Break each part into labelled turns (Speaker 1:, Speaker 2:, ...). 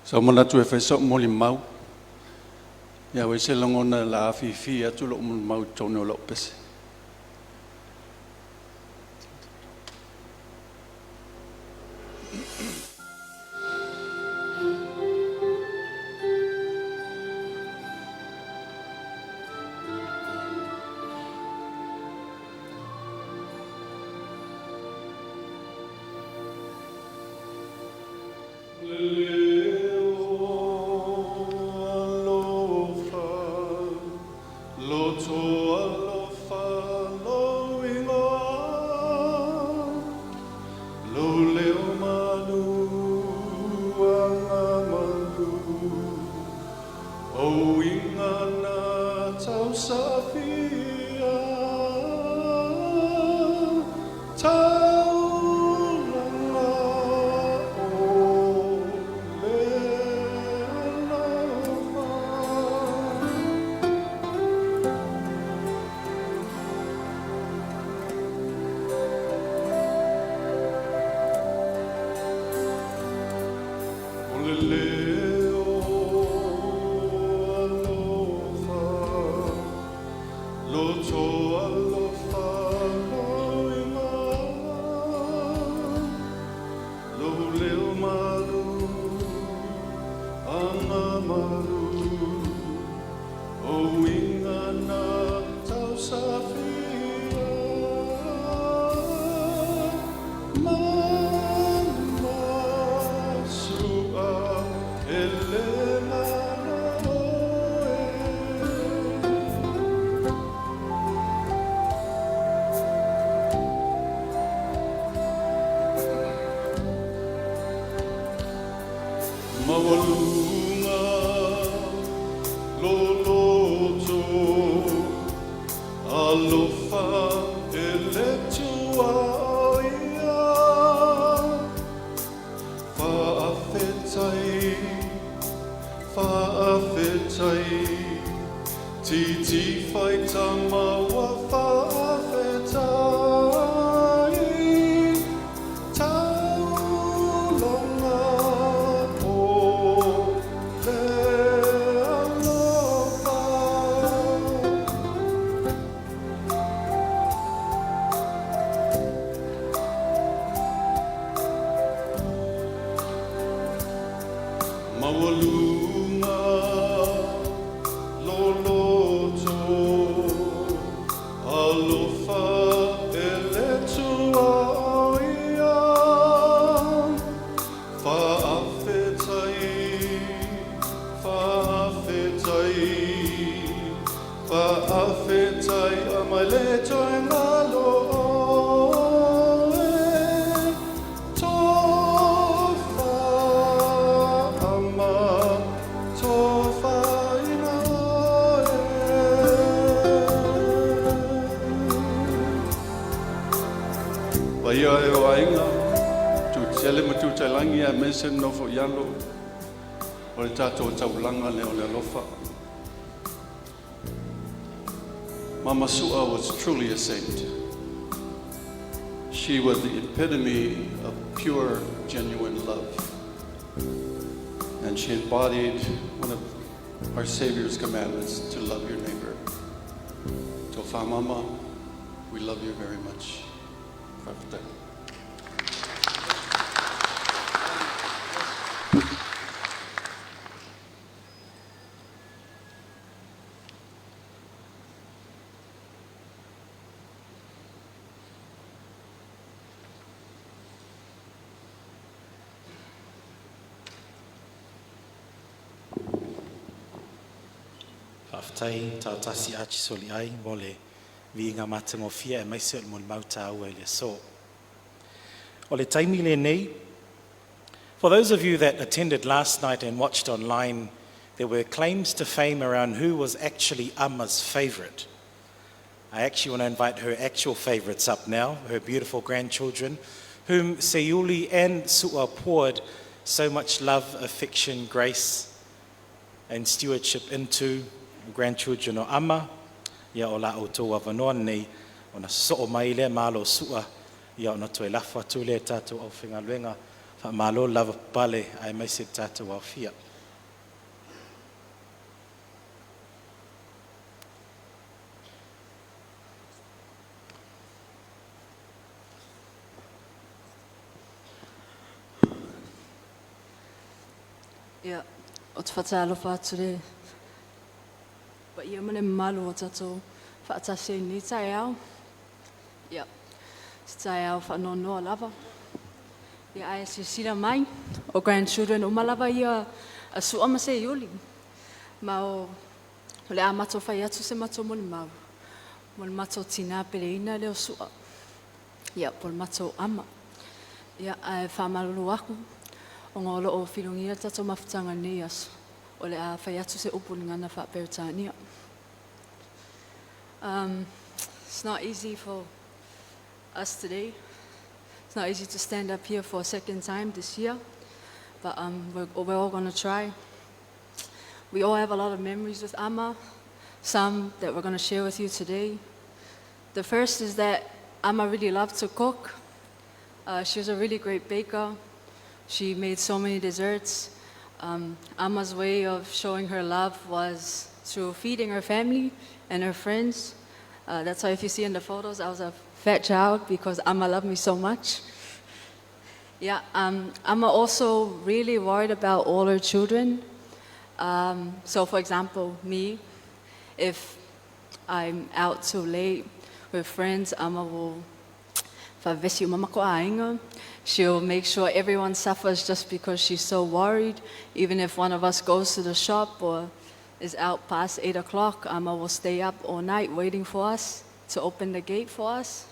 Speaker 1: Sa ou manatu e fai sa'u molimau, ia ua i ai se lagona o le a afifi atu lo'u molimau i totonu o lau pese. Paia e o aiga, Tuitiele ma Tuitailagi aemaise le nofo i alo o le tatou taulaga lea o le alofa. Mama Sua was truly a saint. She was the epitome of pure, genuine love. And she embodied one of our Savior's commandments to love your neighbor. Tofa Mama, we love you very much. Faafetai.
Speaker 2: Faafetai tautasi ati soli ai mo le viiga matagofie aemaise o le molimau taua i le aso. O le taimi lenei. For those of you that attended last night and watched online, there were claims to fame around who was actually Amma's favorite. I actually want to invite her actual favorites up now, her beautiful grandchildren, whom Seiuli and Sua poured so much love, affection, grace, and stewardship into. Grandchildren o Amma, ia o la outou avanoa nei, ona soo mai le malo sua, ia ona toe lafo atu le tatou aufaigaluega Faamalo lavapapale aemaise le tatou aofia.
Speaker 3: Ia, ou te faatalofa atu i le paia ma le mamalu ua tatou faatasi ai i lenei taeao. Ia, se taeao faanoanoa lava. Ia, ae silasila mai, o grandchildren uma lava ia a Sua ma Seiuli. Ma o le a matou fai atu se matou molimau, mo le matou tina peleina lea o Sua. Ia, po o le matou ama. Ia, ae faamalulu aku, ona o lo o filigia le tatou mafutaga i lenei aso, o le a fai atu se upu i le gagana faa-Peretania. It's not easy for us today. It's not easy to stand up here for a second time this year, but we're all going to try. We all have a lot of memories with Ama, some that we're going to share with you today. The first is that Ama really loved to cook. She was a really great baker. She made so many desserts. Ama's way of showing her love was through feeding her family and her friends. That's why if you see in the photos, I was a fat child because Ama loved me so much. Yeah, Ama also really worried about all her children. So, for example, me, if I'm out too late with friends, Ama will faavevesi uma makou aiga. She'll make sure everyone suffers just because she's so worried. Even if one of us goes to the shop or is out past 8 o'clock, Ama will stay up all night waiting for us to open the gate for us.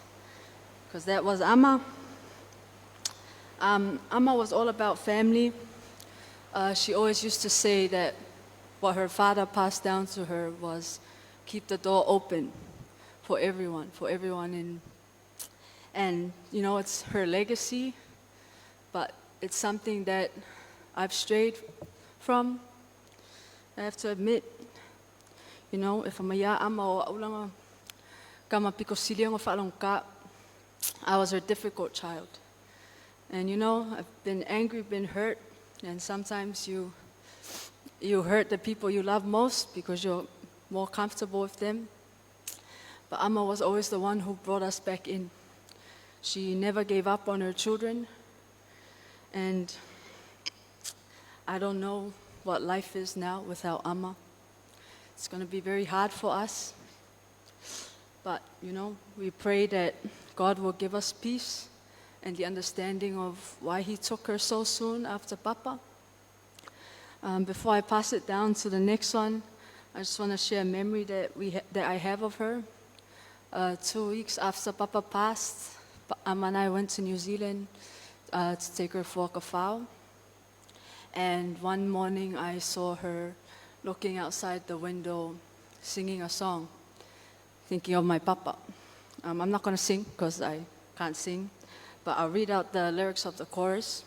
Speaker 3: Because that was Ama. Ama was all about family. She always used to say that what her father passed down to her was keep the door open for everyone in and it's her legacy, but it's something that I've strayed from. I have to admit, if I'm a ya ama o aulanga kama piko sili ngo faalogogā, I was her difficult child. And I've been angry, been hurt, and sometimes you hurt the people you love most because you're more comfortable with them. But Ama was always the one who brought us back in. She never gave up on her children. And I don't know what life is now without Ama. It's going to be very hard for us. But, we pray that God will give us peace and the understanding of why He took her so soon after Papa. Before I pass it down to the next one, I just want to share a memory that I have of her. 2 weeks after Papa passed, Ama and I went to New Zealand to take her for a kafao. And one morning I saw her looking outside the window, singing a song, thinking of my papa. I'm not going to sing because I can't sing, but I'll read out the lyrics of the chorus.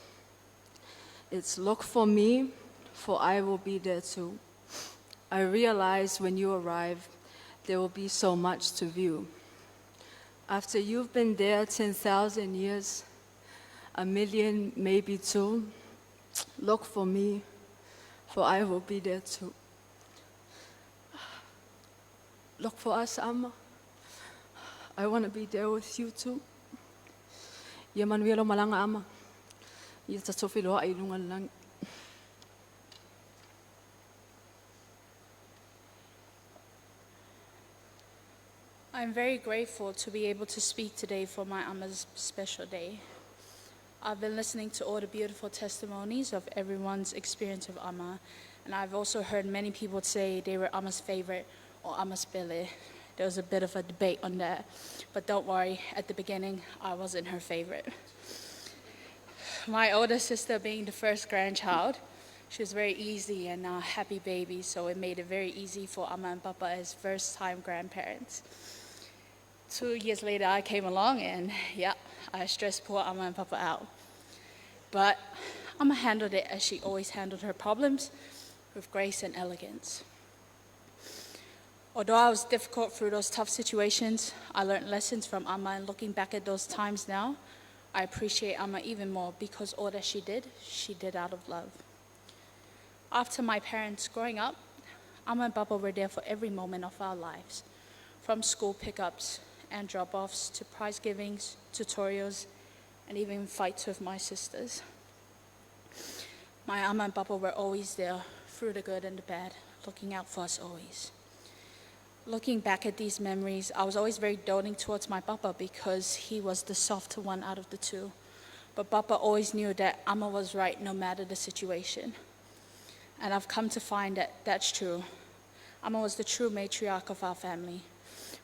Speaker 3: It's "Look for me, for I will be there too. I realize when you arrive, there will be so much to view. After you've been there 10,000 years, a million, maybe two, look for me, for I will be there too." Look for us, Ama. I want to be there with you too. Ia manuia lou malaga Ama. Ia tatou feiloai i luga o le lagi.
Speaker 4: I'm very grateful to be able to speak today for my Ama's special day. I've been listening to all the beautiful testimonies of everyone's experience of Ama, and I've also heard many people say they were Ama's favorite or Ama's pele. There was a bit of a debate on that, but don't worry, at the beginning, I wasn't her favorite. My older sister being the first grandchild, she was very easy and a happy baby, so it made it very easy for Ama and Papa as first-time grandparents. 2 years later, I came along and, yeah, I stressed poor Ama and Papa out. But Ama handled it as she always handled her problems, with grace and elegance. Although I was difficult through those tough situations, I learned lessons from Ama, and looking back at those times now, I appreciate Amma even more because all that she did out of love. After my parents growing up, Amma and Papa were there for every moment of our lives, from school pickups and drop offs to prize givings, tutorials, and even fights with my sisters. My Amma and Papa were always there through the good and the bad, looking out for us always. Looking back at these memories, I was always very doting towards my Papa because he was the softer one out of the two. But Papa always knew that Amma was right no matter the situation. And I've come to find that that's true. Amma was the true matriarch of our family,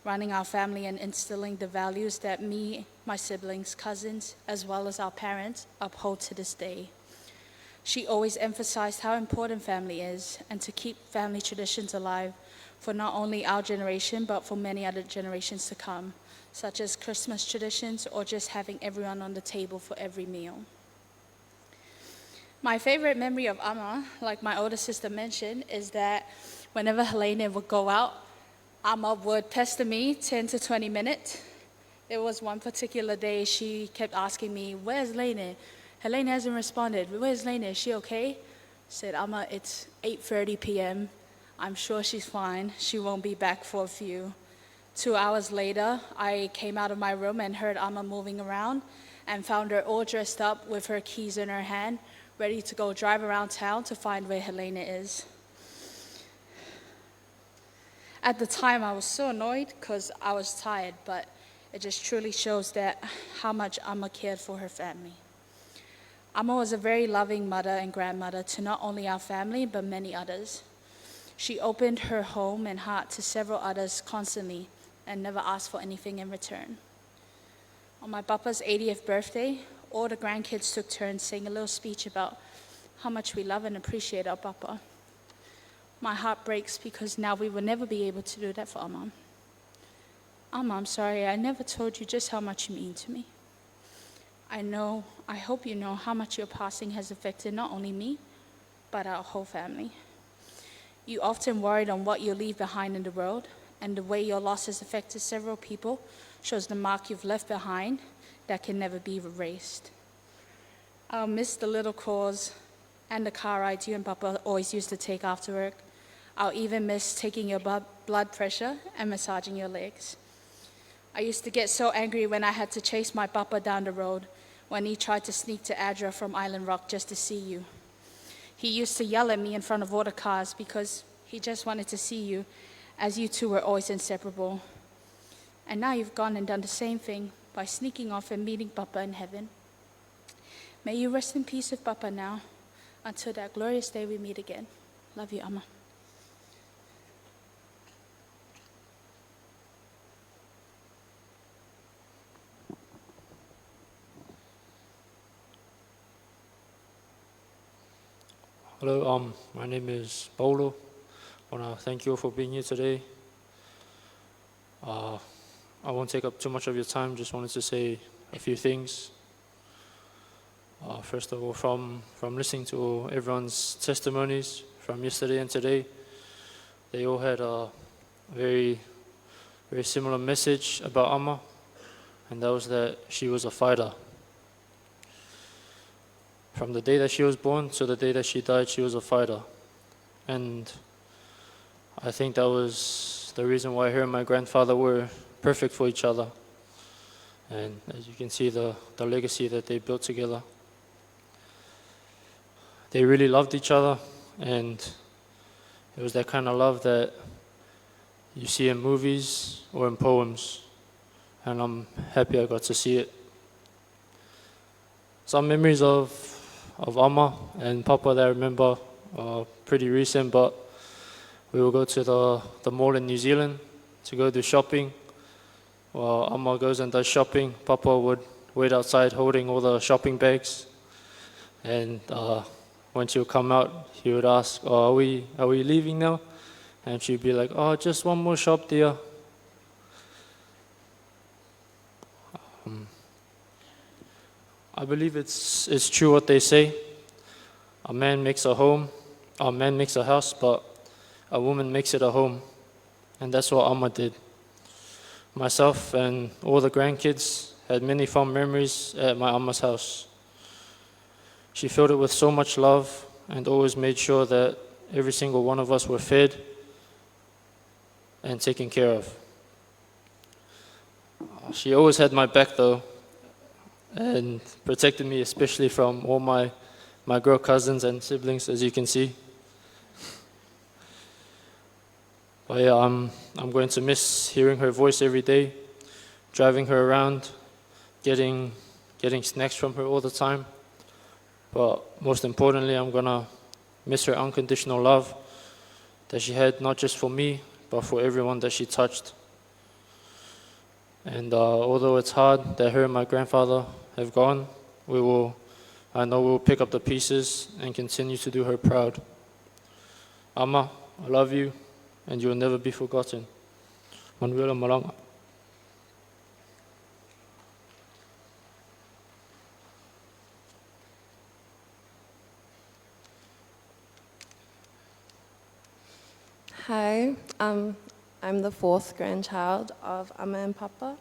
Speaker 4: running our family and instilling the values that me, my siblings, cousins, as well as our parents uphold to this day. She always emphasized how important family is and to keep family traditions alive for not only our generation but for many other generations to come, such as Christmas traditions or just having everyone on the table for every meal. My favorite memory of Amma, like my older sister mentioned, is that whenever Helena would go out, Amma would pester me 10 to 20 minutes. There was one particular day she kept asking me, "Where's Lene? Helena hasn't responded. Where's Lene? Is she okay?" I said, "Amma, it's 8:30 p.m. I'm sure she's fine. She won't be back for a few." 2 hours later, I came out of my room and heard Amma moving around and found her all dressed up with her keys in her hand, ready to go drive around town to find where Helena is. At the time, I was so annoyed because I was tired, but it just truly shows that how much Amma cared for her family. Amma was a very loving mother and grandmother to not only our family, but many others. She opened her home and heart to several others constantly and never asked for anything in return. On my papa's 80th birthday, all the grandkids took turns saying a little speech about how much we love and appreciate our papa. My heart breaks because now we will never be able to do that for Amma. Amma, I'm sorry, I never told you just how much you mean to me. I know, I hope you know how much your passing has affected not only me, but our whole family. You often worried on what you leave behind in the world, and the way your loss has affected several people shows the mark you've left behind that can never be erased. I'll miss the little calls and the car rides you and Papa always used to take after work. I'll even miss taking your blood pressure and massaging your legs. I used to get so angry when I had to chase my papa down the road when he tried to sneak to Adra from Island Rock just to see you. He used to yell at me in front of all the cars because he just wanted to see you, as you two were always inseparable. And now you've gone and done the same thing by sneaking off and meeting Papa in heaven. May you rest in peace with Papa now until that glorious day we meet again. Love you, Amma.
Speaker 5: Hello, my name is Paulo. I want to thank you all for being here today. I won't take up too much of your time, just wanted to say a few things. First of all, from listening to everyone's testimonies from yesterday and today, they all had a very, very similar message about Amma, and that was that she was a fighter. From the day that she was born to the day that she died, she was a fighter. And I think that was the reason why her and my grandfather were perfect for each other. And as you can see, the legacy that they built together. They really loved each other, and it was that kind of love that you see in movies or in poems. And I'm happy I got to see it. Some memories of Amma and Papa that I remember are pretty recent, but we will go to the mall in New Zealand to go do shopping. While Amma goes and does shopping, Papa would wait outside holding all the shopping bags. And when she would come out, he would ask, "Oh, are we leaving now?" And she'd be like, "Oh, just one more shop, dear." I believe it's true what they say. A man makes a home, a man makes a house, but a woman makes it a home. And that's what Amma did. Myself and all the grandkids had many fond memories at my Amma's house. She filled it with so much love and always made sure that every single one of us were fed and taken care of. She always had my back though and protected me especially from all my girl cousins and siblings, as you can see. But yeah, I'm going to miss hearing her voice every day, driving her around, getting snacks from her all the time. But most importantly, I'm going to miss her unconditional love that she had, not just for me, but for everyone that she touched. And although it's hard that her and my grandfather have gone, I know we will pick up the pieces and continue to do her proud. Amma, I love you, and you will never be forgotten. Manuia lau malaga.
Speaker 6: Hi, I'm the fourth grandchild of Amma and Papa.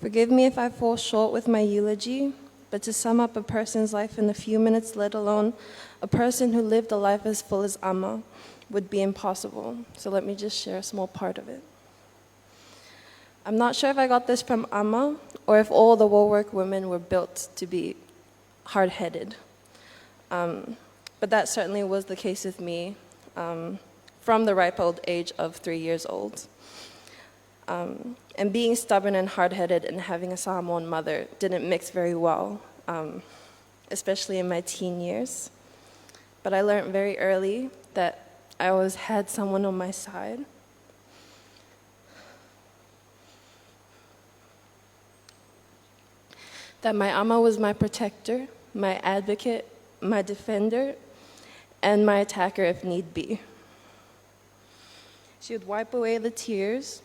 Speaker 6: Forgive me if I fall short with my eulogy, but to sum up a person's life in a few minutes, let alone a person who lived a life as full as Amma, would be impossible. So let me just share a small part of it. I'm not sure if I got this from Amma or if all the Wallwork women were built to be hard-headed. But that certainly was the case with me from the ripe old age of 3 years old. And being stubborn and hard-headed and having a Samoan mother didn't mix very well, especially in my teen years. But I learned very early that I always had someone on my side. That my Amma was my protector, my advocate, my defender, and my attacker if need be. She would wipe away the tears,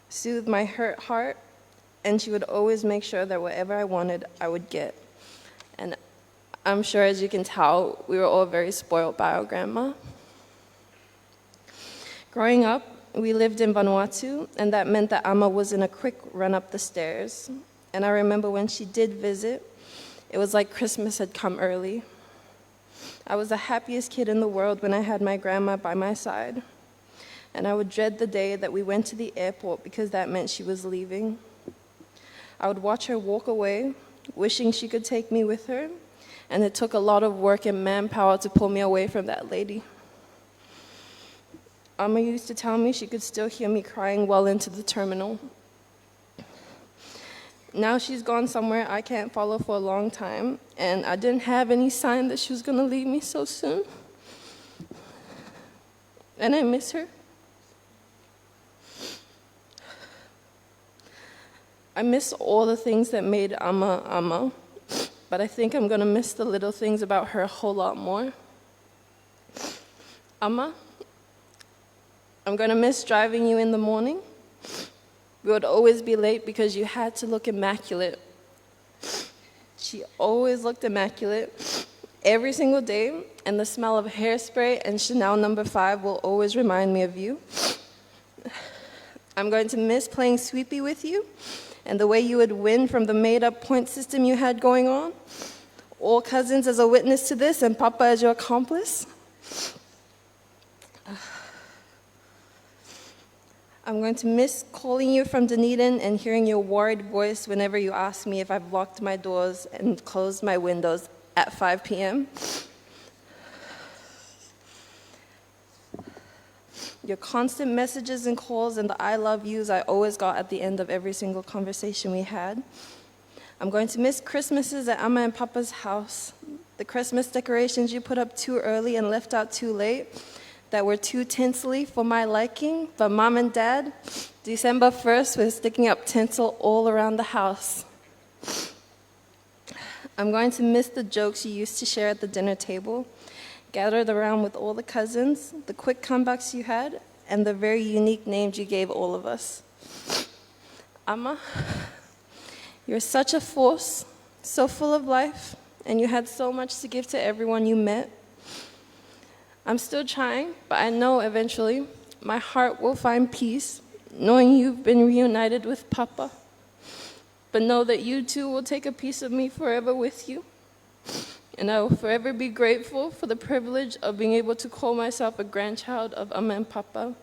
Speaker 6: soothe my hurt heart, and she would always make sure that whatever I wanted, I would get. And I'm sure, as you can tell, we were all very spoiled by our grandma. Growing up, we lived in Vanuatu, and that meant that Amma was in a quick run up the stairs. And I remember when she did visit, it was like Christmas had come early. I was the happiest kid in the world when I had my grandma by my side. And I would dread the day that we went to the airport because that meant she was leaving. I would watch her walk away, wishing she could take me with her, and it took a lot of work and manpower to pull me away from that lady. Amma used to tell me she could still hear me crying well into the terminal. Now she's gone somewhere I can't follow for a long time, and I didn't have any sign that she was going to leave me so soon. And I miss her. I miss all the things that made Amma Amma, but I think I'm going to miss the little things about her a whole lot more. Amma, I'm going to miss driving you in the morning. We would always be late because you had to look immaculate. She always looked immaculate every single day, and the smell of hairspray and Chanel No. 5 will always remind me of you. I'm going to miss playing sweepy with you and the way you would win from the made-up point system you had going on. All cousins as a witness to this and Papa as your accomplice. I'm going to miss calling you from Dunedin and hearing your worried voice whenever you ask me if I've locked my doors and closed my windows at 5 p.m. Your constant messages and calls and the I love yous I always got at the end of every single conversation we had. I'm going to miss Christmases at Amma and Papa's house, the Christmas decorations you put up too early and left out too late, that were too tinsely for my liking, but Mom and Dad, December 1st, was sticking up tinsel all around the house. I'm going to miss the jokes you used to share at the dinner table, gathered around with all the cousins, the quick comebacks you had, and the very unique names you gave all of us. Amma, you're such a force, so full of life, and you had so much to give to everyone you met. I'm still trying, but I know eventually my heart will find peace. knowing you've been reunited with Papa. But know that you too will take a piece of me forever with you. And I will forever be grateful for the privilege of being able to call myself a grandchild of Amma and Papa.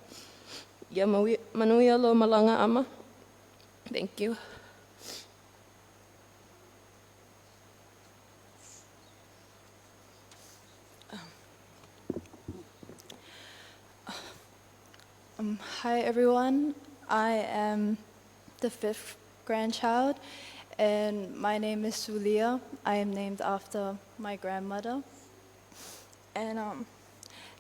Speaker 6: Ia manuia lou malaga, Ama. Thank you.
Speaker 7: Hi everyone. I am the fifth grandchild, and my name is Sulia. I am named after my grandmother. And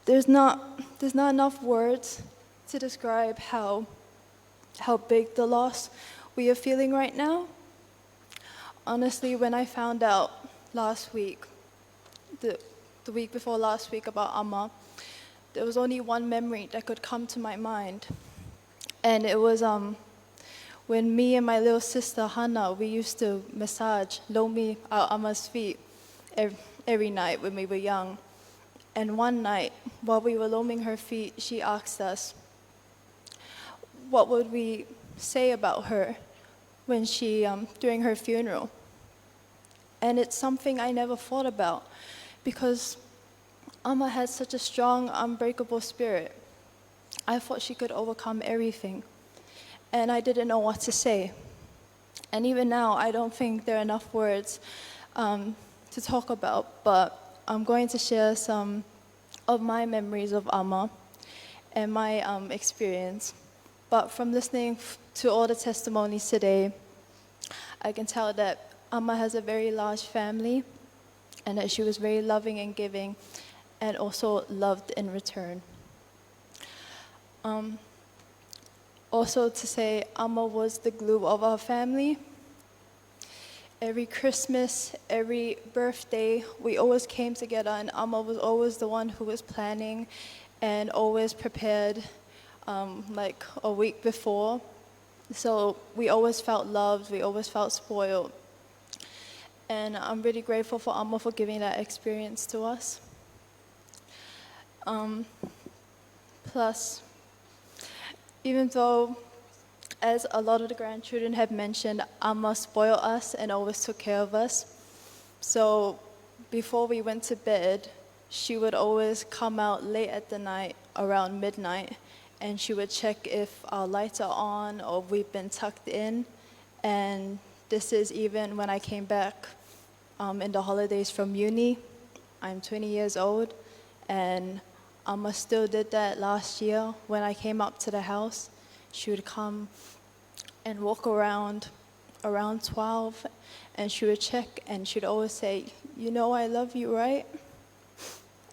Speaker 7: there's not enough words to describe how big the loss we are feeling right now. Honestly, when I found out last week, the week before last week about Amma, there was only one memory that could come to my mind. And it was when me and my little sister Hannah, we used to massage lomi our Amma's feet every night when we were young. And one night, while we were loming her feet, she asked us, what would we say about her during her funeral? And it's something I never thought about because Amma had such a strong, unbreakable spirit. I thought she could overcome everything. And I didn't know what to say. And even now, I don't think there are enough words to talk about, but I'm going to share some of my memories of Amma and my experience. But from listening to all the testimonies today, I can tell that Amma has a very large family and that she was very loving and giving and also loved in return. Also to say, Amma was the glue of our family. Every Christmas, every birthday, we always came together, and Amma was always the one who was planning and always prepared like a week before. So we always felt loved, we always felt spoiled. And I'm really grateful for Amma for giving that experience to us. Plus, even though, as a lot of the grandchildren have mentioned, Amma spoiled us and always took care of us. So before we went to bed, she would always come out late at the night, around midnight, and she would check if our lights are on or we've been tucked in. And this is even when I came back in the holidays from uni. I'm 20 years old, and Amma still did that last year when I came up to the house. She would come and walk around 12, and she would check, and she'd always say, "You know I love you, right?"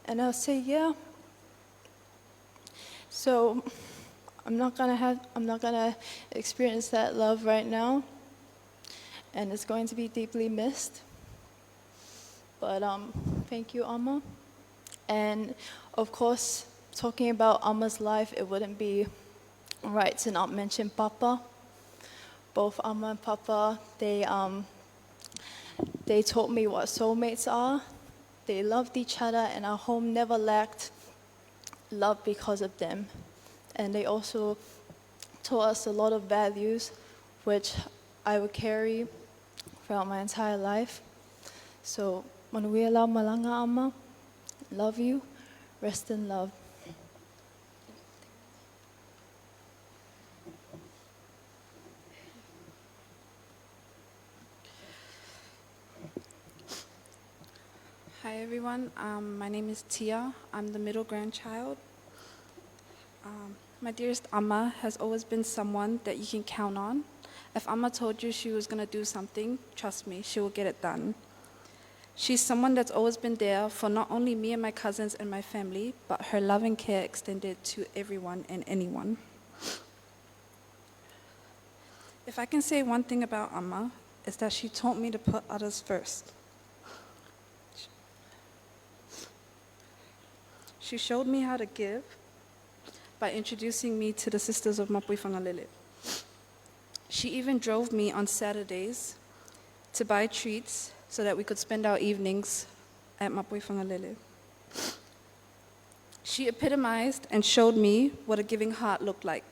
Speaker 7: And I'll say, "Yeah." So I'm not gonna experience that love right now, and it's going to be deeply missed. But thank you, Amma. And of course, talking about Amma's life, it wouldn't be right to not mention Papa. Both Amma and Papa, they taught me what soulmates are. They loved each other, and our home never lacked love because of them. And they also taught us a lot of values, which I will carry throughout my entire life. So, Manuia lau malaga, Amma, love you, rest in love.
Speaker 4: Hi everyone, my name is Tia. I'm the middle grandchild. My dearest Amma has always been someone that you can count on. If Amma told you she was going to do something, trust me, she will get it done. She's someone that's always been there for not only me and my cousins and my family, but her love and care extended to everyone and anyone. If I can say one thing about Amma, it's that she taught me to put others first. She showed me how to give by introducing me to the sisters of Mapuifagalele. She even drove me on Saturdays to buy treats so that we could spend our evenings at Mapuifagalele. She epitomized and showed me what a giving heart looked like.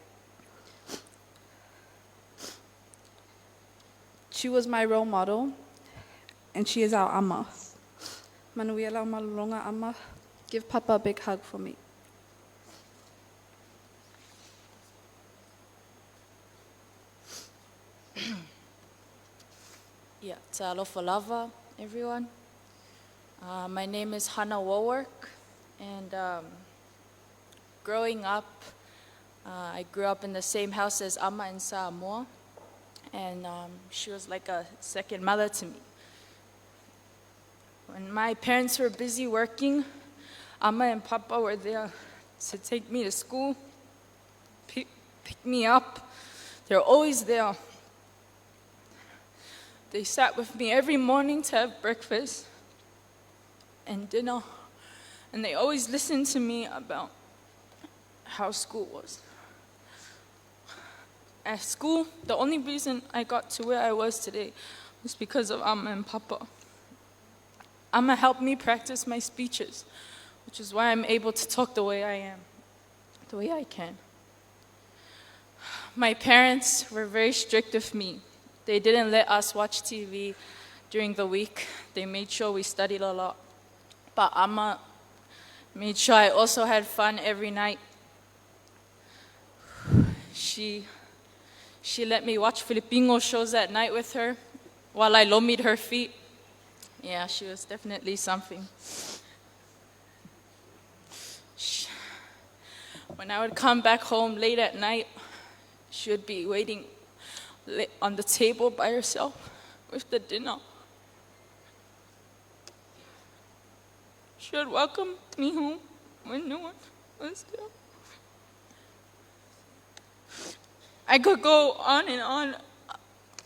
Speaker 8: She was my role model, and she is our ama. Manuia lau malologa ama. Give Papa a big hug for me.
Speaker 4: Yeah, ta'alofa lava, everyone. My name is Hannah Walwork, and growing up, I grew up in the same house as Amma in Samoa, and she was like a second mother to me. When my parents were busy working, Amma and Papa were there to take me to school, pick me up. They're always there. They sat with me every morning to have breakfast and dinner, and they always listened to me about how school was. At school, the only reason I got to where I was today was because of Amma and Papa. Amma helped me practice my speeches, which is why I'm able to talk the way I am, the way I can. My parents were very strict with me. They didn't let us watch TV during the week. They made sure we studied a lot. But Amma made sure I also had fun every night. She let me watch Filipino shows at night with her while I lomied her feet. Yeah, she was definitely something. When I would come back home late at night, she would be waiting on the table by herself with the dinner. She would welcome me home when no one was there. I could go on and on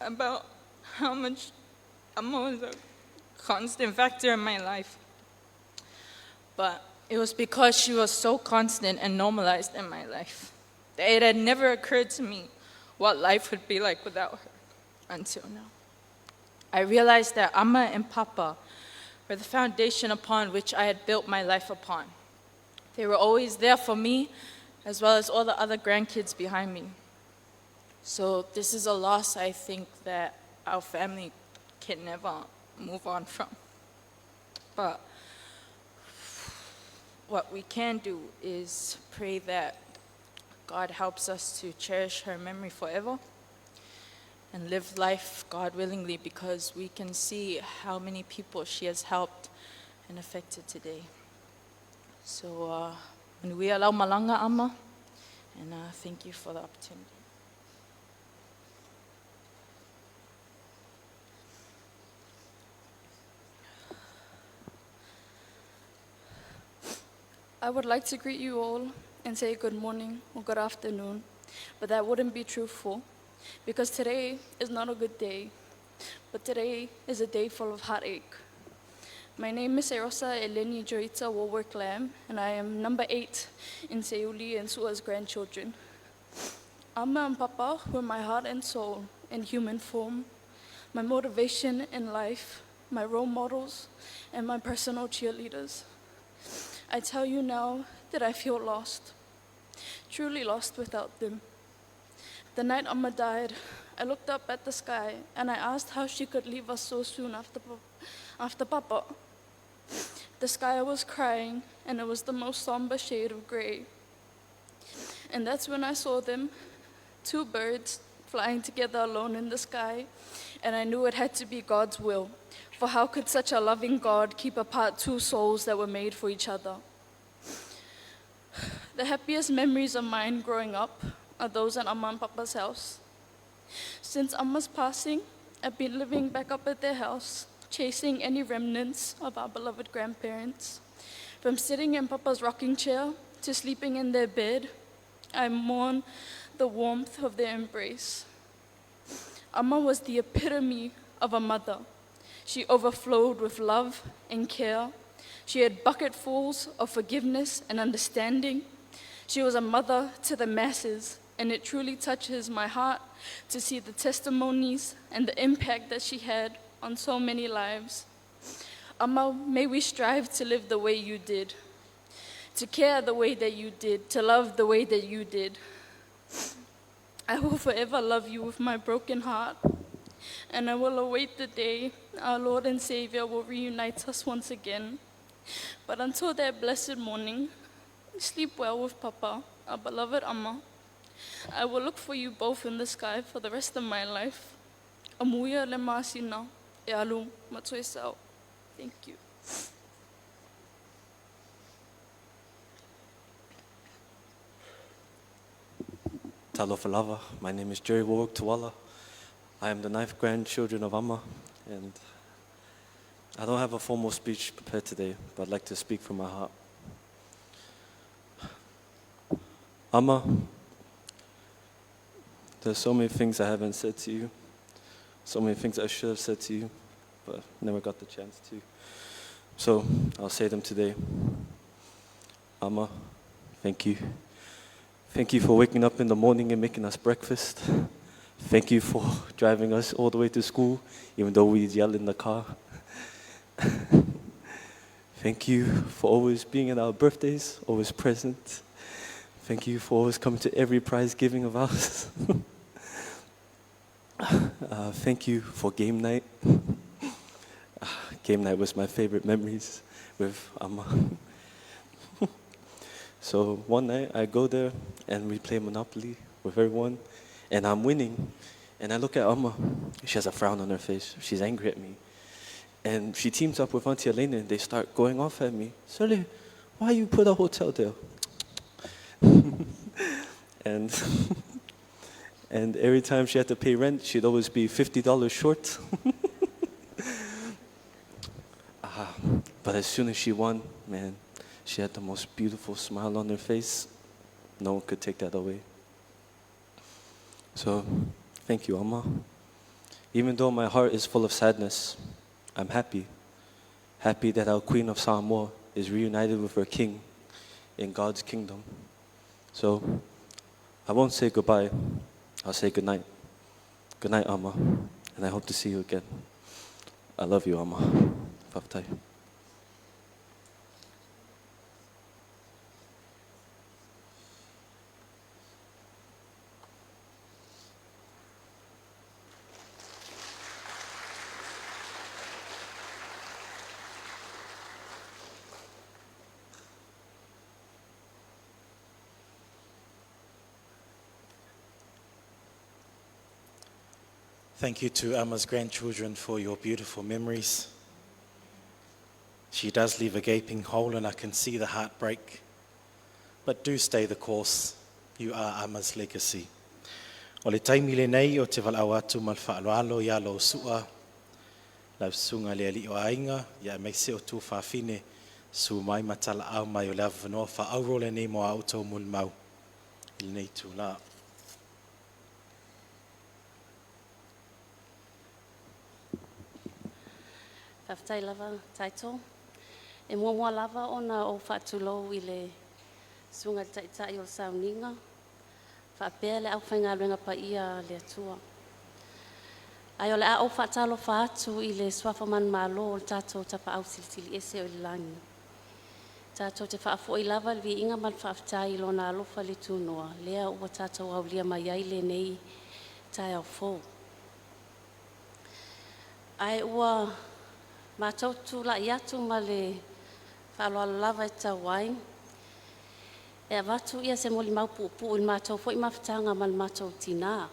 Speaker 4: about how much Amma was a constant factor in my life. But it was because she was so constant and normalized in my life that it had never occurred to me what life would be like without her until now. I realized that Amma and Papa were the foundation upon which I had built my life upon. They were always there for me, as well as all the other grandkids behind me. So this is a loss I think that our family can never move on from. But what we can do is pray that God helps us to cherish her memory forever and live life, God willingly, because we can see how many people she has helped and affected today. So, manuia lau malaga ama, and thank you for the opportunity.
Speaker 9: I would like to greet you all and say good morning or good afternoon, but that wouldn't be truthful because today is not a good day, but today is a day full of heartache. My name is Erosa Eleni Joita Woolwork Lamb, and I am number 8 in Seuli and Sua's grandchildren. Amma and Papa were my heart and soul in human form, my motivation in life, my role models, and my personal cheerleaders. I tell you now that I feel lost, truly lost without them. The night Amma died, I looked up at the sky and I asked how she could leave us so soon after Papa. The sky was crying, and it was the most somber shade of gray. And that's when I saw them, 2 birds flying together alone in the sky, and I knew it had to be God's will. For how could such a loving God keep apart 2 souls that were made for each other? The happiest memories of mine growing up are those at Amma and Papa's house. Since Amma's passing, I've been living back up at their house, chasing any remnants of our beloved grandparents. From sitting in Papa's rocking chair to sleeping in their bed, I mourn the warmth of their embrace. Amma was the epitome of a mother. She overflowed with love and care. She had bucketfuls of forgiveness and understanding. She was a mother to the masses, and it truly touches my heart to see the testimonies and the impact that she had on so many lives. Amma, may we strive to live the way you did, to care the way that you did, to love the way that you did. I will forever love you with my broken heart. And I will await the day our Lord and Savior will reunite us once again. But until that blessed morning, sleep well with Papa, our beloved Amma. I will look for you both in the sky for the rest of my life. Amuia le masina, e alu matuesau. Thank you.
Speaker 10: Talofa lava. My name is Jerry Warwick Tuala. I am the ninth grandchildren of Amma, and I don't have a formal speech prepared today, but I'd like to speak from my heart. Amma, there's so many things I haven't said to you, so many things I should have said to you, but never got the chance to. So I'll say them today. Amma, thank you. Thank you for waking up in the morning and making us breakfast. Thank you for driving us all the way to school, even though we yell in the car. Thank you for always being at our birthdays, always present. Thank you for always coming to every prize giving of ours. Thank you for game night. Game night was my favorite memories with Amma. So one night I go there and we play Monopoly with everyone, and I'm winning. And I look at Amma, she has a frown on her face. She's angry at me. And she teams up with Auntie Elena and they start going off at me. Sirley, why you put a hotel there? And and every time she had to pay rent, she'd always be $50 short. But as soon as she won, man, she had the most beautiful smile on her face. No one could take that away. So, thank you, Amma. Even though my heart is full of sadness, I'm happy. Happy that our Queen of Samoa is reunited with her king in God's kingdom. So, I won't say goodbye. I'll say goodnight. Good night, Amma, and I hope to see you again. I love you, Amma. Fa'afetai.
Speaker 2: Thank you to Amma's grandchildren for your beautiful memories. She does leave a gaping hole, and I can see the heartbreak. But do stay the course. You are Amma's legacy. O le taimi lenei ou te valaau atu ma le faaaloalo ia lou Su'a, lau susuga le alii o aiga, ia aemaise o tuafafine, susu mai ma talaau mai o le avanoa faaauro lenei mo a outou molimau i lenei itulā.
Speaker 11: Faafetai lava Taito. E muamua lava ona ou faatulou i le Susuga i le Taitai o le Sauniga, faapea le aufaigaluega paia a le Atua. Ae o le a ou faatalofa atu i le suafa manumalo o le tatou Tapaau Silisili Ese o i le lagi. Tatou te faafoi lava le viiga ma le faafetai i Lona alofa le tunoa, lea ua tatou aulia mai ai lenei taeao fou. Ae ua matou tulai atu ma le faaaloalo lava e tatau ai e avatu ia se molimau puupuu i le matou foi mafutaga ma le matou tinā.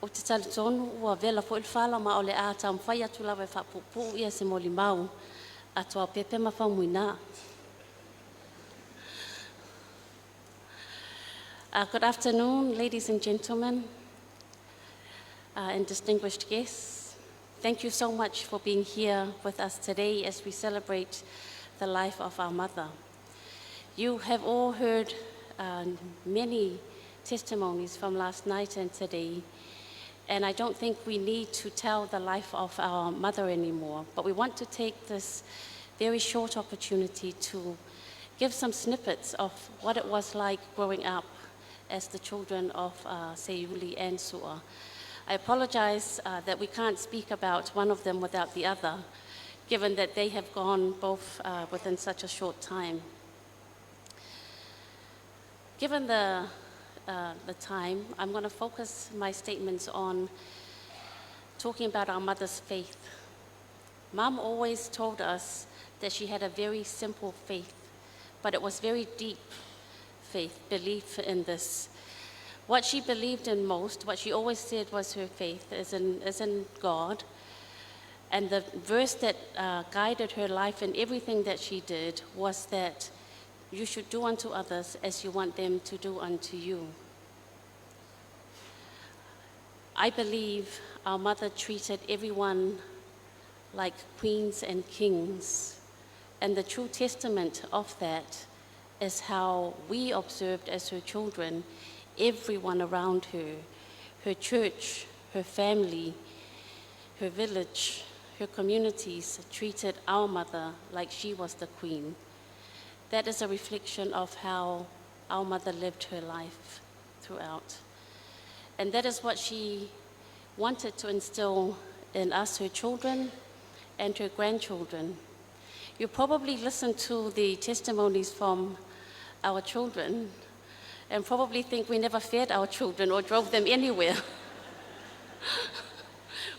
Speaker 11: Ou te talitonu ua vela foi le fala ma o le a taumafai atu lava e faapuupuu ia se molimau a Tuaopepe ma Faumuina. Good afternoon, ladies and gentlemen, and distinguished guests. Thank you so much for being here with us today as we celebrate the life of our mother. You have all heard many testimonies from last night and today, and I don't think we need to tell the life of our mother anymore, but we want to take this very short opportunity to give some snippets of what it was like growing up as the children of Seiuli and Sua. I apologize that we can't speak about one of them without the other, given that they have gone both within such a short time. Given the time, I'm going to focus my statements on talking about our mother's faith. Mum always told us that she had a very simple faith, but it was very deep faith, belief in this. What she believed in most, what she always said was her faith is in God. And the verse that guided her life in everything that she did was that you should do unto others as you want them to do unto you. I believe our mother treated everyone like queens and kings. And the true testament of that is how we observed as her children everyone around her, her church, her family, her village, her communities treated our mother like she was the queen. That is a reflection of how our mother lived her life throughout. And that is what she wanted to instill in us, her children, and her grandchildren. You probably listened to the testimonies from our children and probably think we never fed our children or drove them anywhere.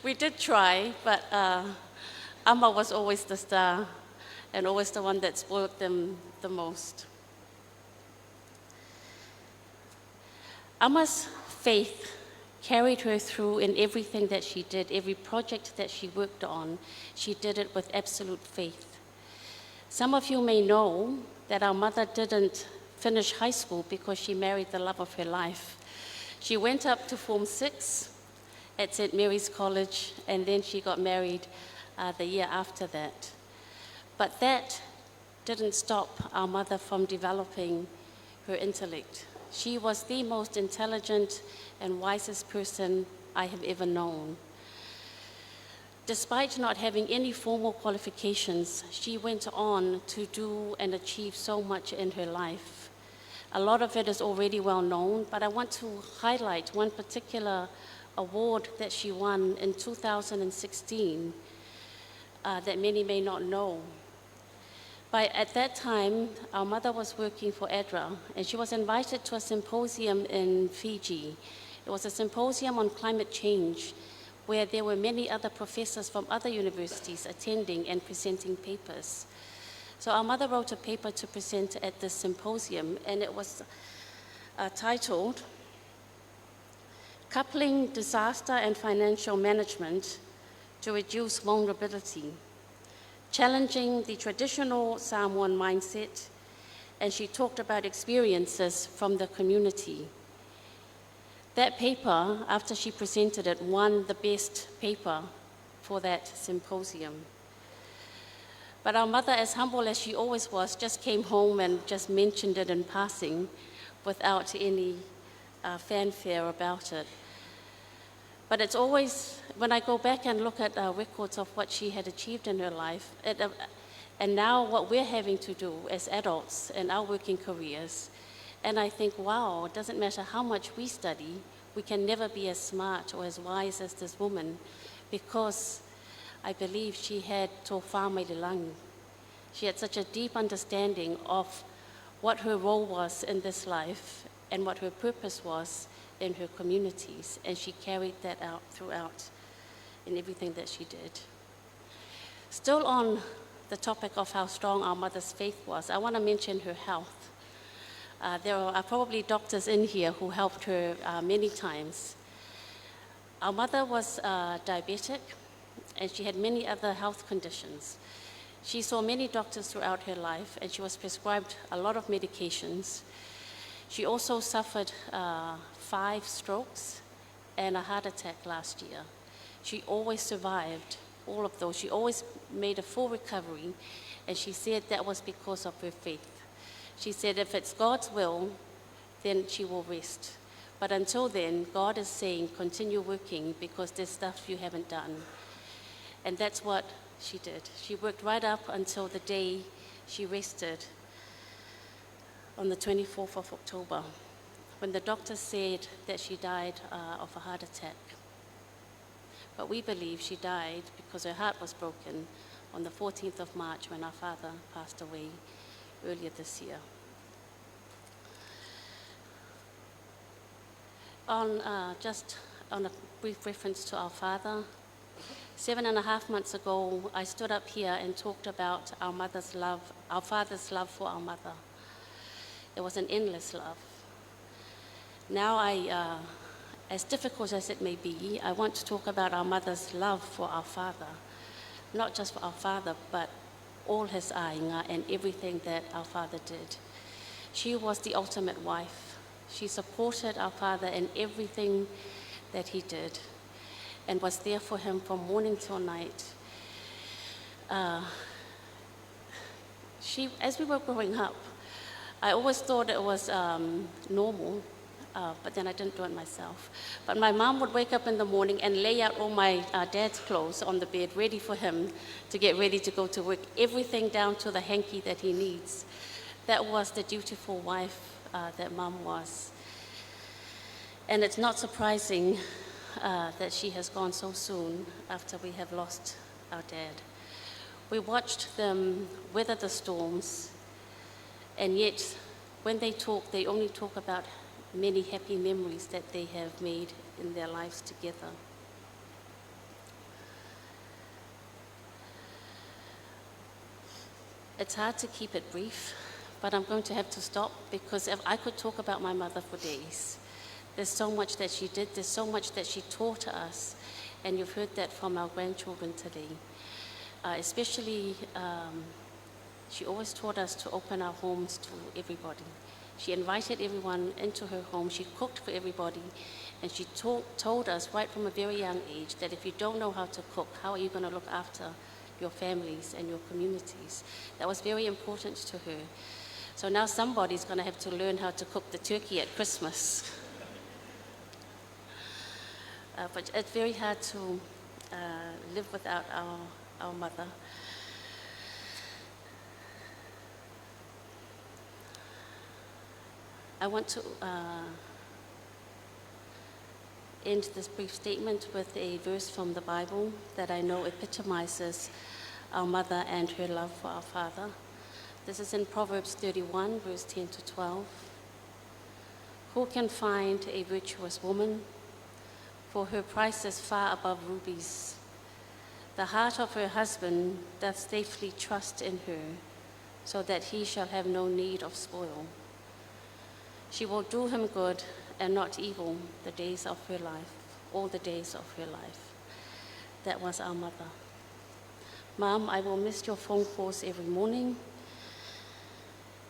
Speaker 11: We did try, but Amma was always the star and always the one that spoiled them the most. Amma's faith carried her through in everything that she did, every project that she worked on. She did it with absolute faith. Some of you may know that our mother didn't finish high school because she married the love of her life. She went up to Form 6 at St. Mary's College, and then she got married the year after that. But that didn't stop our mother from developing her intellect. She was the most intelligent and wisest person I have ever known. Despite not having any formal qualifications, she went on to do and achieve so much in her life. A lot of it is already well known, but I want to highlight one particular award that she won in 2016 that many may not know. But at that time, our mother was working for ADRA, and she was invited to a symposium in Fiji. It was a symposium on climate change, where there were many other professors from other universities attending and presenting papers. So our mother wrote a paper to present at this symposium, and it was titled Coupling Disaster and Financial Management to Reduce Vulnerability, Challenging the Traditional Samoan Mindset, and she talked about experiences from the community. That paper, after she presented it, won the best paper for that symposium. But our mother, as humble as she always was, just came home and just mentioned it in passing without any fanfare about it. But it's always, when I go back and look at records of what she had achieved in her life, and now what we're having to do as adults in our working careers, and I think, wow, it doesn't matter how much we study, we can never be as smart or as wise as this woman, because I believe she had tofa mai le lagi. She had such a deep understanding of what her role was in this life and what her purpose was in her communities, and she carried that out throughout in everything that she did. Still on the topic of how strong our mother's faith was, I want to mention her health. There are probably doctors in here who helped her many times. Our mother was diabetic, and she had many other health conditions. She saw many doctors throughout her life, and she was prescribed a lot of medications. She also suffered 5 strokes and a heart attack last year. She always survived all of those. She always made a full recovery, and she said that was because of her faith. She said if it's God's will, then she will rest. But until then, God is saying, continue working because there's stuff you haven't done. And that's what she did. She worked right up until the day she rested on the 24th of October, when the doctor said that she died of a heart attack. But we believe she died because her heart was broken on the 14th of March when our father passed away earlier this year. On just on a brief reference to our father, 7.5 months ago, I stood up here and talked about our mother's love, our father's love for our mother. It was an endless love. Now, as difficult as it may be, I want to talk about our mother's love for our father. Not just for our father, but all his aiga and everything that our father did. She was the ultimate wife. She supported our father in everything that he did and was there for him from morning till night. As we were growing up, I always thought it was normal, but then I didn't do it myself. But my mom would wake up in the morning and lay out all my dad's clothes on the bed, ready for him to get ready to go to work, everything down to the hanky that he needs. That was the dutiful wife that Mum was. And it's not surprising that she has gone so soon after we have lost our dad. We watched them weather the storms, and yet when they talk, they only talk about many happy memories that they have made in their lives together. It's hard to keep it brief, but I'm going to have to stop because if I could talk about my mother for days. There's so much that she did, there's so much that she taught us, and you've heard that from our grandchildren today. Especially, she always taught us to open our homes to everybody. She invited everyone into her home, she cooked for everybody, and she told us right from a very young age that if you don't know how to cook, how are you going to look after your families and your communities? That was very important to her. So now somebody's going to have to learn how to cook the turkey at Christmas. But it's very hard to live without our mother. I want to end this brief statement with a verse from the Bible that I know epitomizes our mother and her love for our father. This is in Proverbs 31, verse 10 to 12. Who can find a virtuous woman? For her price is far above rubies. The heart of her husband doth safely trust in her, so that he shall have no need of spoil. She will do him good and not evil the days of her life, all the days of her life. That was our mother. Mom, I will miss your phone calls every morning,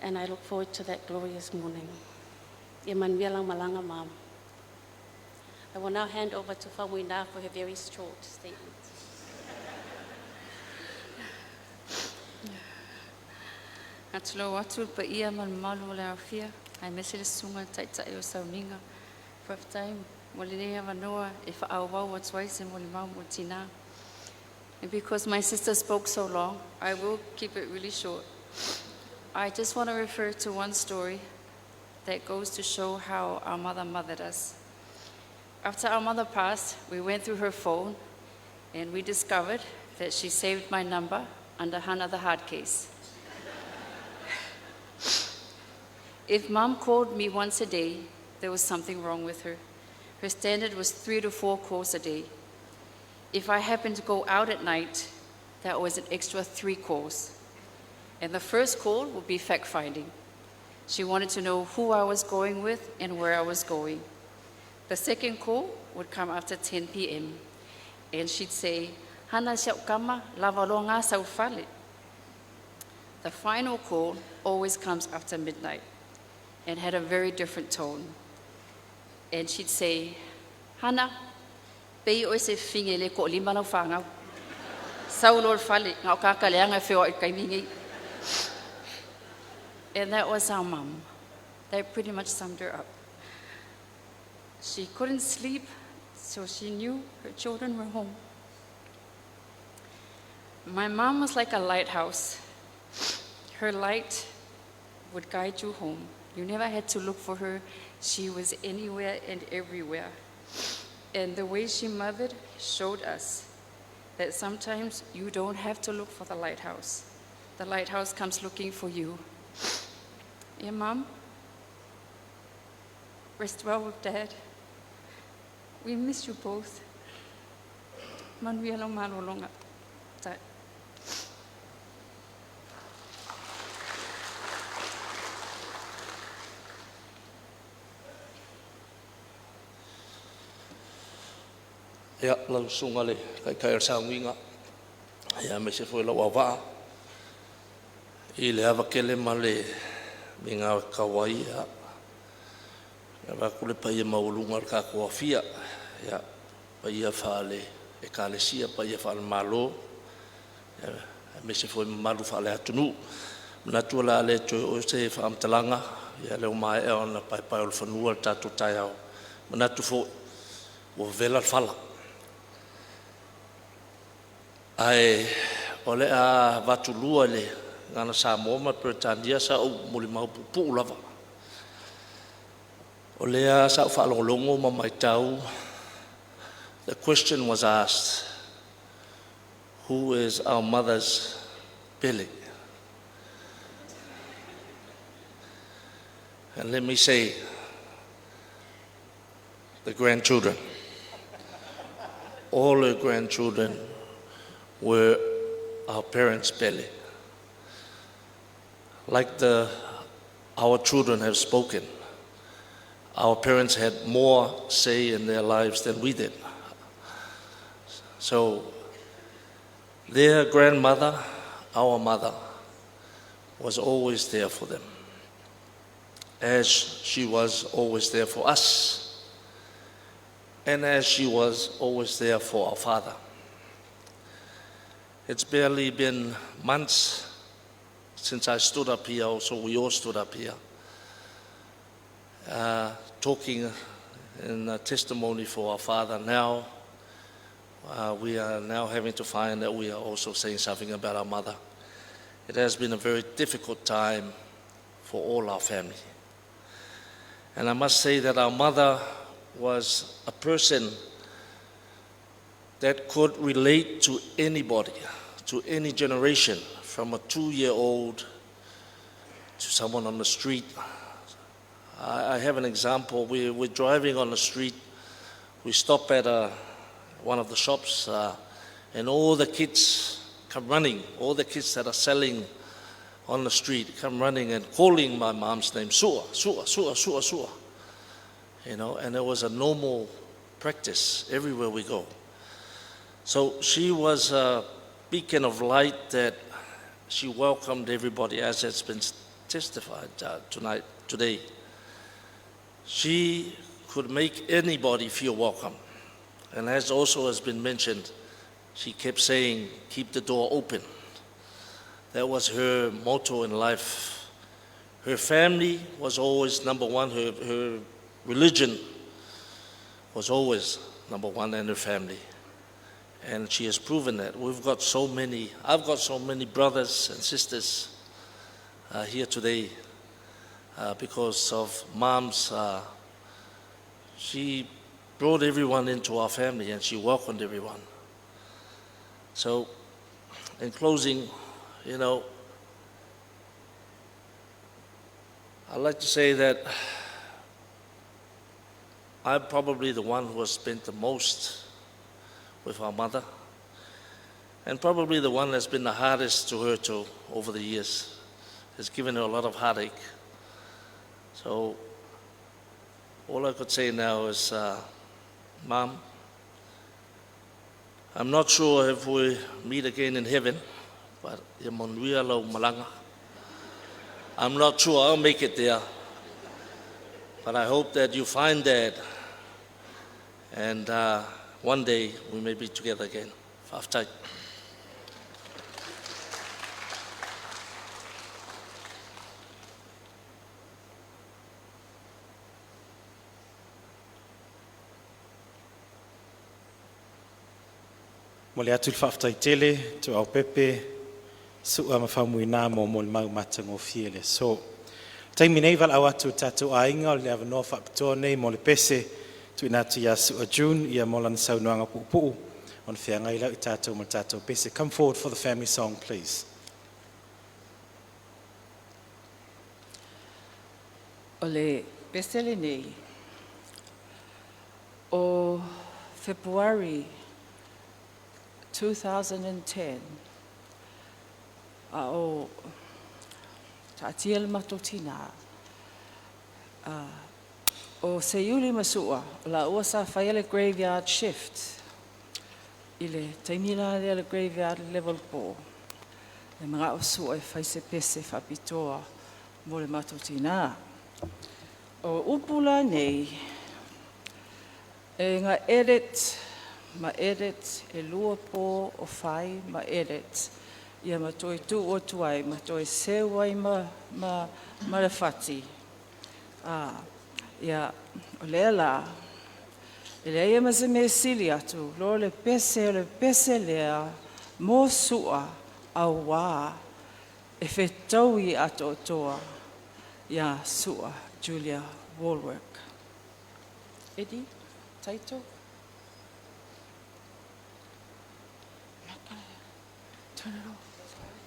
Speaker 11: and I look forward to that glorious morning. Emanuela Malanga, Mom. I will now hand over to Faumuina for her very short statement.
Speaker 12: Atulo atu pa ia malu malu le afia, ai mese le sunga tai tai o sauninga. Whaftai mo le nea wanoa e wha au wau atu ai se mo le mau mo tina. And because my sister spoke so long, I will keep it really short. I just want to refer to one story that goes to show how our mother mothered us. After our mother passed, we went through her phone and we discovered that she saved my number under Hannah the Hard Case. If Mom called me once a day, there was something wrong with her. Her standard was 3 to 4 calls a day. If I happened to go out at night, that was an extra 3 calls. And the first call would be fact-finding. She wanted to know who I was going with and where I was going. The second call would come after 10 p.m. And she'd say, Hana siau kama, lava loa ngā sau fale. The final call always comes after midnight and had a very different tone. And she'd say, Hana, pei o se finge le ko lima lau whangau. Sau lo fale, ngau kaka leanga whio i kaimingi. And that was our mum. That pretty much summed her up. She couldn't sleep, so she knew her children were home. My mom was like a lighthouse. Her light would guide you home. You never had to look for her. She was anywhere and everywhere. And the way she mothered showed us that sometimes you don't have to look for the lighthouse. The lighthouse comes looking for you. Yeah, Mom, rest well with Dad. We miss you both. Manuia lau malologa. Tai.
Speaker 13: Ia, lau susuga le taitai o le saunuiga, ia aemaise foi lau auvaa i le ava tele ma le migao e tatau ai, ia, e avatu le paia maualuga o le tatou aofia, ia, paia faale-Ekalesia, paia faale-Malo, aemaise foi mamalu faale-atunuu. E manatu o le a le toe oo se faamatalaga, ia o lea ua maea ona paepaeulufanua le tatou taeao. E manatu foi ua vevela le fala, ae o le a avatulua i le gagana Samoa ma le Peretania sau molimau puupuu lava. O lea sa ou faalogologo ma matau, the question was asked, who is our mother's pele? And let me say, the grandchildren. All her grandchildren were our parents' pele. Like our children have spoken, our parents had more say in their lives than we did. So their grandmother, our mother, was always there for them, as she was always there for us, and as she was always there for our father. It's barely been months since I stood up here, also we all stood up here, talking in a testimony for our father. Now, we are now having to find that we are also saying something about our mother. It has been a very difficult time for all our family. And I must say that our mother was a person that could relate to anybody, to any generation, from a 2-year-old to someone on the street. I have an example. We're driving on the street. We stop at one of the shops, and all the kids come running. All the kids that are selling on the street come running and calling my mom's name, Sua, Sua, Sua, Sua, Sua. And it was a normal practice everywhere we go. So she was a beacon of light that she welcomed everybody, as has been testified tonight, today. She could make anybody feel welcome. And as also has been mentioned, she kept saying, keep the door open. That was her motto in life. Her family was always number one. Her religion was always number one, and her family. And she has proven that. We've got so many, I've got so many brothers and sisters here today because of Mom's. She brought everyone into our family and she welcomed everyone. So, in closing, I'd like to say that I'm probably the one who has spent the most with our mother, and probably the one that's been the hardest to her too over the years. Has given her a lot of heartache. So all I could say now is, Mom, I'm not sure if we meet again in heaven, but ia manuia lau malaga. I'm not sure I'll make it there, but I hope that you find Dad, and one day we may be together again. Faafetai.
Speaker 2: Mo le atu le faafetai tele, Tuaopepe, Su'a ma Faumuina mo molimau matagofie le aso. Taimi nei valaau atu o tatou aiga o le avanoa faapitoa nei mo le pese tuuina atu ia Su'a June ia mo lana saunoaga puupuu ona feagai lea o tatou ma tatou pese. Come forward for the family song, please.
Speaker 14: O le pese lenei, o Fepuari. 2010, a o taatia le matou tinā, o Seiuli ma Su'a, o laua sa faia le graveyard shift. I le taimi la lea le graveyard level 4, e mana'o Su'a e fai se pese faapitoa mo le matou tinā. O upu la nei, e nga edit ma edit e lua po o fai ma edit ia ma toe tuu atu ai ma toe seu ai ma le fati. Ia, o lea la, e leai ma se mea sili atu, lo le pese o le pese lea, mo Su'a auā e fetaui atoatoa iā Su'a Julia Wallwork. Eddie, title? I'm not gonna turn it off. Sorry.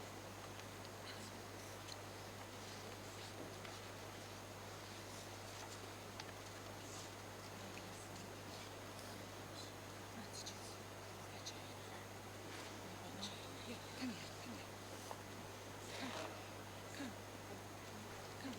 Speaker 14: Come here, come here. Come, come, come.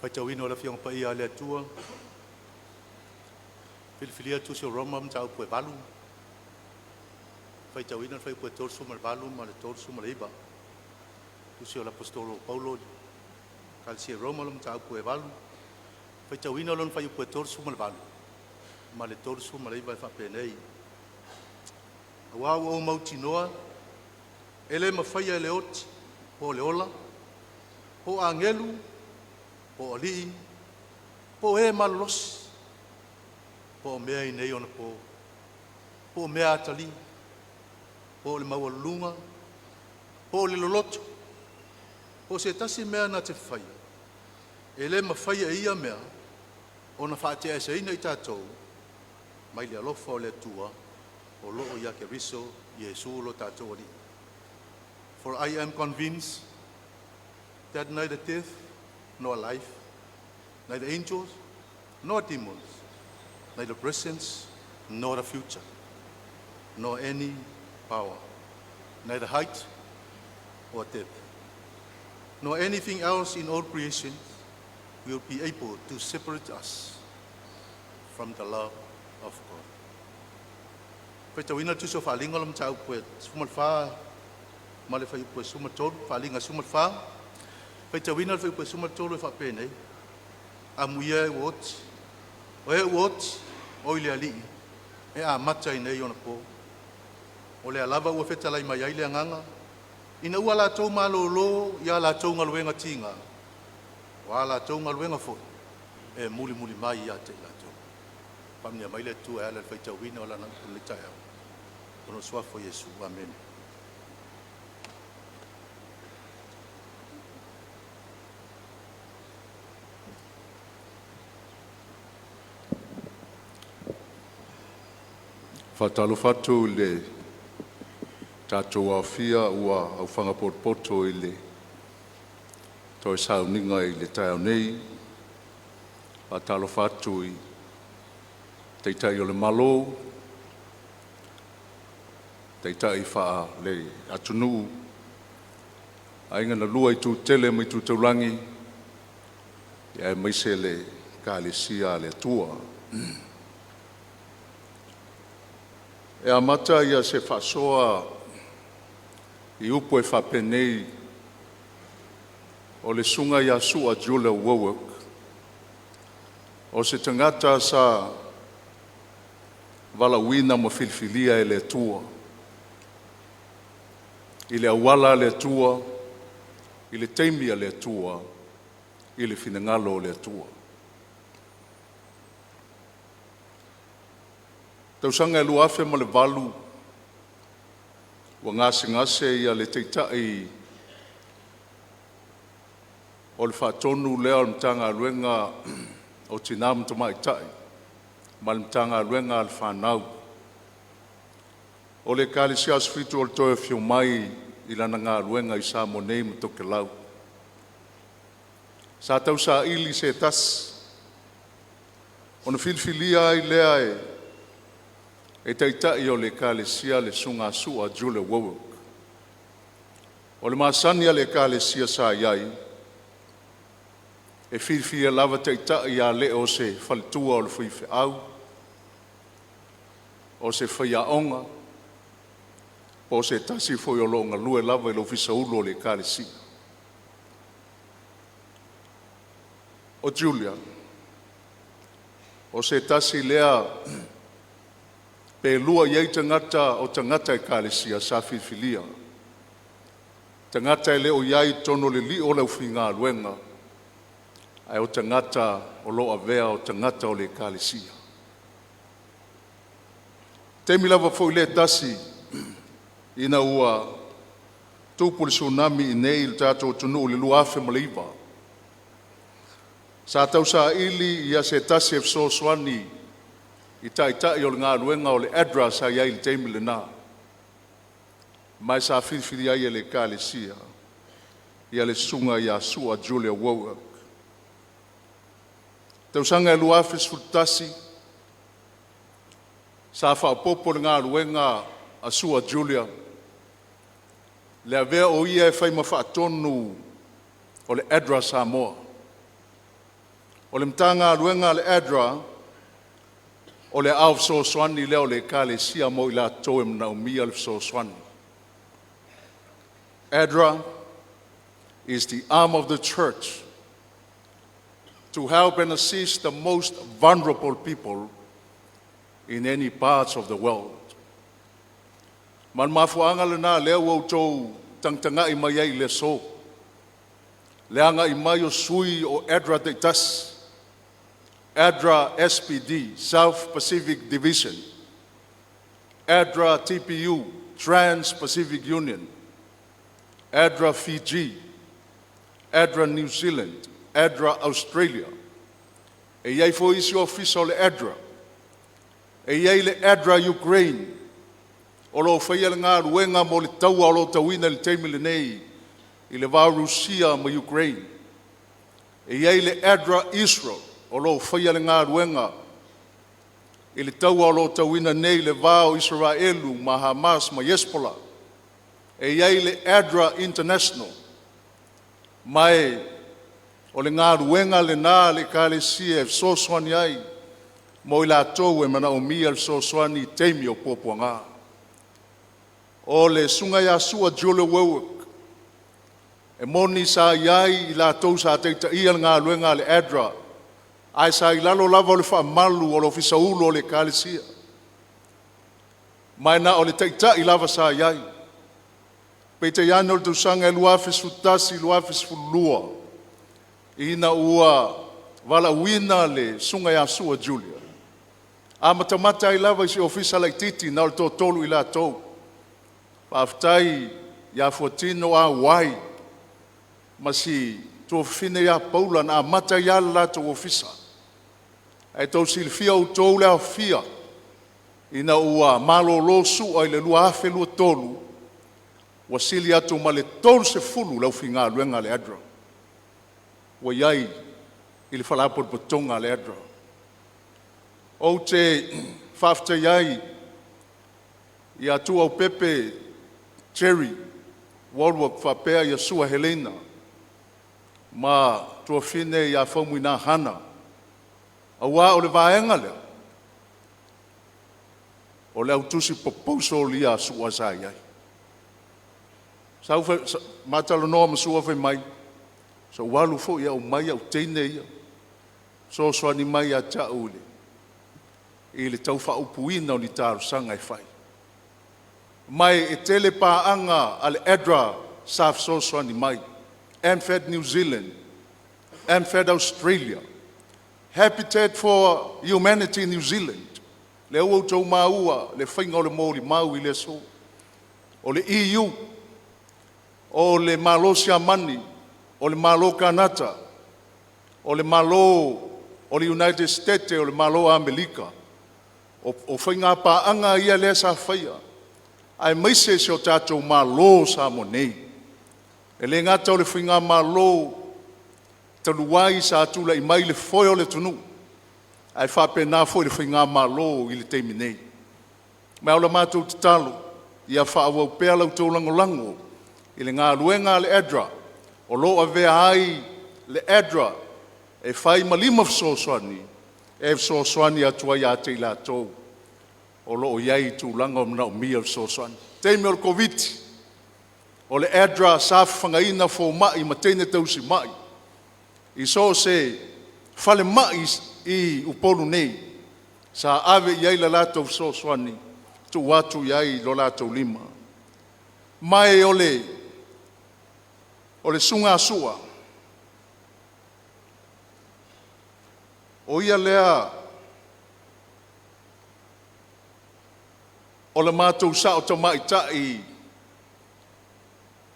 Speaker 15: Faitauina o le Afioga Paia a le Atua, filifilia Tusi o Roma mataupu e 8, faitauina le fuaiupu e 38 ma le 39. Tusi o le Aposetolo o Paulo i le Ekalesia i Roma, mataupu e 8, faitauina lona fuaiupu e 38 ma le 39 e faapenei: Aua ua ou mautinoa, e le mafaia e le oti po o le ola, po o agelu, po o alii, po o e malolosi, po o mea i nei ona po, po o mea atalii, po o le maualuluga, po o le loloto, po o se tasi mea na te faia, e le mafaia e ia mea ona faateaeseina i tatou mai le alofa o le Atua o loo ia Keriso Iesu lo tatou Alii. For I am convinced that neither death nor life, neither angels nor demons, neither present nor the future, nor any power, neither height or depth, nor anything else in all creation will be able to separate us from the love of God. Faitauina le tusi o Faaaliga o le mataupu e 14 ma le fuaiupu e 13, Faaaliga 14, faitauina le fuaiupu e 13 e faapenei: Amuia e ua oti, o e ua oti, o i le Alii, e amata i nei ona po. O lea lava ua fetalai mai ai le Agaga, ina ua latou malolo i a latou galuega tiga, o a latou galuega foi e mulimuli mai ia te i latou. Faamanuia mai le Atua e ala i le faitauina o Lana upu i lenei taeao. Ona o le suafa o Iesu. Amene.
Speaker 16: Faatalofa atu i le tatou aofia ua aofaga potopoto i le toe sauniga i le taeao nei. Faatalofa atu i Taitai o le Malo, Taitai faale-atunuu, Aiga na Lua, Itu Tetele ma Itu Taulagi, aemaise le Ekalesia a le Atua. E amata se faasoa i upu e faapenei, o le susuga ia Su'a Julia Wallwork, o se tagata sa valaauina ma filifilia e le Atua i le auala a le Atua, i le taimi a le Atua, i le finagalo o le Atua. Tausaga e 2008, ua gasegase le Taitai o le Faatonu lea o le Matagaluega o Tina ma Tamaitai ma le Matagaluega a le Fanau o le Ekalesia Asofitu o le Toe Afio Mai i lana galuega i Samoa nei ma Tokelau. Sa tausaili se tasi ona filifilia ai lea e Taitai o le Ekalesia le Susuga ia Su'a Julia Wallwork. O le masani a le Ekalesia sa i ai, e filifilia lava Taitai a le o se faletua o le faifeau, o se faiaoga, po o se tasi foi o lo o galue lava i le Ofisa Sili o le Ekalesia. O Julia, o se tasi lea pe lua i ai tagata o tagata Ekalesia sa filifilia, tagata e le o i ai i totonu o le lio o le aufaigaluega, ae o tagata o lo o avea o tagata o le Ekalesia. O le taimi lava foi lea e tasi ina ua tupu le Tsunami i le tatou atunuu i le 2009, sa tausaili ia se tasi e fesoasoani i Taitai o le galuega o le ADRA sa i ai i le taimi lena, ma sa filifilia ai e le Ekalesia ia le Susuga ia Su'a Julia Wallwork. Tausaga e 2011, sa faaopoopo le galuega a Su'a Julia le avea o ia e fai ma faatonu o le ADRA Samoa. O le Matagaluega a le ADRA, o le aao fesoasoani lea o le Ekalesia mo i latou e manaomia le fesoasoani. ADRA is the arm of the church to help and assist the most vulnerable people in any parts of the world. Ma le mafuaaga lena lea ua outou tagatagai mai ai i le aso, le agai mai o sui o ADRA taitasi, ADRA SPD South Pacific Division, ADRA TPU Trans Pacific Union, ADRA Fiji, ADRA New Zealand, ADRA Australia. E i ai foi isi ofisa o le ADRA, e i ai le ADRA Ukraine o lo o faia le galuega mo le taua o lo o tauina i le taimi lenei i le va o Rusia ma Ukraine. E i ai le ADRA Israel o lo o faia le galuega i le taua o lo o tauina nei i le va o Isaraelu ma Hamas ma Hezbollah. E i ai le ADRA International, ma o le galuega lena a le Ekalesia e fesoasoani ai mo i latou e manaomia le fesoasoani i taimi o puapuaga. O le susuga ia Sua Julia Wallwork, e moni sa i ai i latou sa taitaia le galuega a le ADRA, ae sa i lalo lava o le faamalu o le Ofisa Sili o le Ekalesia, ma e na o le taitai lava sa i ai. Peitai ane o le tausaga e 2011/2012 ina ua valaauina le susuga ia Sua Julia, amatamata ai lava i si ofisa laitiiti na o le toatolu i latou. Faafetai ia Fuatino Ah Wai ma si tuafafine ia Paula na amata ai lava le latou ofisa. Ae tou te silafia outou le aofia ina ua malolo Sua i le 2023, ua sili atu ma le 30 le aufaigaluega a le ADRA ua i ai i le Faalapotopotoga a le ADRA. Ou te faafetai ai ia Tuaeupepe Jerry Wallwork faapea Sua Hellena ma tuafafine ia Faumuina Hana, aua o le vaega lea o le au tusi proposal ia a Sua sa i ai. Sa ma talanoa ma Sua fai mai, se i ou alu foi e aumai au teine ia e fesoasoani mai ia te au i le tau faaupuina o ni talosaga e fai. Ma e tele paaga a le ADRA sa fesoasoani mai, AMFED New Zealand, AMFED Australia, Habitat for Humanity New Zealand, lea ua outou maua le faiga o le molimau i le aso. O le EU, o le Malo Siamani, o le Malo Kanata, o le Malo o le United State o le Malo o Amerika. O faiga paaga ia lea sa faia aemaise si o tatou Malo o Samoa nei. E le gata o le faigamalo talu ai sa tulai mai i le foe o le atunuu, ae faapena foi le faigamalo i le taimi nei. Ma o le matou tatalo, ia faaauau pea la outou lagolago i le galuega a le ADRA o lo o avea ai le ADRA e fai ma lima fesoasoani e fesoasoani atu ai ia te i latou o lo o i ai i tulaga o manaomia le fesoasoani. O le taimi o le Koviti, o le ADRA sa fafagaina fomai ma teine tausimai i so o se falemai i Upolu nei, sa ave i ai le latou fesoasoani, tuu atu i ai lo latou lima. Ma o le susuga a Sua, o ia lea o le matou sao tamaitai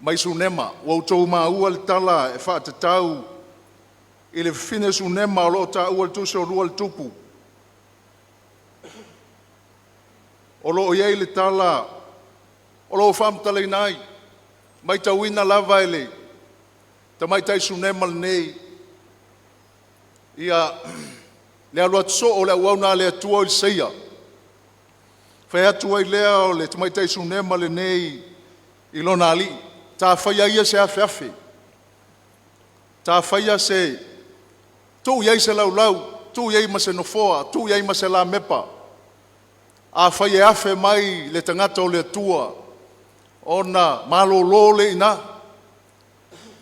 Speaker 16: mai Sunema. Ua outou maua le tala e faatatau i le fafine Sunema o lo o taua i le Tusi o Lua a le Tupu. O lo o i ai le tala o lo o faamatalaina ai, matauina lava e le tamaitai Sunema lenei ia le alu atu soo o le auauna a le Atua o Eliseia. Fai atu ai lea o le tamaitai Sunema lenei i lona alii, ta faia ia se afeafe, ta faia se Tuu i ai se laulau, tuu i ai ma se nofoa, tuu i ai ma se lamepa. Afai e afe mai le tagata o le Atua, ona malolo lea i ina.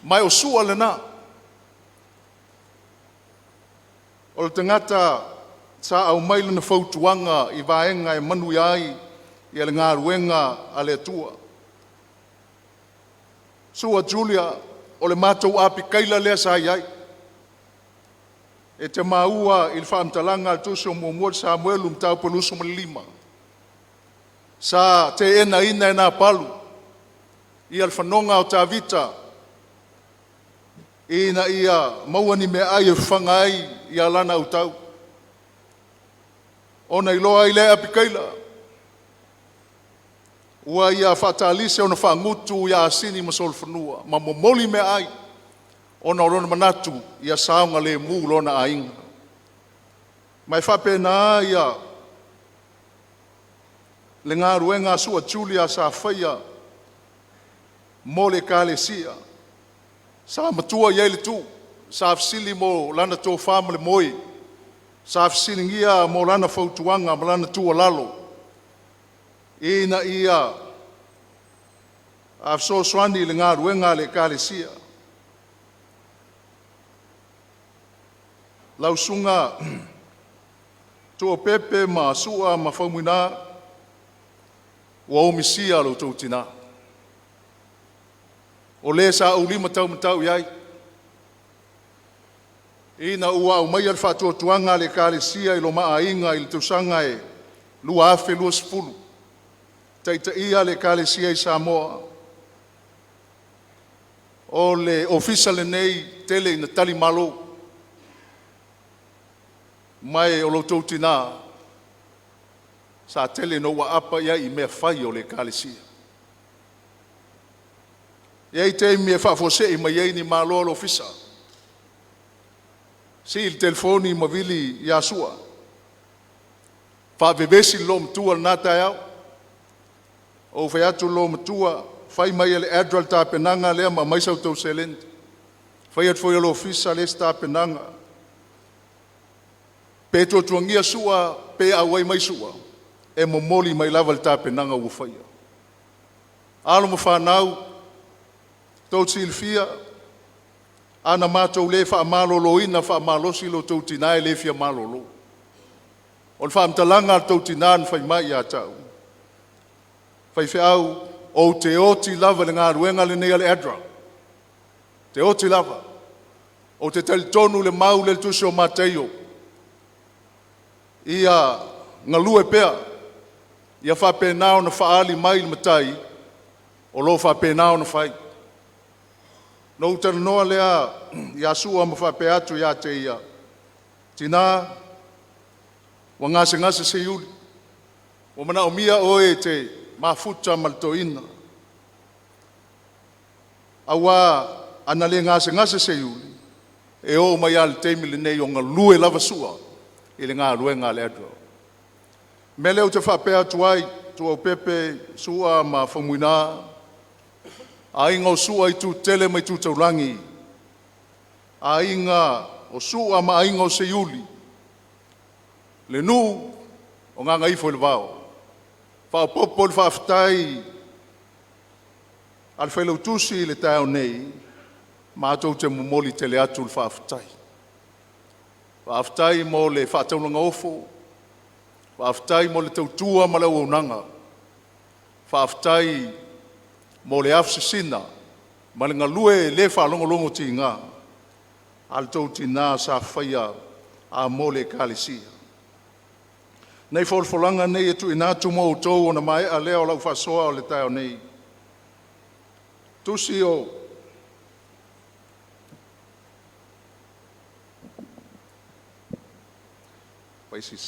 Speaker 16: Ma e o Sua lena. O le tagata sa aumai lana fautuaga i vaega e manuia ai le galuega a le Atua. Su'a Julia, o le matou apikaila lea sa i ai. E te maua i le faamatalaga a le Tusi o Muamua a Samuelu mataupu 25, sa teenaina e Napalu ia le fanoga o Tavita ina ia maua ni meaai e fafaga ai ia lana autau. Ona iloa ai lea e Apikaila ua ia faatalise ona faagutu ia Asini ma Solofanua ma momoli meaai ona o lona manatu ia saogalemu lona aiga. Ma e faapena ia le galuega a Sua Julia sa faia mo le Ekalesia. Sa matua i ai le tuu, sa fesili mo lana tofa ma le moe, sa fesiligia mo lana fautuaga ma lana tuualalo ina ia fesoasoani i le galuega a le Ekalesia. Lau Susuga Tuaopepe ma Sua ma Faumuina, ua ou misia lo outou tina, o le sa ou lima taumatau i ai ina ua aumaia le faatuatuaga a le Ekalesia i lo ma aiga i le tausaga e 2020, taitaia le Ekalesia i Samoa. O le ofisa lenei e tele ina talimalo, ma o lo outou tina sa tele ina ou aapa i ai i mea fai o le Ekalesia. E i ai taimi e faafuasei mai ai ni malo a le ofisa, sii le telefoni ma vili ia Sua, faavevesi le loomatua i lena taeao. Ou fai atu i le loomatua, fai mai e le ADRA le tapenaga lea ma aumai sa outou seleni. Fai atu foi e le ofisa le isi tapenaga. Pe tuatuagia Sua pe auai mai Sua, e momoli mai lava le tapenaga ua faia. Alo ma fanau, tou te silafia, ana matou le faamaloloina faamalosi lo outou tina e le fia malolo. O le faamatalaga a lo outou tina na fai mai ia te au, faifeau, ou te oti lava i le galuega lenei a le ADRA, ou te oti lava. Ou te talitonu i le mau lea i le tusi o Mataio, ia galue pea, ia faapena ona faaali mai i le Matai o lo o faapena ona fai. Na ou talanoa lea ia Sua ma faapea atu ia te ia, tina, ua gasegase Seiuli, ua manaomia oe e te mafuta ma le toeaina, aua ana le gasegase Seiuli, e oo mai lava i le taimi lenei o galue lava Sua i le galuega a le ADRA. O le mea lea ou te faapea atu ai Tuaopepe, Sua ma Faumuina, aiga o Sua i Itu tetele ma itu taulagi, aiga o Sua ma aiga o Seiuli, le nuu o Gagaifoolevao. Faaopoopo le faafetai a le Failautusi i le taeao nei, matou te momoli tele atu le faafetai. Faafetai mo le faataulaga ofo, faafetai mo le tautua ma le auaunaga, faafetai mo le afu sisina ma le galue le faalogologotiga a lo outou tina sa faia mo le Ekalesia. Nei folafolaga nei e tuuina atu mo outou ona maea lea o lau faasoa i le taeao nei. Tusi o Ioane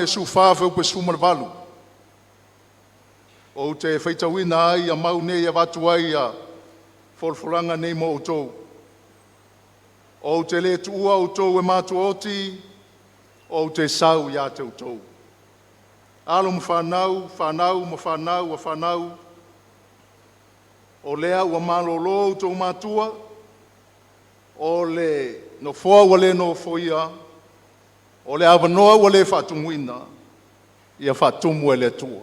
Speaker 16: 14 fuaiupu 18, ou te faitauina ai ia mau nei e avatu ai ia folafolaga nei mo outou. Ou te le tuua outou e matuaoti, ou te sau ia te outou. Alo ma fanau, fanau ma fanau a fanau, o lea ua malolo outou matua, O le nofoa ua le nofoia, o le avanoa ua le faatumuina, ia faatumu e le Atua.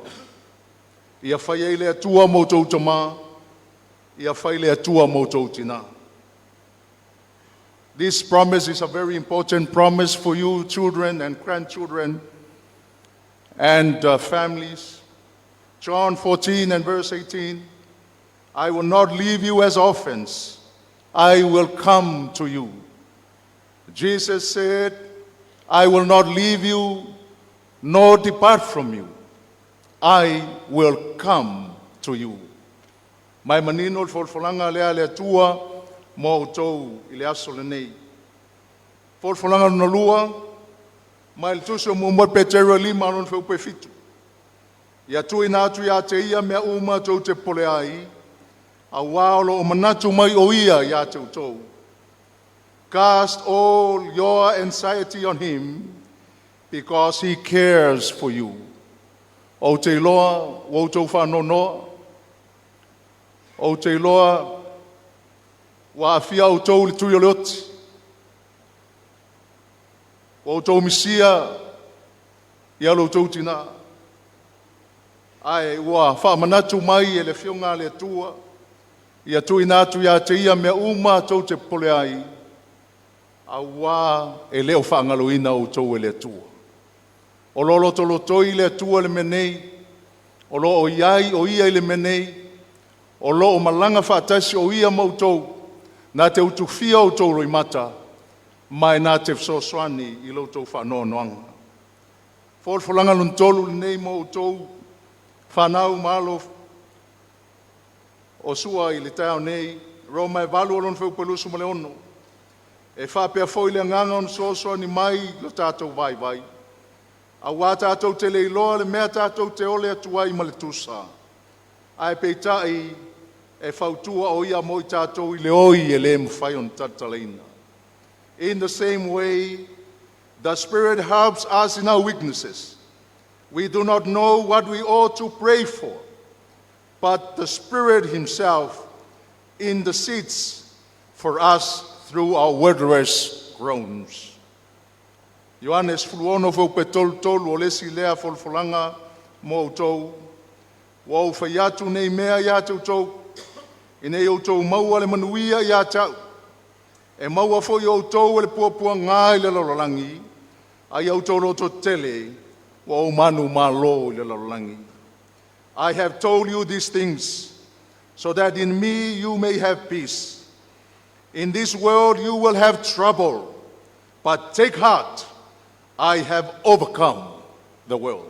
Speaker 16: Ia fai ai le Atua ma outou tama, ia fai le Atua ma outou tina. This promise is a very important promise for you, children and grandchildren and families. John 14 and verse 18: "I will not leave you as orphans, I will come to you." Jesus said, "I will not leave you nor depart from you. I will come to you." Ma e manino le folafolaga lea a le Atua mo outou i le aso lenei. Folafolaga lona lua, mai le tusi o muamua Petero e 5 lona fuaiupu e 7. Ia tuuina atu ia te ia mea uma tou te popole ai, auā o lo o manatu mai o ia ia te outou. Cast all your anxiety on him because he cares for you. Ou te iloa ua outou faanoanoa, ou te iloa ua aafia outou i le tui o le oti, ua outou misia ia lo outou tinā, ae ua faamanatu mai e le Afioga a le Atua, ia tuuina atu ia te ia mea uma tou te popole ai, auā e le o faagaloina outou e le Atua. O lo o lotolotoi le Atua i le mea nei, o lo o i ai o Ia i le mea nei, o lo o malaga faatasi o Ia ma outou, na te utufia outou loimata, ma e na te fesoasoani i lo outou faanoanoaga. Folafolaga lona tolu lenei mo outou fanau ma alo o Sua i le taeao nei, Roma e 8 o lona fuaiupu e 26. E faapea foi le agaga ona fesoasoani mai i lo tatou vaivai, auā tatou te le iloa le mea tatou te ole atu ai ma le tusa, ae peitai e fautua o Ia mo i tatou i le oi e le mafai ona talatalaina. In the same way, the Spirit helps us in our weaknesses. We do not know what we ought to pray for, but the Spirit Himself intercedes for us through our wordless groans. Ioane 16 fuaiupu e 33 o le isi lea folafolaga mo outou. Ua ou fai atu nei mea ia te outou, ina ia outou maua le manuia ia te a'u. E maua foi e outou e le puapuaga i le lalolagi, a ia outou lototetele, ua ou manumalo i le lalolagi. I have told you these things so that in me you may have peace. In this world you will have trouble, but take heart, I have overcome the world.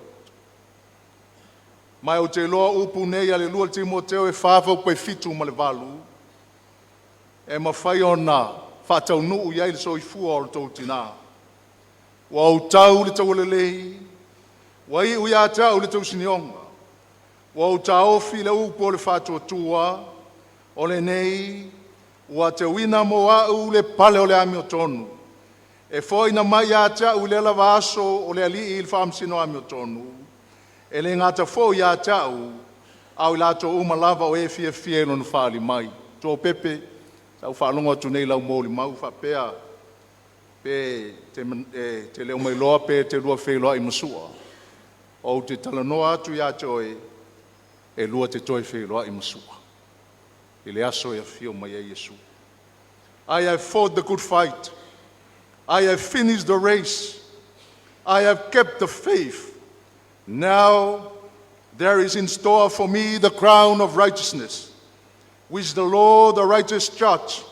Speaker 16: Ma ou te iloa upu nei a le lua Timoteo e 4 fuaiupu e 7 ma le 8, e mafai ona faataunuu i ai le soifua o le tou tinā. Ua ou tau le taua lelei, ua iu ia te au le tausinioga, ua ou taofi le upu o le faatuatua, o lenei ua teuina mo au le pale o le amiotonu, e foaina mai ia te au i lea lava aso e le Alii le faamasino amiotonu, e le gata foi ia te au, a o i latou uma lava o e fiafia i lona faaali mai. Tuaopepe, sa ou faalogo atu nei i lau molimau faapea, pe te, e te le o mailoa pe te lua feiloai ma Sua. Ou te talanoa atu ia te oe, e lua te toe feiloai ma Sua. I le aso e afio mai ai Iesu. I have fought the good fight. I have finished the race. I have kept the faith. Now there is in store for me the crown of righteousness, which the Lord, the righteous judge,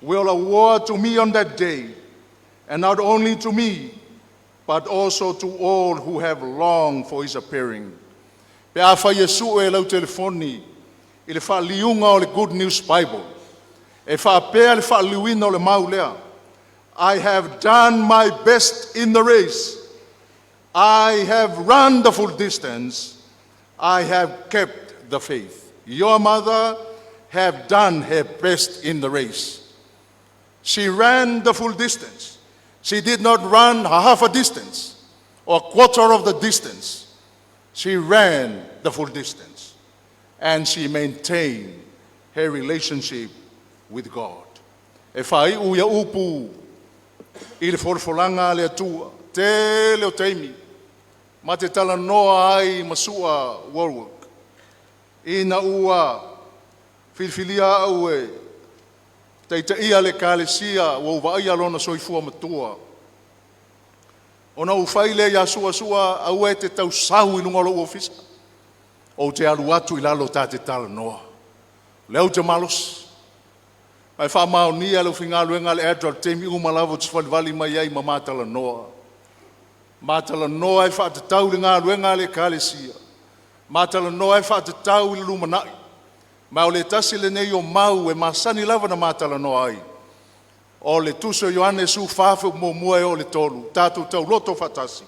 Speaker 16: will award to me on that day, and not only to me, but also to all who have longed for his appearing. Pe afai e sue lau telefoni i le faaliuga o le Good News Bible, e faapea le faaliuina o le mau lea, "I have done my best in the race. I have run the full distance. I have kept the faith." Your mother have done her best in the race. She ran the full distance. She did not run a half a distance or a quarter of the distance. She ran the full distance and she maintained her relationship with God. E faaiu ia upu i le folafolaga a le Atua, tele o taimi ma te talanoa ai ma Sua Wallwork, ina ua filifilia au e taitaia le Ekalesia ua ou vaaia lona soifua matua. Ona ou fai lea ia Sua, “Sua, aua e te tau sau i luga o lou ofisa, ou te alu atu i lalo ta te talanoa, o lea ou te malosi.” Ma e faamaonia e le aufaigaluega a le ADRA o taimi uma lava ou te salivali mai ai ma ma talanoa, ma talanoa e faatatau i le galuega a le Ekalesia, ma talanoa e faatatau i le lumanai. Ma o le tasi lenei o mau e masani lava ona ma talanoa ai, o le Tusi o Ioane 14 fuaiupu 1 e oo i le 3, tatou tauloto faatasi,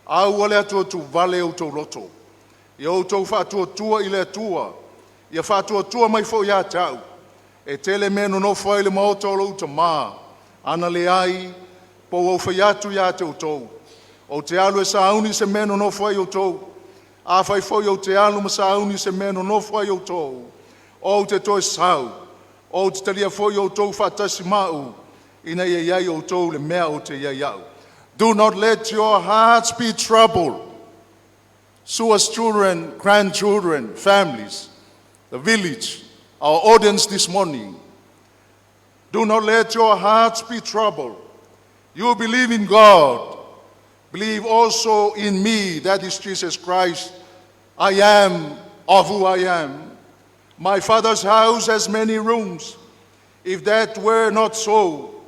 Speaker 16: aua le atuatuvale outou loto, ia outou faatuatua i le Atua, ia faatuatua mai foi ia te au. E tele mea e nonofo ai i le maota o lou Tama. A na leai, pe ua ou fai atu ia te outou, ou te alu e sauni se mea e nonofo ai outou. Afai foi ou te alu ma sauni se mea e nonofo ai outou, ou te toe sau, ou te talia foi outou faatasi ma au, ina ia i ai outou i le mea ou te i ai au. Do not let your hearts be troubled. Sua's children, grandchildren, families, the village, our audience this morning. Do not let your hearts be troubled. You believe in God, believe also in me, that is Jesus Christ. I am of who I am. My Father's house has many rooms. If that were not so,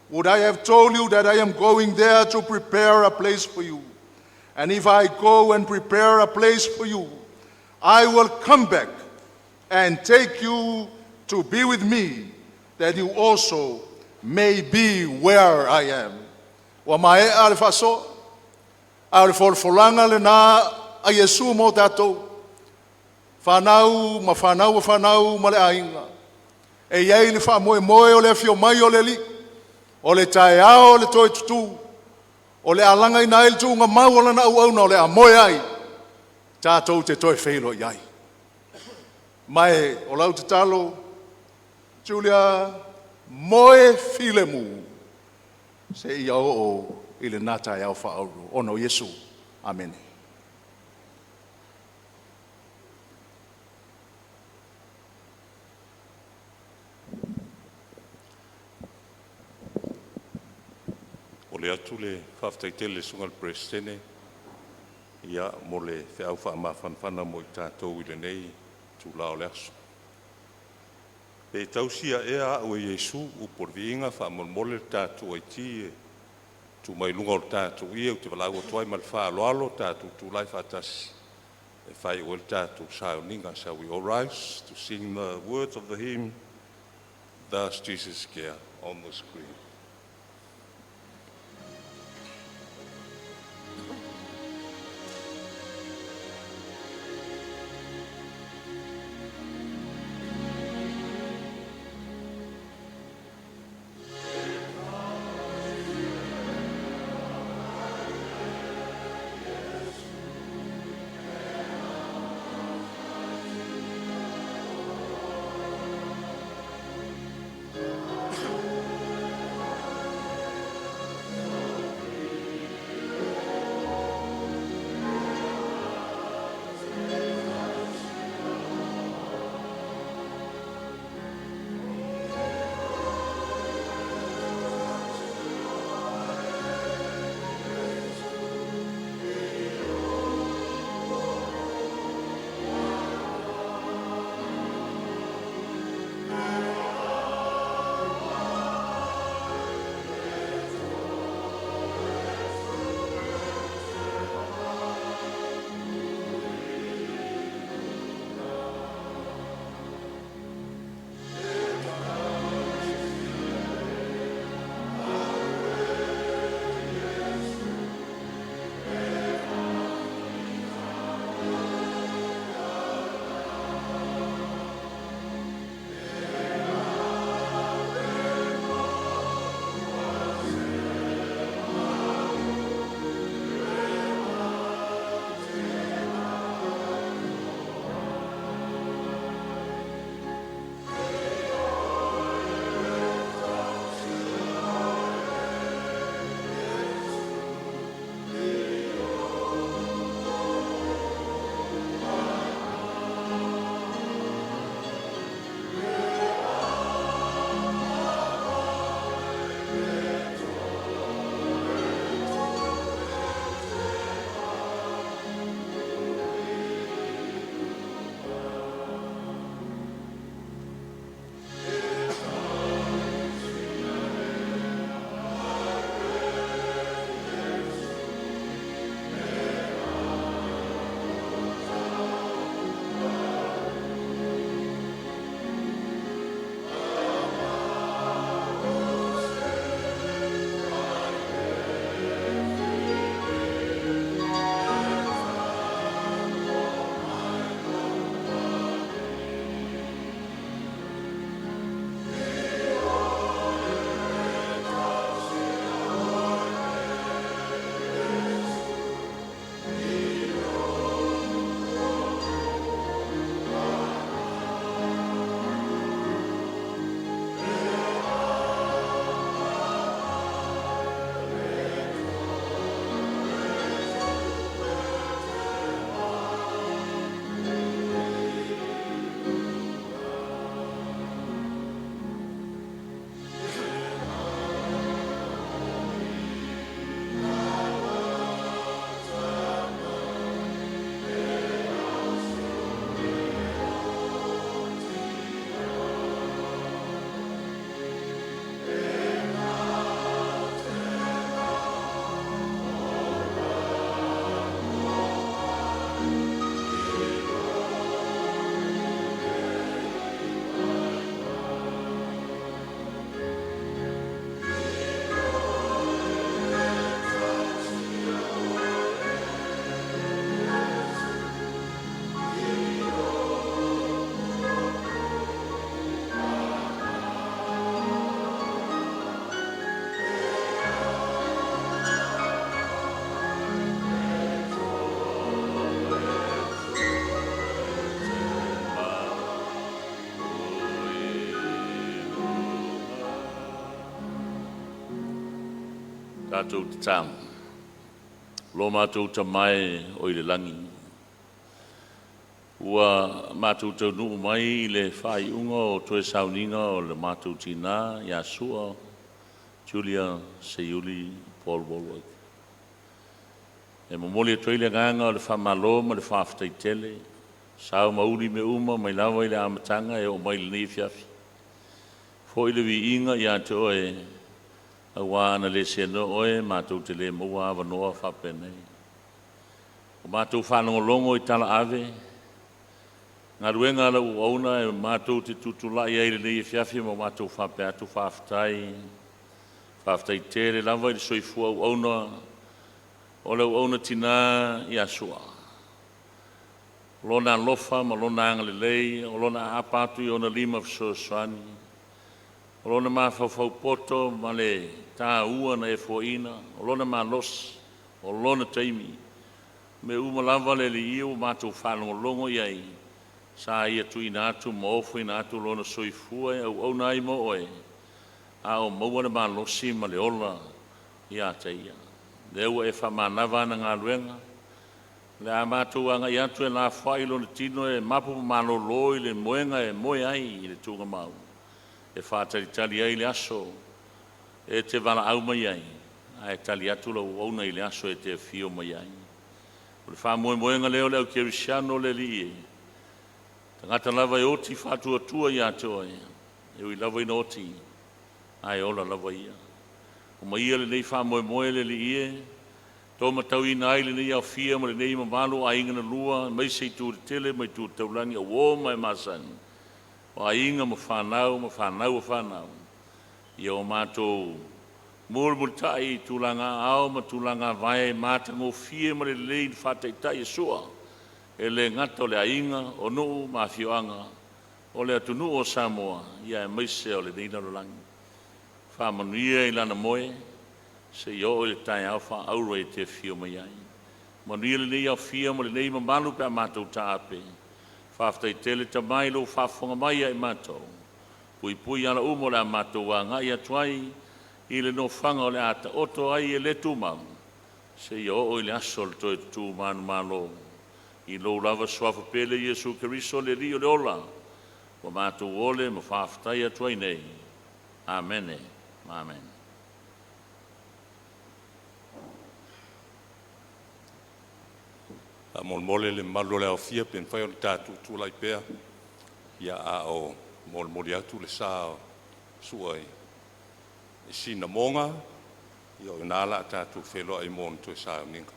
Speaker 16: would I have told you that I am going there to prepare a place for you? And if I go and prepare a place for you, I will come back and take you to be with me, that you also may be where I am. Ua maea le faasoa, a o le folafolaga lena a Iesu mo tatou, fanau ma fanau o fanau ma le aiga. E i ai le faamoemoe o le afio mai o le Alii, o le taeao o le toe tutū, o le a lagaina ai le tuugamau o lana auauna o le a moe ai, tatou te toe feiloai ai. Ma e o lau tatalo, Julia, moe filemu seia oo i lena taeao faaauuro ona o Iesu. Amene.
Speaker 17: Momoli atu le faafetai tele i le Susuga i le Peresetene mo le feau faamafanafana mo i tatou i lenei itula o le aso. Pe tausia ea a'u e Iesu, upu o le viiga, faamolemole le tatou IT e tuu mai luga o le tatou ie. Ou te valaau atu ai ma le faaaloalo tatou tulai faatasi e faaiu ai le tatou sauniga. Shall we all rise to sing the words of the hymn, Does Jesus Care, on the screen.
Speaker 18: Tatou tatalo. Lo matou Tama e o i le lagi, ua matou taunuu mai i le faaiuga o toe sauniga o le matou tinā ia Sua Julia Seiuli Paul Wallwork. E momoli atu ai le agaga o le faamalo ma le faafetai tele, sao ma uli mea uma mai lava i le amataga e oo mai i lenei afiafi. Fo'i le viiga ia te Oe, auā ana le seanoa Oe matou te le maua avanoa faapenei. Ua matou faalogologo i talaave, galuega a lau auauna e matou te tutulai ai i lenei afiafi ma matou faapea atu, faafetai, faafetai tele lava i le soifua auauna o le auauna tinā ia Sua. O Lona alofa ma Lona agalelei, o Lona aapa atu i ona lima fesoasoani, o Lona mafaufau poto ma le tāua na e foaina, o Lona malosi, o Lona taimi, mea uma lava le Alii e ua matou faalogologo i ai, sa Ia tuuina atu ma ofoina atu Lona soifua e auauna ai mo Oe, a o maua le malosi ma le ola ia te Ia. Lea ua e faamanava ana galuega, o le a matou agai atu e lafoai lona tino e mapu ma malolo i le moega e moe ai i le tuugamau, e faatalitali ai i le aso e te valaau mai ai, ae tali atu lau auauna i le aso e te afio mai ai. O le faamoemoega lea o le au kerisiano le Alii e, tagata lava e oti faatuatua ia te Oe, e ui lava ina oti, ae ola lava ia. Omaia lenei faamoemoe le Alii e, taumatauina ai lenei aofia ma lenei mamalu o aiga na lua, aemaise i itu tetele ma itu taulagi, o uo ma e masani, o aiga ma fanau ma fanau a fanau, ia o matou mulimulitai i tulaga aao ma tulaga vae matagofie ma le lelei na faataitai e Sua, e le gata o le aiga, o nuu ma afioaga, o le atunuu o Samoa, ia aemaise o lenei lalolagi. Faamanuia i lana moe, seia oo i le taeao faaauro e te afio mai ai. Manuia lenei aofia ma lenei mamalu pe a matou taape. Faafetai tele Tama i lou faafofoga mai ia i matou, puipui ala uma o le a matou agai atu ai i le nofoaga o le a taoto ai e le tumau, seia oo i le aso o le toe tutu manumalo. I lou lava suafa pele Iesu Keriso o le Alii o le ola, ua matou ole ma faafetai atu ai nei. Amene. Amene.
Speaker 17: Faamolemole le mamalu o le aofia pe mafai ona tatou tulai pea, ia a o molimoli atu le sa o Sua i Sinamoga, ia o i ina o le a tatou feiloai mo ona toe sauniga.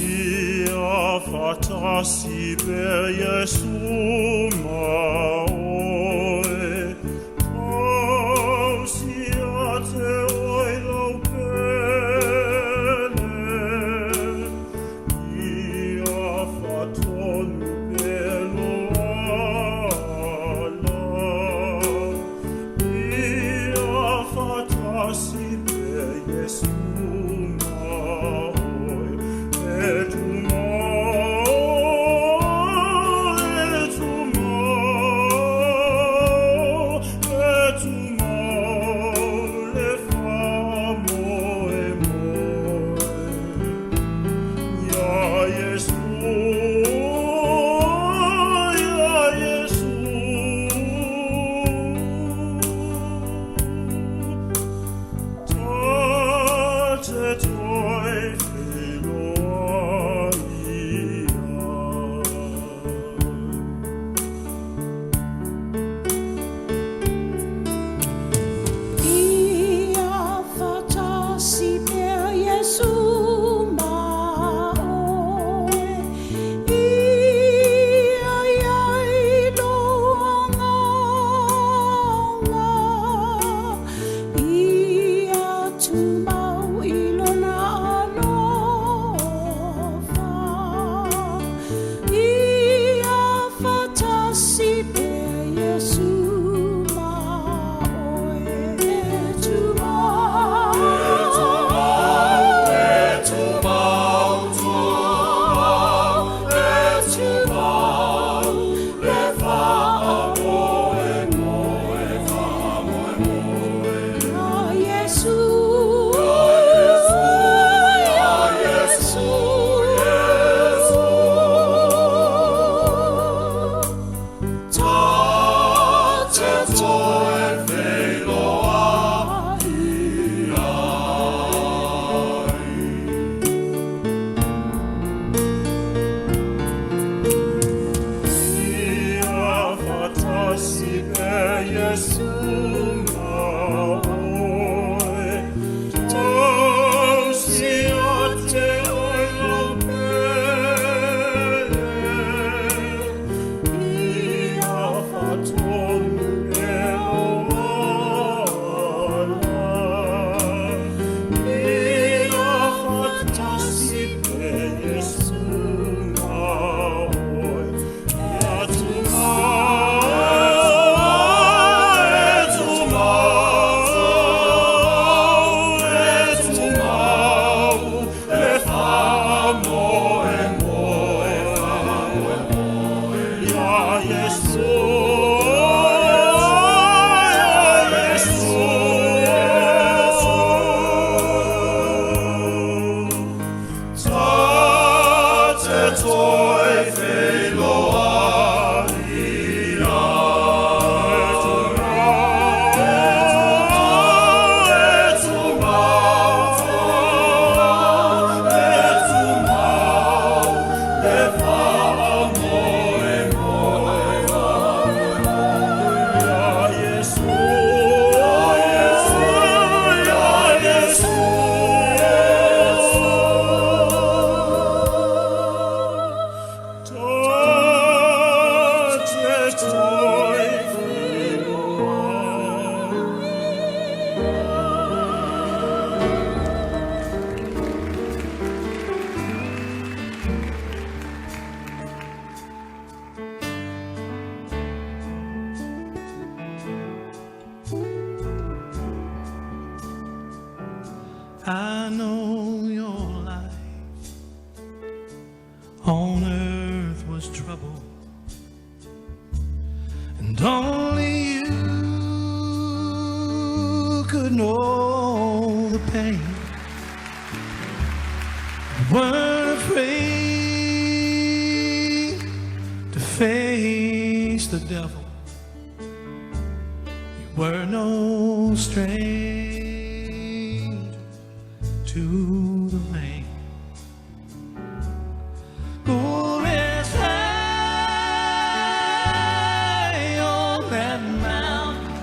Speaker 19: Ia faatasi pea Iesu ma oe, tausi ia te oe lau pele. Ia faatonu pea lou ala. Ia faatasi pea Iesu ma oe, e tumau, e tumau.
Speaker 20: weren't afraid to face the devil. You were no stranger to the rain. Go rest high on that mountain.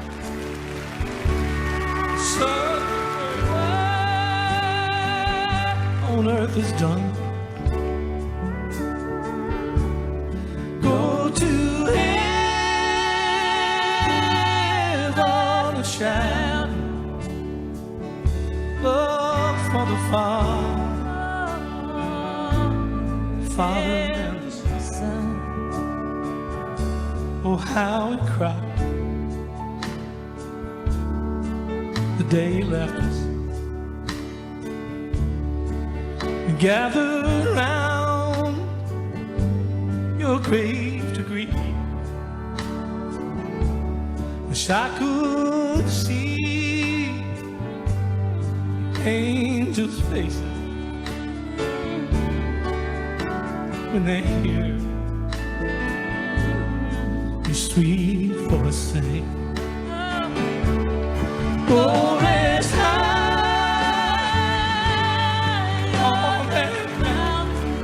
Speaker 20: So on earth is done. Go to heaven and shout. Look for the Father, Father and the Son. Oh, how we cried the day you left us. We gathered round your grave to grieve. Wish I could see angels' faces when they hear your sweet voice say, Go rest high on that mountain,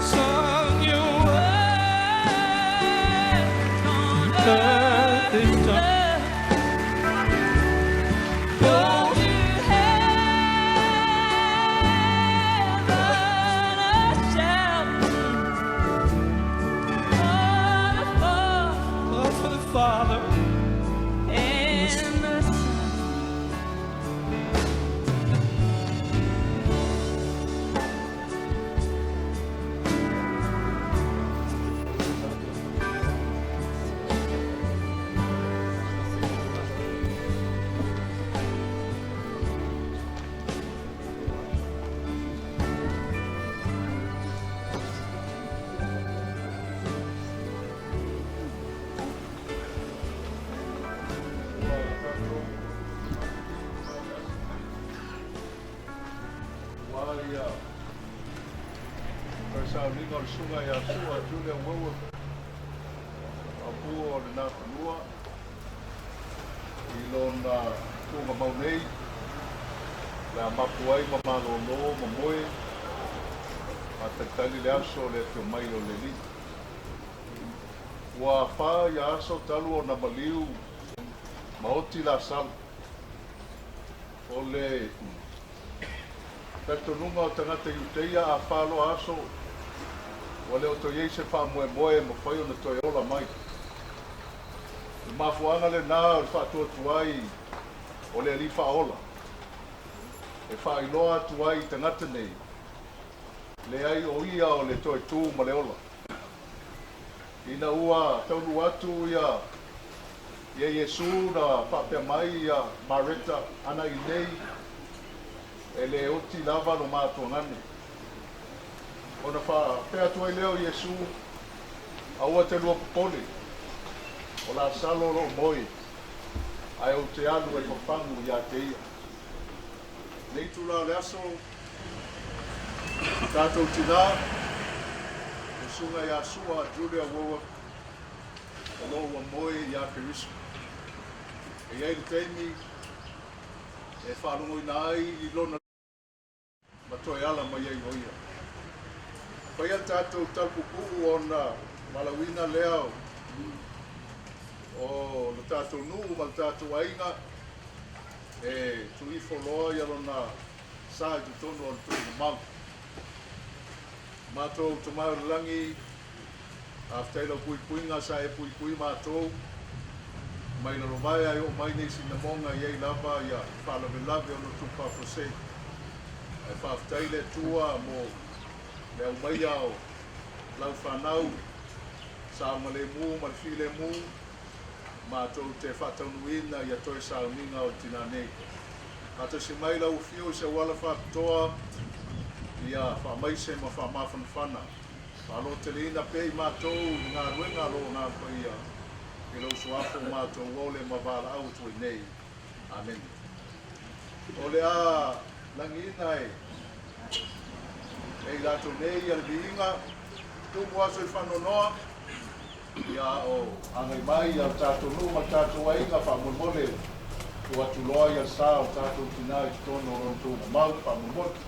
Speaker 20: son, your work on earth is done. Go to heaven, a shout. Oh, for the Father and the Son.
Speaker 16: Ua ia faasauliga o le susuga ia Su'a Julia Wallwork, aupua o le Nafanua i lona tuugamau nei, le a mapu ai ma malōlō ma moe, faatalitali le aso le afio mai o le Alii. Ua afā ia aso talu ona maliu ma oti Lasalo. O le talitonuga o tagata Iuteia a fā loa aso, ua le o toe i ai se faamoemoe e mafai ona toe ola mai. O le mafuaaga lenā o le faatuatuai o le Alii Faaola e faailoa atu ai i tagata nei, leai o ia o le toe tū ma le ola. Ina ua taunuu atu ia ia Iesu na faapea mai ia Mareta ana i nei e le oti lava lo matuagane. Ona faapea atu ai lea o Iesu, aua te lua popole, o Lasalo o loo moe, ae ou te alu e fafagu ia te ia. Nei itulā o le aso, tatou tinā, le susuga ia Su'a Julia Wallwork, o loo ua moe ia Keriso. E i ai le taimi e faalogoina ai i lona ma toe ala mai ai o ia. Faia le tatou talapupuu ona valaauina lea o le tatou nuu ma le tatou aiga e tuuifo loa ia lona sa i totonu o le tuugamau. Matou Tama i le Lagi, faafetai i lau puipuiga sa e puipui matou mai lalovaea e oo mai nei sinamoga e i ai lava ia faalavelave o lo tupu faafuasei. Ae faafetai le Atua mo le aumaia o lau fanau saogalemu ma le filemu matou te faataunuuina ia toe sauniga o le tinā nei. Faatasi mai lau afio i se auala faapitoa ia faamaise ma faamafanafana. Faaloteleina pea i matou i le galuega a lou Agaga Paia i lou Suafa ua matou ole ma valaau atu ai nei. Amene. O le a lagiina e E i latou nei ia le viiga, tumu aso i faanoanoa, ia o agai mai ia le tatou nuu ma le tatou aiga faamolemole tuu atu loa ia le sa o le tatou tinā i totonu o lona tuugamau faamolemole.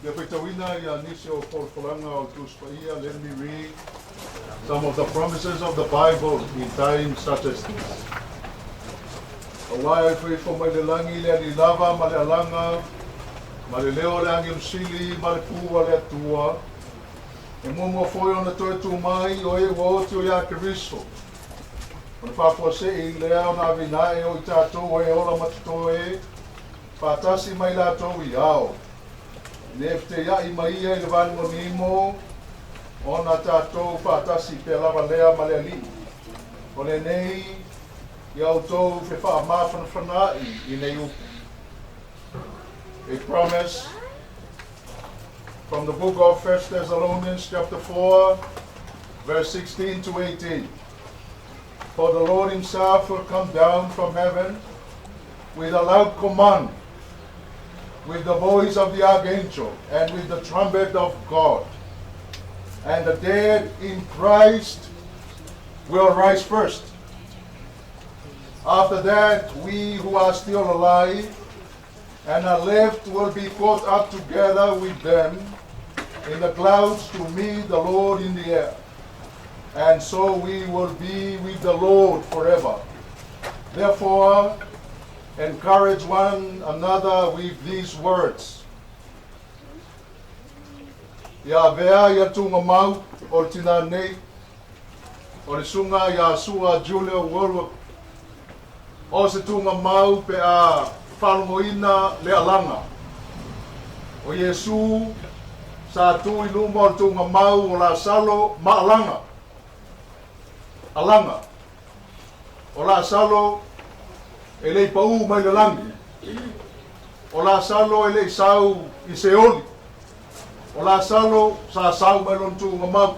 Speaker 16: Fia faitauina ia nisi o folafolaga o Tusi Paia. Let me read some of the promises of the Bible in times such as this. Auā e ifo mai le lagi le Alii lava ma le alaga ma le leo o le agelu sili ma le pū a le Atua. E muamua foi ona toe tu mai o e ua oti o iā Keriso. Ona faafuasei lea ona aveina ae o i tatou o e ola ma totoe faatasi ma i latou i ao. Ina ia feteiai ma ia i le vanimonimo ona tatou faatasi pea lava lea ma le Alii. O lenei ia outou fefaamafanafanaai i nei upu. A promise from the book of 1 Thessalonians chapter 4 verse 16 to 18. For the Lord himself will come down from heaven with a loud command, with the voice of the archangel, and with the trumpet of God. And the dead in Christ will rise first. After that, we who are still alive and are left will be caught up together with them in the clouds to meet the Lord in the air. And so we will be with the Lord forever. Therefore, encourage one another with these words. Ia avea ia tuugamau o le tinā nei, o le susuga ia Su'a Julia Wallwork, o se tuugamau pe a faalogoina le alaga o Iesu sa tu i luma o le tuugamau o Lasalo ma alaga. Alaga. O Lasalo e le i paū mai le lagi. O Lasalo e le i sau i Seoli. O Lasalo sa sau mai lona tuugamau.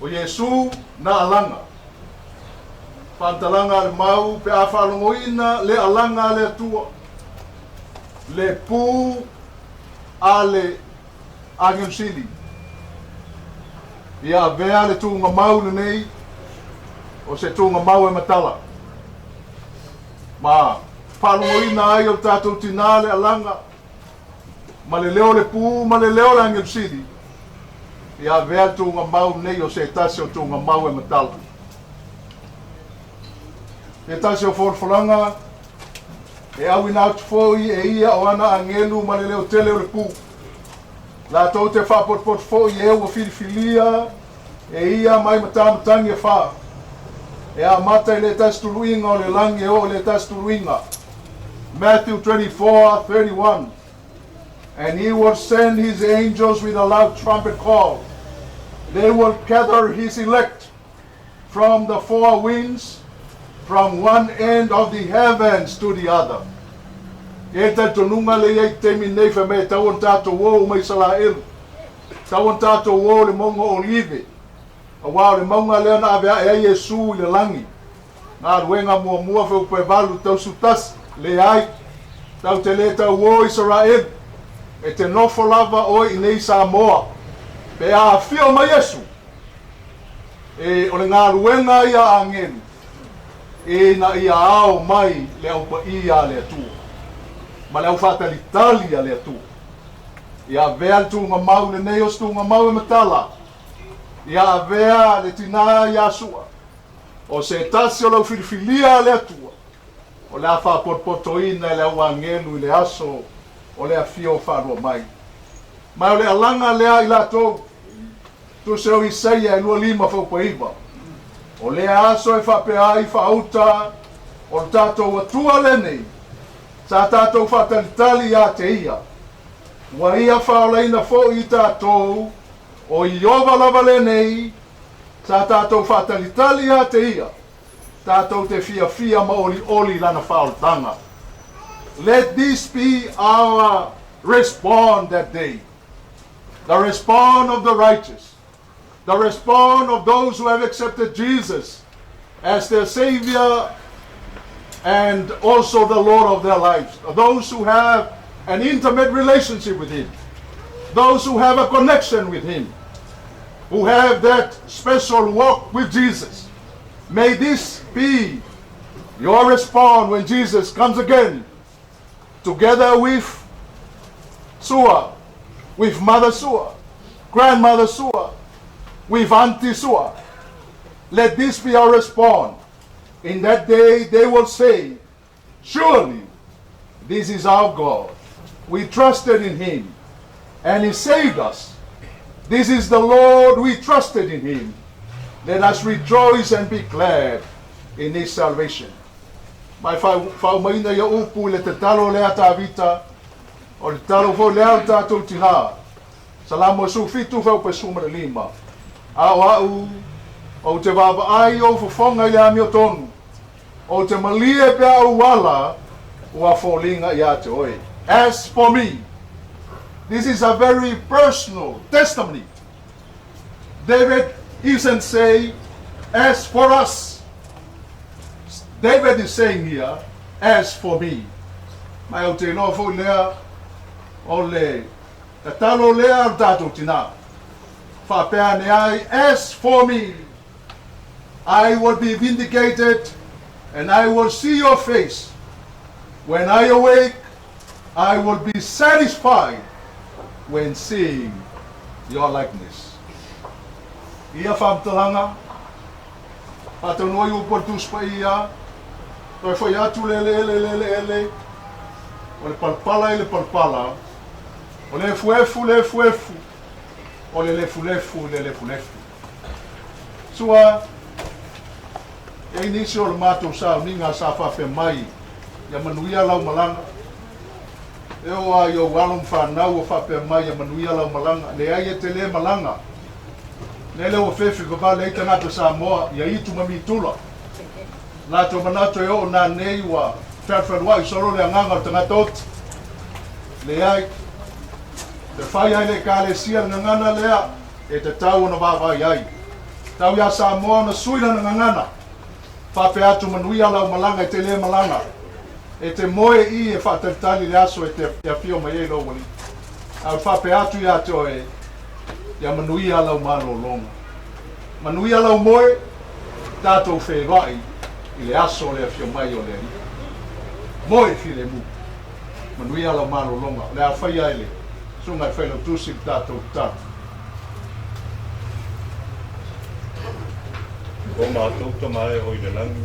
Speaker 16: O Iesu na alaga. Faamatalaga a le mau pe a faalogoina le alaga a le Atua, le pū a le agelu sili. Ia avea le tuugamau lenei o se tuugamau e matala. Ma faalogoina ai o le tatou tinā le alaga ma le leo o le pū ma le leo o le agelu sili. Ia avea le tuugamau nei o se tasi o tuugamau e matala. Se tasi o folafolaga e auina atu foi e ia o ana agelu ma le leo tele o le pū. Latou te faapotopoto foi e ua filifilia e ia mai matamatagi e fā. E amata i le tasi tuluiga o le lagi e oo i le tasi tuluiga. Matthew 24:31. And he will send his angels with a loud trumpet call. They will gather his elect from the four winds, from one end of the heavens to the other. E talitonuga le i ai taimi nei fai mai e tatau ona tatou o uma i Isalaelu. Tatau ona tatou o i le mauga o Olive. Auā o le mauga lea na ave ae ai Iesu i le lagi. Galuega muamua feupe valu tausu tasi, leai, tau te le tau o Isaraelu, e te nofo lava oe i nei Samoa, pe a afio mai Iesu, e o le galuega ia a agelu, ina ia ao mai le au paia a le Atua, ma le au faatalitali a le Atua. Ia avea le tuugamau lenei o se tuugamau e matala, ia avea le tinā ia Sua, O se tasi o le au filifilia a le Atua, o le a faapotopotoina e le au agelu i le aso o le afio faalua mai. Ma o le alaga lea i latou, tusa o Isaia e 25 faupa 9. O lea aso e faapea ai faauta o le tatou Atua lenei, sa tatou faatalitali ia te ia. Ua ia faaolaina foi i tatou, o Ieova lava lenei, sa tatou faatalitali ia te ia, tatou te fiafia ma olioli i lana faaolataga. Let this be our response that day. The response of the righteous. The response of those who have accepted Jesus as their Savior and also the Lord of their lives. Those who have an intimate relationship with Him. Those who have a connection with Him. Who have that special walk with Jesus. May this be your response when Jesus comes again, together with Sua. With Mother Sua, Grandmother Sua, with Auntie Sua. Let this be our response. In that day they will say, Surely this is our God. We trusted in him, and he saved us. This is the Lord, we trusted in him. Let us rejoice and be glad in his salvation. Mai faaumaina ia upu i le tatalo lea Tavita, o le tatalo foi lea o le tatou tinā. Salamo 17 fuaiupu 15. A o a'u, ou te vaavaai i ou fofoga i le amiotonu, ou te malie pe a ou ala ua foliga iā te oe. As for me, this is a very personal testimony. David isn't saying, as for us. David is saying here, as for me. Ma ou te iloa foi lea o le tatalo lea a le tatou tinā. Faapea ane ai, as for me, I will be vindicated and I will see your face. When I awake, I will be satisfied when seeing your likeness. Ia faamatalaga, faataunuu ai upu a le Tusi Paia, toe foi atu le eleele i le eleele, o le palapala i le palapala, o le efuefu i le efuefu, o le lefulefu i le lefulefu. Sua, e i ai nisi o le matou sauniga sa faapea mai, ia manuia lau malaga. E oo lava i ou alo ma fanau ua faapea mai, ia manuia lau malaga. Leai e te le malaga. Lele ua fefi vavale ai tagata Samoa ia itu ma mitula. Latou manatu e oo nanei ua fealualuai solo le agaga o le tagata oti. Leai. Te fai ai le Ekalesia le gagana lea e tatau ona vaavaai ai. Tau iā Samoa ona sui lana gagana. Faapea atu manuia lau malaga e te le malaga. E te moe i e faatalitali le aso e te afio mai ai lou alii. Ae o le faapea atu iā te oe, ia manuia lau malologa. Manuia lau moe, tatou feiloai i le aso o le afio mai o le Alii. Moe filemu. Manuia lau malologa. O le a faia e le Susuga i le Failautusi le tatou tatalo.
Speaker 17: O matou Tama e o i le lagi,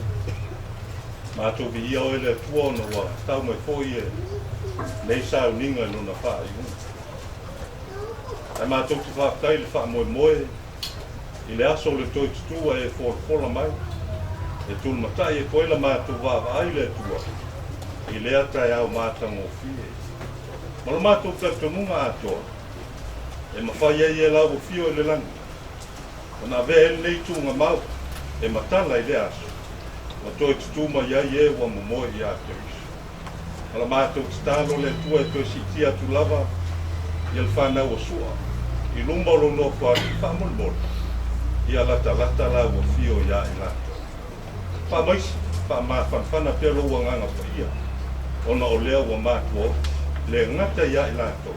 Speaker 17: matou viia oe le Atua ona ua tau mai foi e nei sauniga i lona faaiuga. Ae matou te faafetai i le faamoemoe i le aso o le toe tutū a e folafola mai, e tulumatai e koe la matou vaavaai i le Atua i lea taeao matagofie. Ma lo matou talitonuga atoa, e mafai ai e lau afio i le lagi, ona avea ai lenei tuugamau e matala i lea aso, ma toe tutū mai ai e ua momoe iā Keriso. Ma la matou tatalo le Atua e toe siitia atu lava ia le fanau a Sua i luma o lou nofoalii faamolemole, ia latalata lau afio iā i latou. Faamaisi, faamafanafana pea lou agaga paia, ona o lea ua matua oti, le gata iā i latou,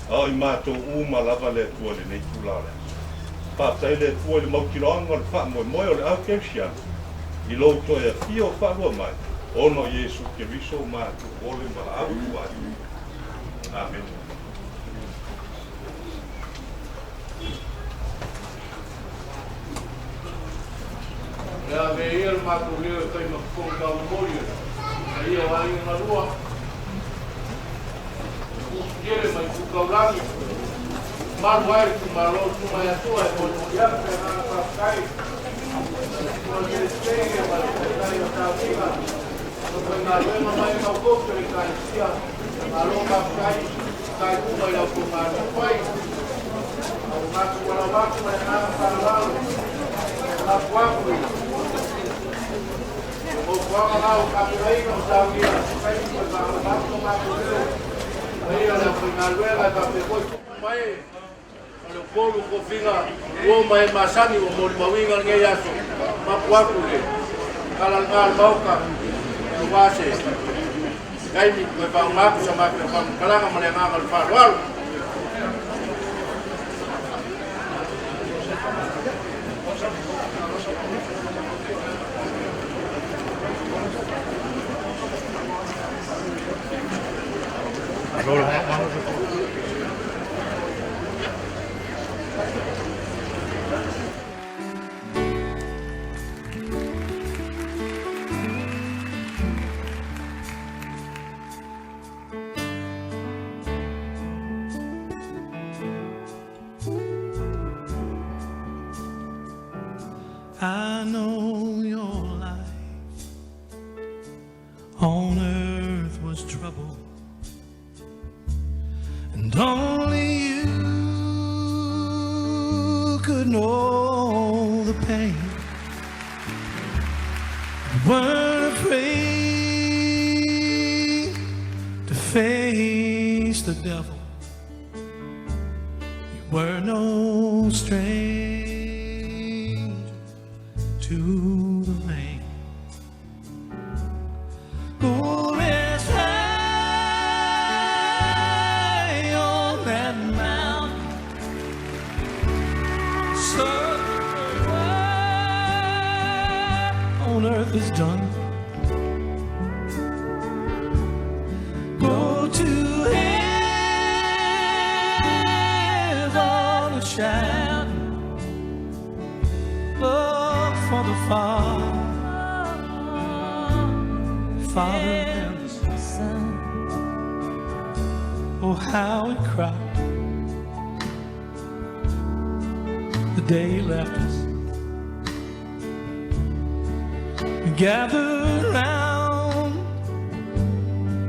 Speaker 17: a o i matou uma lava le Atua i lenei itula o le aso. Faafetai le Atua i le mautinoaga o le faamoemoe o le au kerisiano i lou toe afio faalua mai, ona o Iesu Keriso ua matou ole ma valaau atu ai. Amene.
Speaker 21: O le a avea ia le matou leo e fai ma fofoga taumolimoli o le paia o aiga na lua, o Upu Tele ma Itukaulagi, mamalu ai le itumalo o Tumaiatua e molimoli atu le agaga faafetai i le Susuga i le Peresetene ma le Taitai o Sauniga ma faigaluega mai maufouti o le Ekalesia. Malo faafetai, faafetai uma i la outou galuega fai. A ua matou valaau atu ma le agaga faaaloalo, lafo atu i mafuaaga na ua tapenaina ma saunia se taimi toe faamalama atu lo matou leo. Paia o le aufaigaluega e faapea foi tupu ma ee o le Upolu tofiga ua ma e masani ua molimauina lenei aso. Mapu atu i le tala lena a le Maota aua se taimi toe faauma atu sa matou faamatalaga ma le agaga o le faaaloalo.
Speaker 20: on earth was trouble, and only you could know the pain. You weren't afraid to face the devil. You were no stranger to the rain. Go rest high on that mountain. So on earth is done. Go to heaven, shout, look for the Father, Father and the Son. Oh, how we cried the day you left us. We gathered round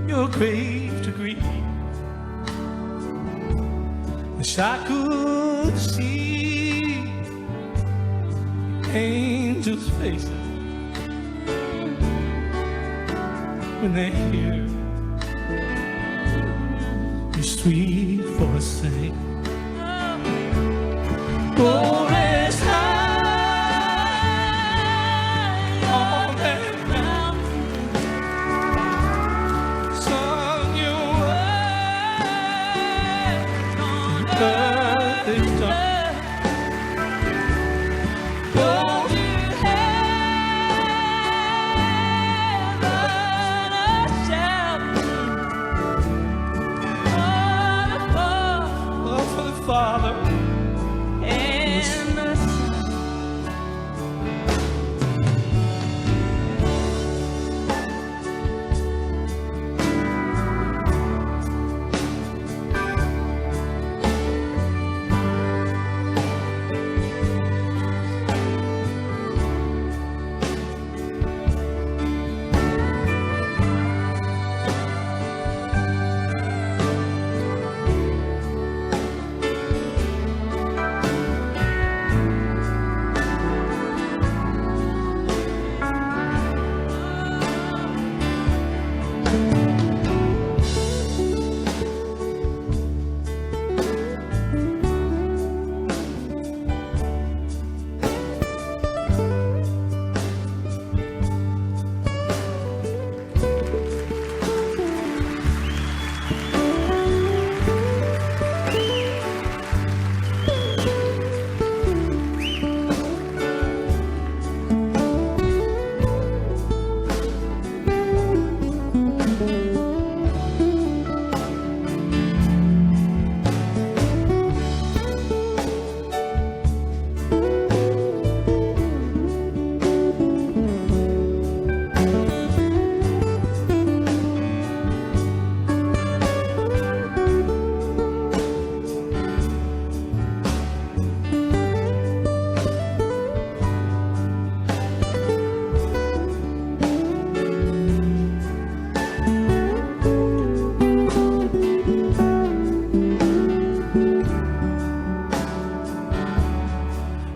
Speaker 20: your grave to grieve. Wish I could see angels' faces when they hear your sweet voice say, Go rest high on that mountain. Son, your work on earth is done. Go to heaven, shout oh, for the Father and the Son.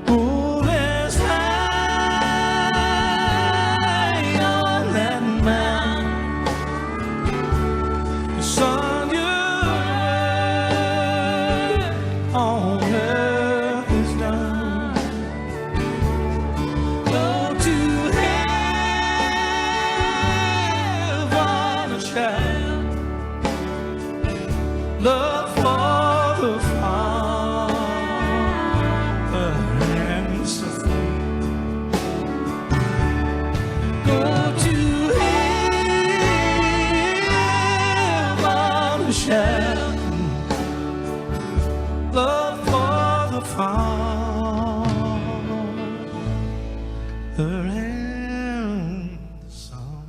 Speaker 20: Go rest high on that mountain. Son, your work on earth is done. Go to heaven, shout love for the Father and the Son. Go to heaven, shout love for the Father and the Son.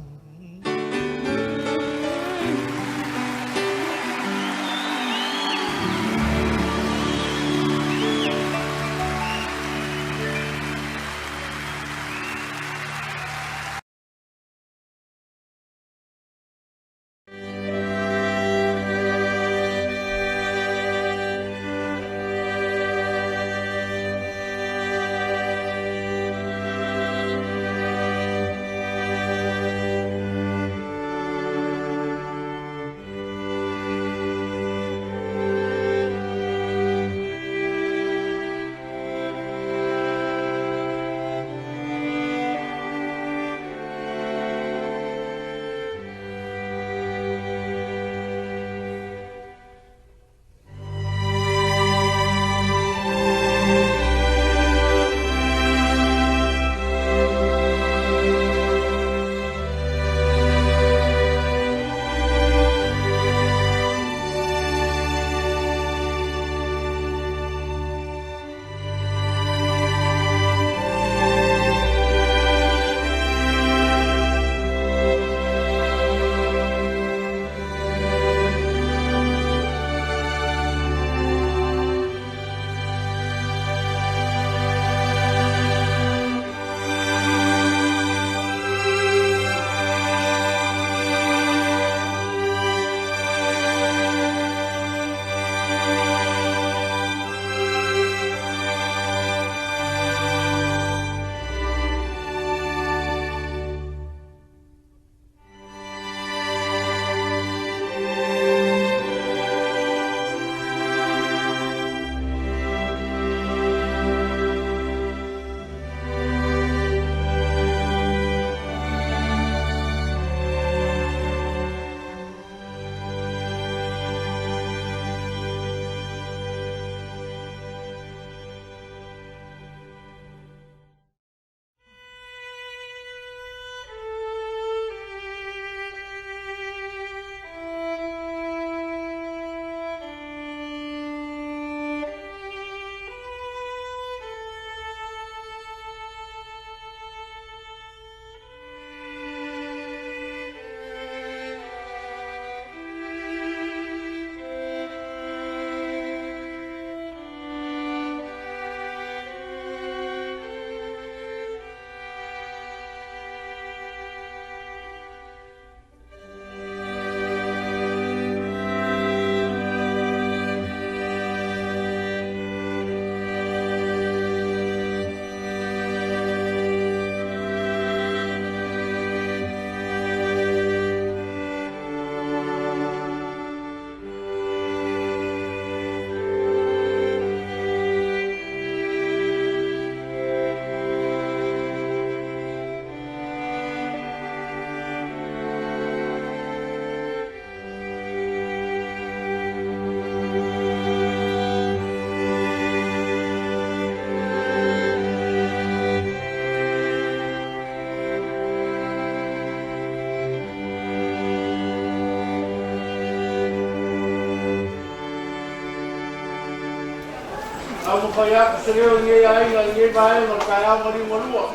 Speaker 21: Taumafai atu se leo i lenei aiga i lenei vaega o le taeao maliugalua.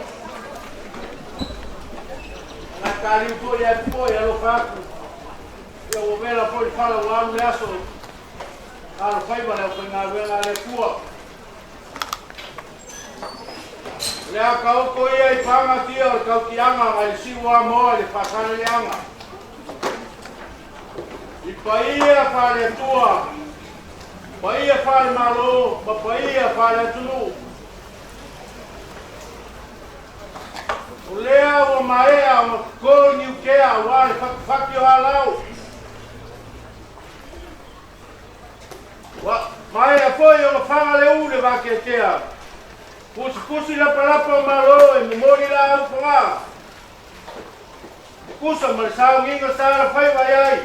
Speaker 21: Agataliu foi ia te oe, alofa atu. Ia ua vela foi le fala ua alu le aso. Alofaiva le aufaigaluega a le Atua. O le a taoto ia i pagatia o le tautiaga nai le siu o Amoa i le faasaleleaga. I paia faale-Atua, paia faale-Malo ma paia faale-atunuu. O lea ua maea ona toto i niutea aua le fatifati o alao. Ua maea foi ona faga le u i le vateatea. Pusipusi lapalapa o Malo e momoli laau faga. E tusa ma le sauniga sa alafaiva i ai.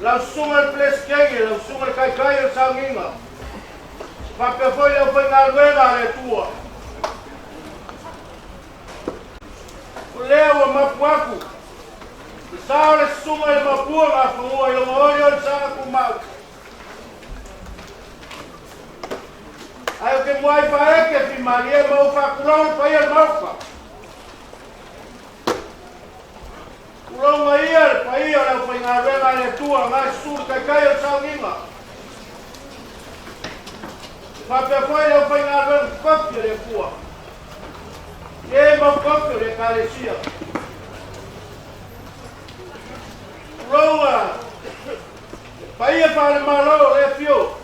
Speaker 21: Lau susuga i le Peresetene, lau susuga i le Taitai o le sauniga, faapea foi le aufaigaluega a le Atua. O lea ua mapu atu le sa o le susuga i le Mapua Nafanua i lona olioli saga tumau. Ae ou te muai faaeke fimalie ma ou faatulou le paia o le Maota. Tulou ia le paia o le aufaigaluega a le Atua na e susu le Taitai o le sauniga. E faapea foi le aufaigaluega totofi a le Atua. E mau tofi o le Ekalesia. Tulou le paia faale-Malo o le afio.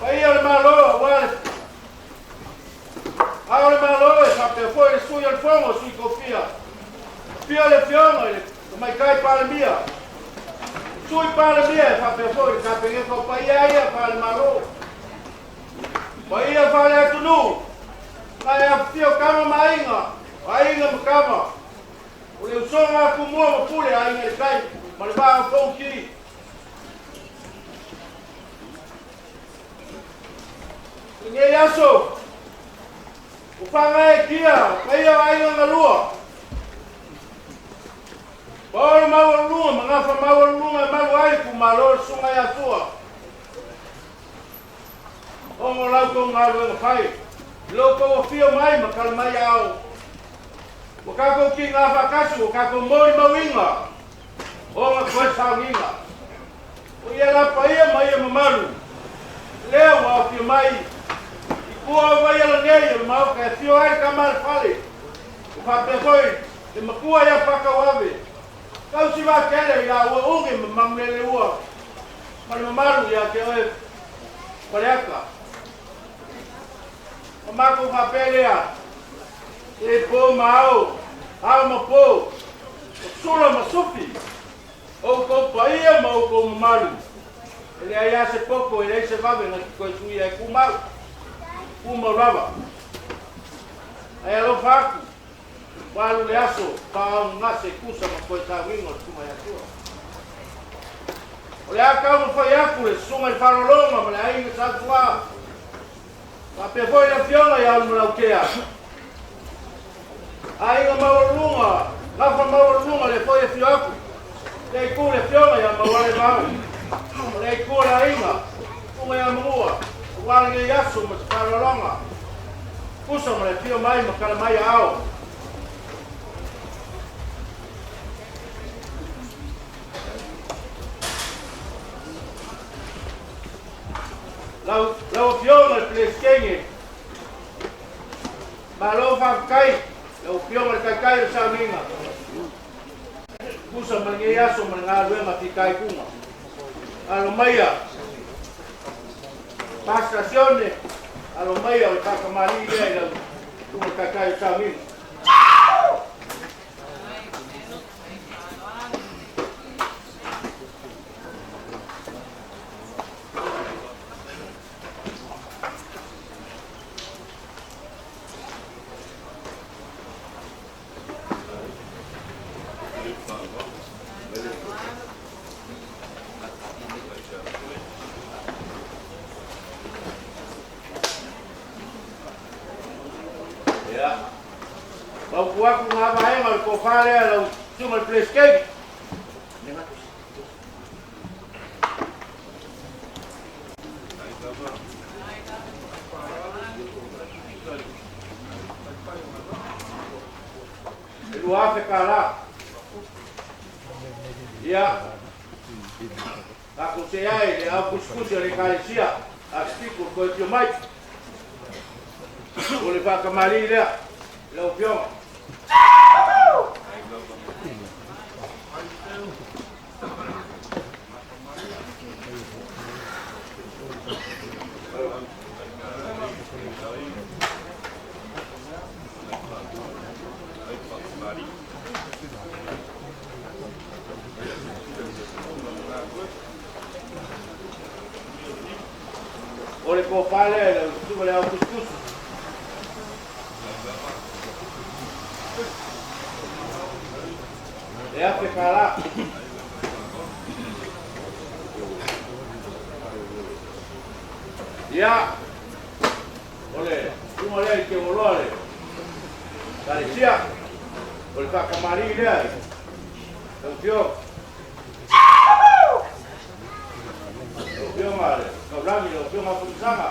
Speaker 21: Paia o le Malo aua le Ao o le Malo e faapea foi le Sui o le Fono, Sui Tofia. Afio le Afioga i le Tamaitai Palemia, Sui Palemia e faapea foi le Kapeneta o paia ia faale-Malo. Paia faale-atunuu, na e afifio tama ma aiga, o aiga ma tama, o le usoga a Tumua ma Pule, Aiga i le Tai ma le Vaa o Fonoti. I lenei aso, ua faagaeetia paia o aiga galua. Paolo maualuluga ma gafa maualuluga e malu ai le itumalo o le Susuga ia Sua. Ona o la outou galuega fai, i lo outou afio mai ma tala mai aao, ua tatou tiga faatasi, ua tatou molimauina ona toe sauniga. O ia la paia ma ia mamalu, lea ua aofia mai i tua o Vaiala nei o le Maota e afio ai le tama a le fale, e faapea foi le matua ia Patauave, tausi vaatele i laua Ugi ma Manuleleua ma le mamalu ia te oe Faleata. Ma matou faapea lea, e po ma ao, ao ma po, o sula ma sufi, outou paia ma outou mamalu, e leai lava se poto, e leai se vave na te toe suia e tumau, tumau lava. Ae alofa atu, ua alu le aso, faaaaogagase, tusa ma toe sauniga o le Susuga ia Sua. O le a taumafai atu le Susuga i le Faalologa ma le Aiga Sa Tuā, faapea foi le Afioga ia Alumalautea, Aiga maualuluga, gafa maualuluga lea foi e afio atu. Lea itu le Afioga ia Maualevao, o lea itu o le aiga, Susuga ia Manua, aua lenei aso ma se faaaloaloga. Tusa ma le afio mai ma tala mai aao. Lau, lau Afioga i le Peresetene, Malo faafetai lau Afioga i le Taitai o le Sauniga, tusa ma lenei aso ma le galuega fitaituga. Alo maia Pastor Sione, alo maia o le faatamalii lea i lau Susuga i le Taitai o le Sauniga. Ia. Fautua atu ngā vaega o le tofa lea lau Susuga i le Peresetene. 2,000 tālā. Ia, takou se ai le au kusikusi o le ekalesia asitiku o toe afio mai o le faakamālī lea lau afioga. O le kofā lea i lau susuga le au kusikusi. E 1,000 tālā. Ia, o le susuga lea i teuoloa le ekalesia o le faakamālī lea i lau afioga. Lau afioga le taulagi lau afioga Afulusaga.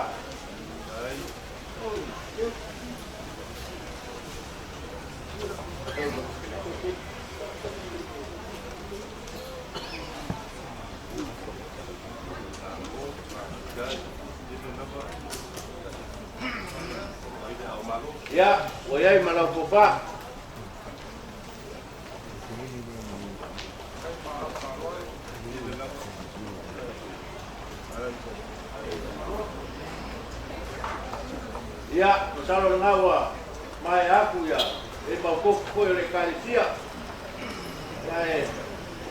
Speaker 21: Ia, ua iai ma lau tofā. Ia, masalo lagā ua maea aku ia e maokofu foi o le ekalesia. Ia e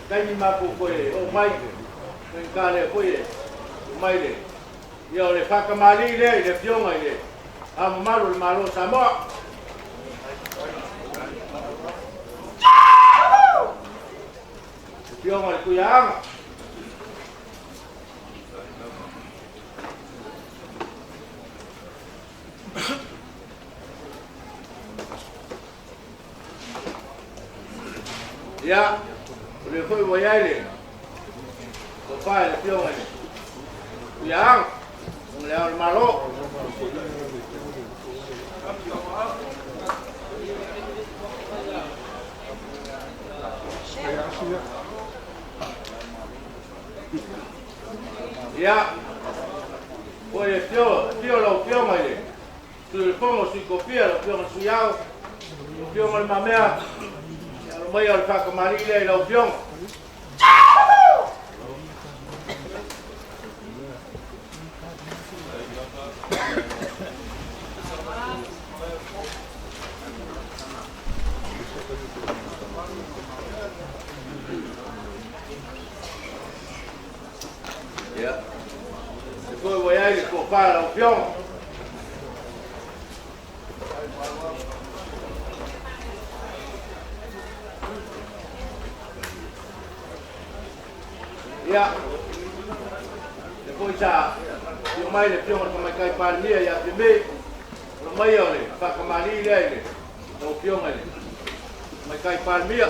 Speaker 21: taimi makou foi oo mai faigata lea foi e mai le ia o le faakamālī lea i le afioga i le Ao Mamalu o le Mālō Samoa. Afioga i le Tuiaana. Ia, o le foi ua iai le tofā i le afioga i le Tuiaana, o le Ao o le Mālō. Ia, foi le afio, afio lau afioga i le Sui o le Fono Sui Tofia, lau afioga i le Sui Ao, lau afioga i Le Mamea, alo mai o le faakamālī lea i lau afioga. Ia, e foi ua iai le tofā i lau afioga. Ia, le foi sa afio mai le afioga i le Tamaitai Palemia ia Fiamē, alo mai o le faakamālī lea i le lau afioga i le Tamaitai Palemia.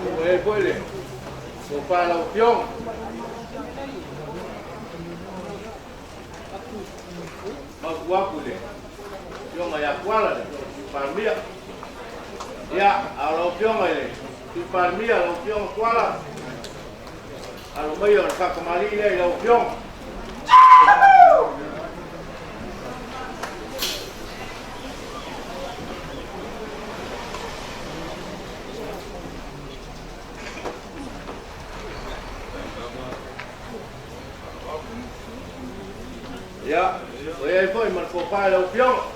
Speaker 21: Ua iai foi le tofā i lau afioga. Mautu aku i le afioga ia Tuala le Sui Palemia. Ia, a o lau afioga i le Sui Palemia, lau afioga Tuala, alo mai o le faakamālī lea i lau afioga. Ia, ua iai foi ma le tofā i lau afioga.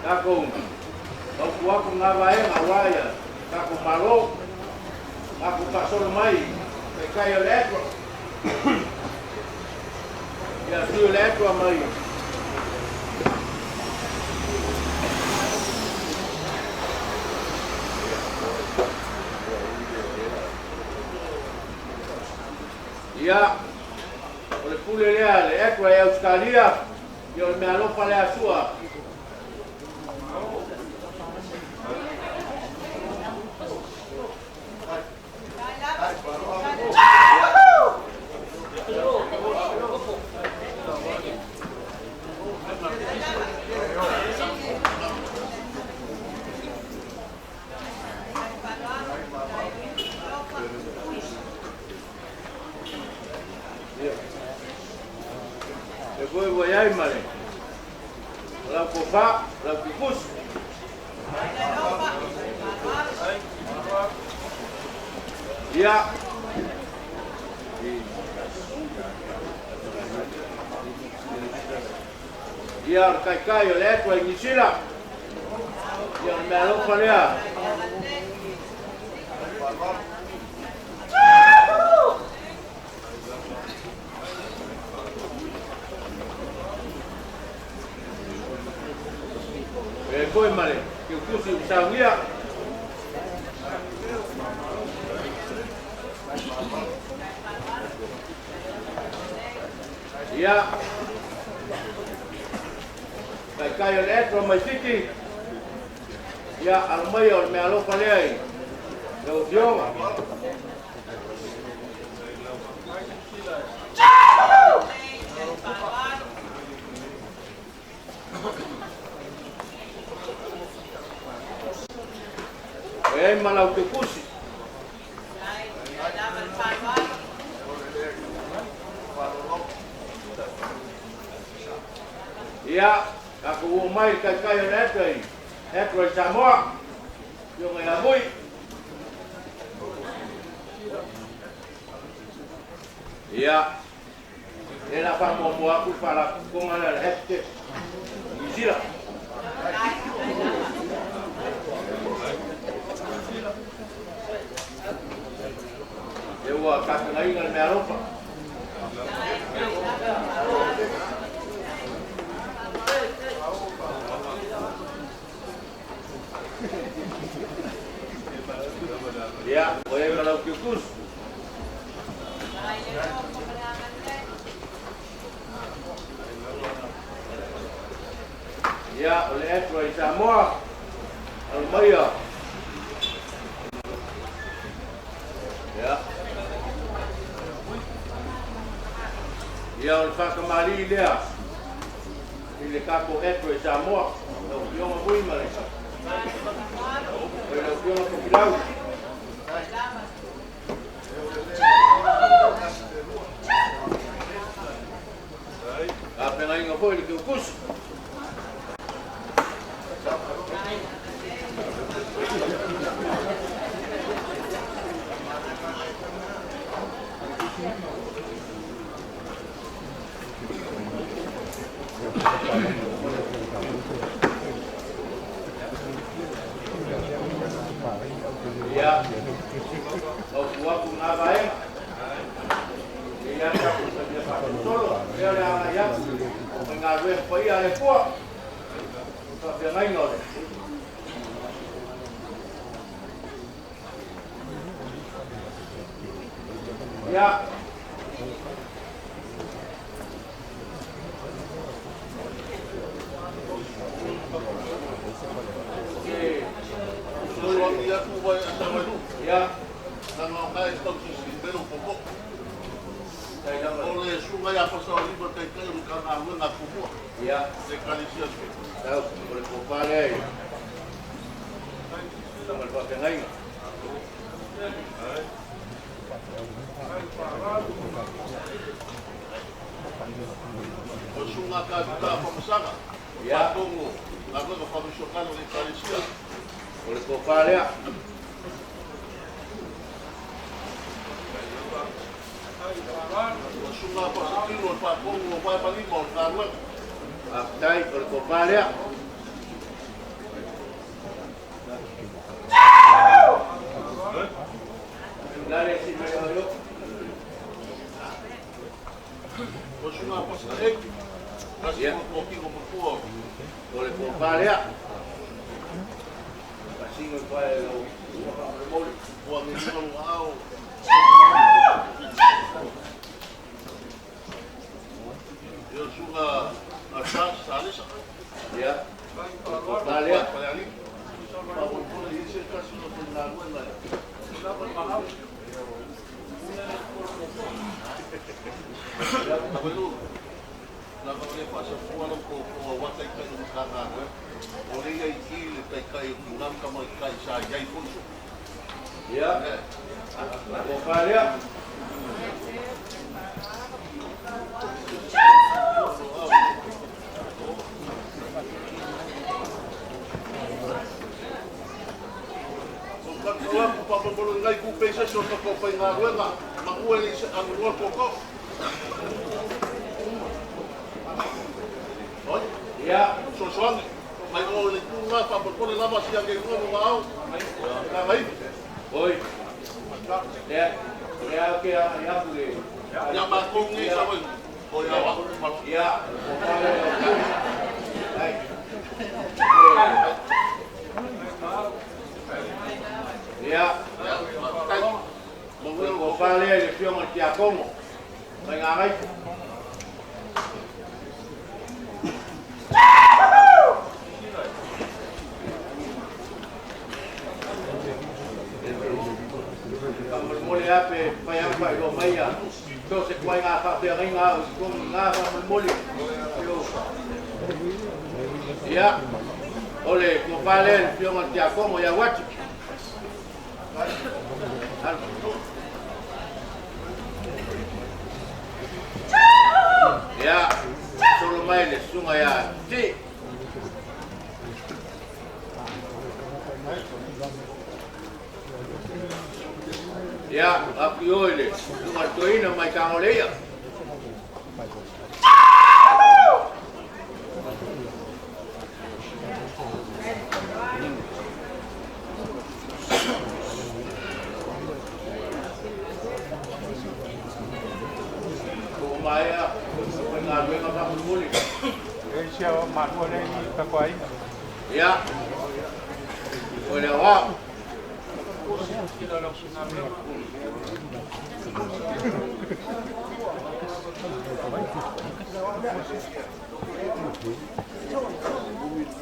Speaker 21: Takou mautu atu lena vaega auā ia tatou malo tatou faasolo mai taitai o le Atua ia sui o le Atua mai. Ia, o le pule lea le Atua e Ausetalia, ia o le meaalofa lea sua. E foi ua iai ma le lau tofa, lau tufusi. Ia. Ia, o le taitai o le Atua i Nisila. Ia, o le meaalofa lea. E foi ma le kiukusi u saunia. Ia. Taitai o le Atua mai Fiti. Ia, alo mai o le meaalofa lea i lau afioga. E ai ma lau tekusi. Ia, tatou oo mai le taitai o le Atua i Atua i Samoa. Afioga ia Mui. Ia, e la faamuamua atu le faalapotopotoga lea le Habitat Niu Sila. E ua tapenaina le meaalofa. Ia, o e ma lau kiukusi. Ia, o le Atua i Samoa, alo maia. Ia. Ia, o le faakamālī lea i le tatou Atua i Samoa, lau Afioga Vui ma le o lau Afioga Tofilau. Tapenaina foi le kiukusi. Ia, mautu atu lena vaega. Ia tatou talia faasolosolo, lea o le agai atu o faigaluega paia a le Atua. Faafeagaiga o le Ia. Ia.
Speaker 1: O le suga ia Fasaoliva taitai o le Matagaluega a Tumua.
Speaker 21: Ia.
Speaker 1: Le Ekalesia Sui.
Speaker 21: Tau, o le tofa lea i ma le faafeagaiga.
Speaker 1: O le suga Tavita Famasaga.
Speaker 21: Ia.
Speaker 1: Faatonu galuega faamisionare o le Ekalesia.
Speaker 21: O le tofa lea.
Speaker 1: O le suga Fasitilo o le faatonu o vae ma lima o le galuega.
Speaker 21: Faafetai, o le tofa lea. Lale si mai o yo.
Speaker 1: O sunga pasa e. Kasi mo ki ko mo
Speaker 21: O le kopalea. Pasingo pa e lo mole.
Speaker 1: Ua ngi lo ao. Yo sunga asa salisa.
Speaker 21: Ia. Kopalea.
Speaker 1: Pa mo pole ise kasi no na luenga. Tawelu. Na ka le pasa fua lo ko ko wa tai kai no ka ka. O le ia i le tai kai o ngam ka mai kai sa iai fonso.
Speaker 21: Ia. Kopalea.
Speaker 1: O ka toa ku pa mo ngai ku pesa so ka ko pai ngā ruenga. Ma ue le se anu ko ko. Oi?
Speaker 21: Ia.
Speaker 1: So so mai o le ku ngā pa mo le lava sia ke ngā mo au. Ka mai.
Speaker 21: Oi. Ia. Ia ke ia ku le.
Speaker 1: Ia ma ko ngi sa oi. O ia wa ma.
Speaker 21: Ia. Kopalea. Ai. Ia.
Speaker 1: Mo
Speaker 21: Le kopalea le fionga tia kongo. Mai ngā ngai. Mole ape pai apa i lo mai a. So se kuai ngā whawhea ngai ngā o kongi ngā whamolmole. Ia. O le kopalea le fionga tia kongo ia wati. Ia, solo mai le sunga ia ti. Ia, aku oi le sunga toina mai kangoleia. Ko mai a ngā ruenga whamolmole.
Speaker 3: E sia o malua le i ka koai.
Speaker 21: Ia. O le wa.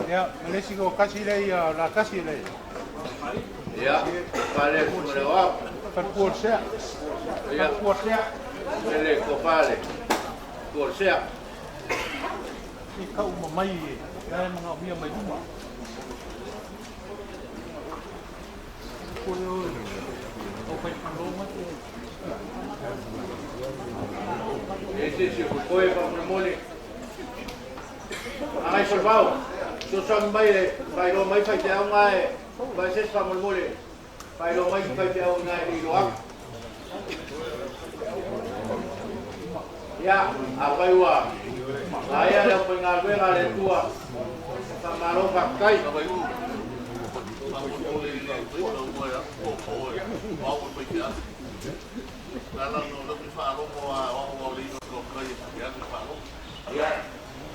Speaker 3: Ia, malesi ko kasi le ia la kasi le.
Speaker 21: Ia, pale o le wa.
Speaker 3: Parkuorsea.
Speaker 21: Ia,
Speaker 3: Parkuorsea.
Speaker 21: ele kopale. Kuorsea.
Speaker 3: I ka uma mai e. Ia mga mia mai luma. Ko le o. O pai paloma.
Speaker 21: E se se ko koe whamolmole. Angai solvao. So sang mai le pai lo mai fai te au ngai. Vai se whamolmole. Pai lo mai fai te au ngai i loa. Ia, a pai ua. Aia le pai ngā ruenga le tua. Ka malo whakai.
Speaker 1: Pa mo le i o o ia o o o o pai ke La la no lo fa lo mo a o o le no ko kai ia ko fa lo.
Speaker 21: Ia.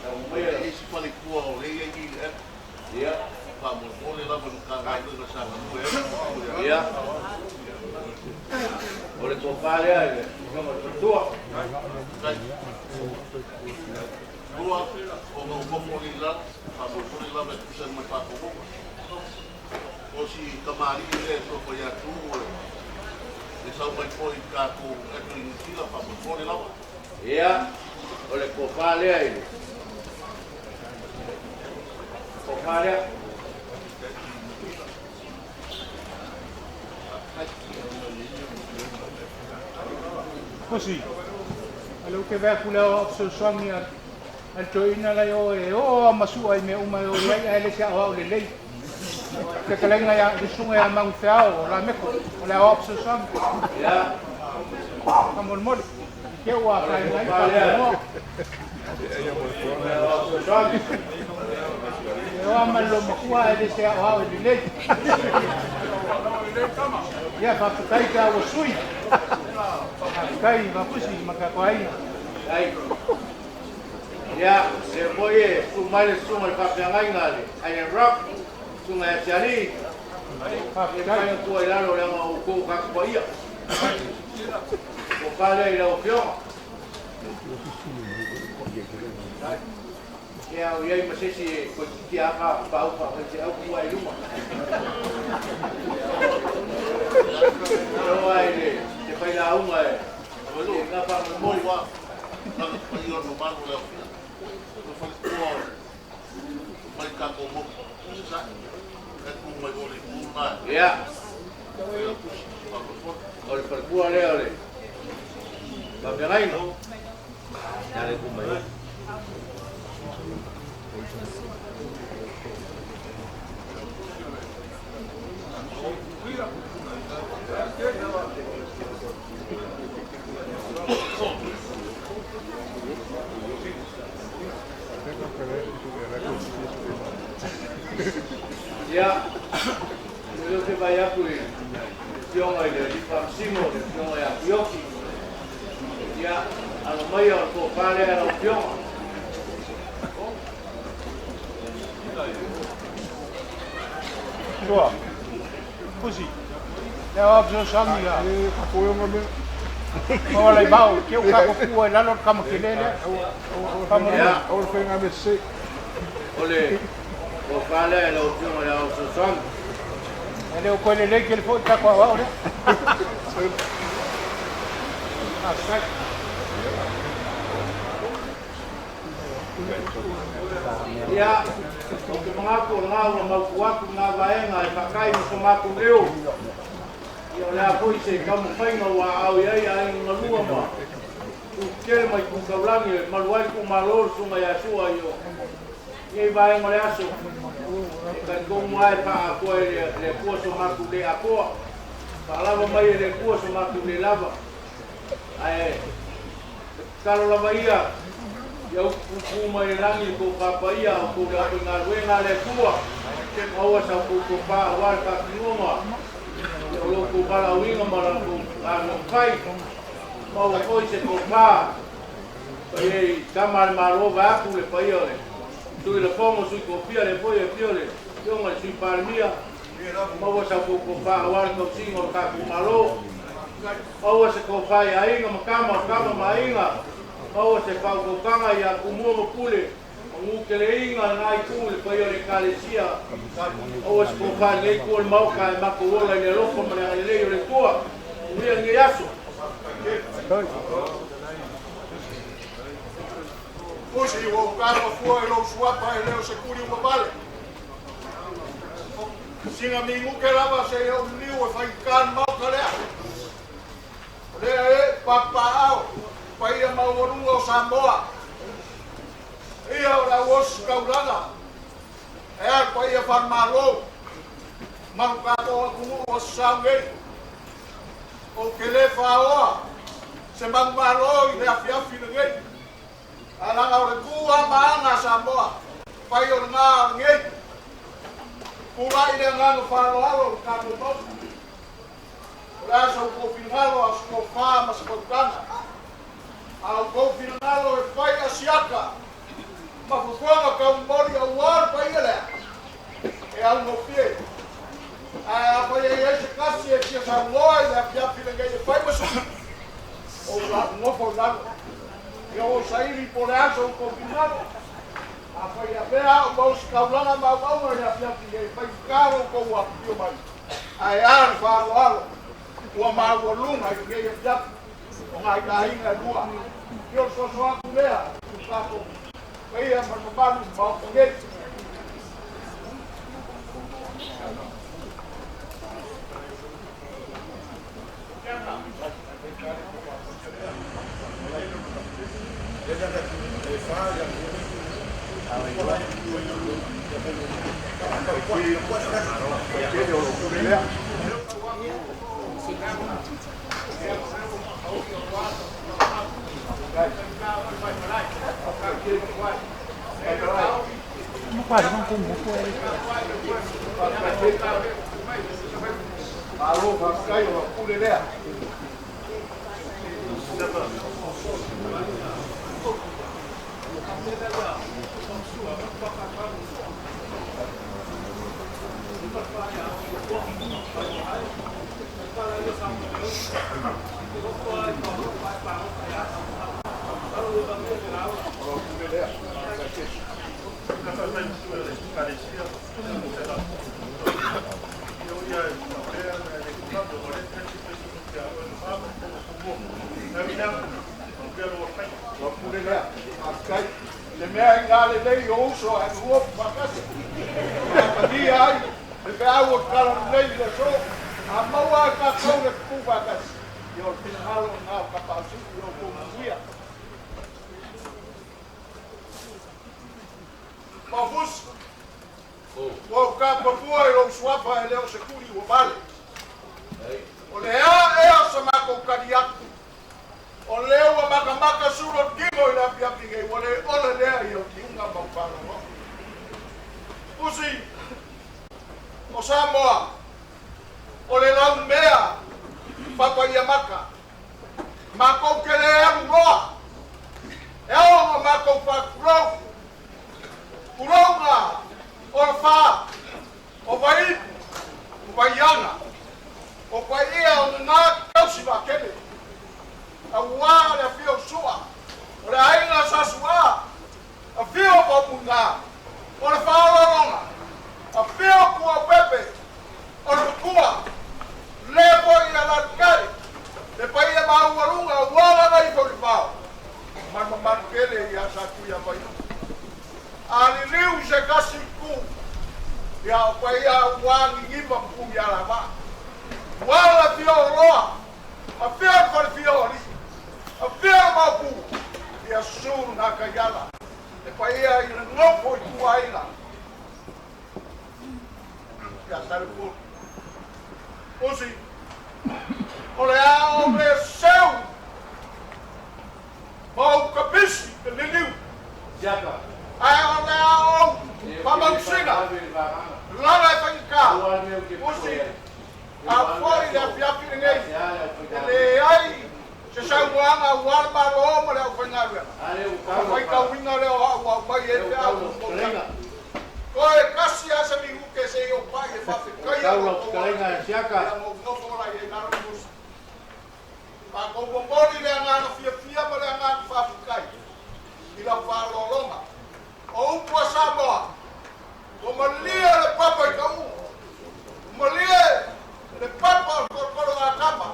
Speaker 21: Ta mai
Speaker 1: E si pale kua o le ia i le.
Speaker 21: Ia.
Speaker 1: Pa mo mo le lava no ka ngai no sa no e.
Speaker 21: Ia. O le kopalea le sunga tua.
Speaker 1: Lua o ngau momo le la pa mo mo le lava ku sa mai pa ko. O si kamari le so ko ia tu e sau mai foi ka ko e tu ni sila pa mo mo le lava.
Speaker 21: Ia. O le kopalea ile. Kopalea.
Speaker 3: Kosi. Alo ke vea kula o fesoasoani a le toeaina lai o e oo a masua i mea uma e o i ai ae le se aoao lelei. Fetalaiga ia le susuga ia Magufeao o Lameko o le aoao fesoasoani.
Speaker 21: Ia.
Speaker 3: Faamolemole. I te ua afaina ai faamoemoa. E oa ma le lomakua ae le se aoao e lelei. Ia, faafetai pe a ua sui. Faafetai Vapusi ma tatou aiga.
Speaker 21: Ai. Ia, le foi e su mai le susuga i le faafeagaiga a le Island Rock, susuga ia Tialii. E fai atu ai lalo leaga o outou tagata paia. Tofa lea i lau Afioga. Ia, o i ai ma se isi e toeitiiti lava paau faafaifeau tua i luma. Iloa ai le te failauga e na faamoemoe.
Speaker 1: Ua paia o le mamalu o le aofia. O le faletua o mai tatou motu i Sasae. E tu mai o le itu lena.
Speaker 21: Ia. O le faletua lea o le faafeagaiga. Ia, o lea ou te vaai atu i le Afioga i le Alii Faamasino, le Afioga ia Fuioki. Ia, alo maia o le tofa lea lau Afioga.
Speaker 3: Sua. Pusi. Lea o fesoasoani ia. O lai mau, ke u kako kua i lalo le kama kele lea.
Speaker 21: Ia. O le tofa lea i lau Afioga i le ao fesoasoani.
Speaker 3: E le o koe lelei ke le foi kako au au lea. Faafetai.
Speaker 21: Ia, ou te manatu o lena ua mautu atu lena vaega e faakai ma so matou leo. Ia, o le a foi se taumafaiga ua aao i ai aiga galua ma tu tetele mai Tu Taulagi e malu ai le itumalo le Susuga ia Sua i o lenei vaega o le aso. E talitonu lava e faaatoa e le Atua so matou le atoa. Faalava mai e le Atua so matou le lava. Ae tatalo lava ia ia utupupu mai le lagi le tou papaia a outou le aufaigaluega a le Atua, maua sa outou tofa aua le faatinoga o lo outou valaauina ma la outou galuega fai. Maua foi se tofa paia i tama a le Malo vaeatu le paia o le Sui Lafoga, Sui Tofia, le foi e afio le Afioga i le Sui Palemia. Maua sa outou tofa aua le tausiga o le tatou Malo. Maua se tofa i aiga ma tama, o tama ma aiga. Maua se faautautaga ia Tumua ma Pule, manuteleiga lena itu i le paia o le Ekalesia. Maua se tofa i lenei itu o le Maota e matou ola i le alofa ma le agalelei o le Atua. Manuia lenei aso.
Speaker 16: Pusi ua ou talafua i lou suafa e le o se tuli ua vale. Sina minute lava seia ou liliu e faigata le Maota lea. O lea e papapaao paia maualuga o Samoa. Ia o le auosi taulaga, e a le paia falemalo, ma lo tatou atunuu o aso Sa nei. Ou te le faoa se manumalo i le afiafi lenei, ae leaga o le tu lava ma aga a Samoa, fai o lena a o lenei. Tulai le agaga faaaloalo o le tatou Maota. O le a sa outou finagalo a o se tofa ma se fautaga. A o outou finagalo e fai asiata ma fofoga taumoli aua le paia lea e augofie. Ae afai e i ai se tasi e fia saunoa i le afiafi lenei e fai ma sui, ou nofo i lalo. Ia ou saili po o le a sa outou finagalo. Afai e avea au ma ositaulaga ma auauna i le afiafi e faigata lo outou afifio mai, ae a le faaaloalo ua maualuga i lenei afiafi o nai aiga e lua. Ia o le soso atu lea i lo tatou paia ma le mamalu i le Maota nei.
Speaker 21: Malo faafetai o lau pule lea. Le mea i ngā lelei o uso a e uopu whakasi. Pania ai, le feau o kala lelei le so, a maua ai kākou le kupu whakasi. Ia o le finagalo o ngā o kapausi i o kōmuia. Mafusi, ua u kapapua i lou suafa e le o se kuli ua vale. O le a ea sa mākou kali atu. O lea ua makamaka sulo tino i le afiafi nei, ua le ole lea i o tiuga ma ufaalogologo. Usi, o Samoa, o le laumea papa ia maka. Makou ke le alu loa. E ao ona makou faatulou. Tulouga o le fa, o Vaipu, o Vaiana, o paia o lena tausi vaatele. Auā le afio o Sua, o le aiga sa Suā, afio o Paumuga, o le faaoloologa, afio Kuaupepe, o le matua, le foi ia Lalikai, le paia maualuga ua lagaifo i le vao, ma le mamalu tele ia Satuiavaiuga. A liliu i se tasi itu, ia o paia ua gigima ma Tuialavaa. Ua le afio o Loa, afio le falefia o alii, afio le Maopu, ia susu lena Taiala, le paia i le nofo i tuaiga ia Salepulu. Usi, o le a o le seu ma ou kapisi le liliu, ae o le a ou faamausina lala e faigata. Usi, a foi le afiafi lenei, e leai se saunoaga aua le Malo ma le aufaigaluega, ona faitauina lea o au aumai ai feau mo tausaga. Toe tasi lava se minute se i ou pai e faafetaia lo outou agalelei, ia na ou nofo la i ai lalo i Musa. Matou momoli le agaga fiafia ma le agaga faafetai i lau faaaloaloga. O upu a Samoa, ua malie le papa i ka uu, ua malie le papa o le tolotolo a tama,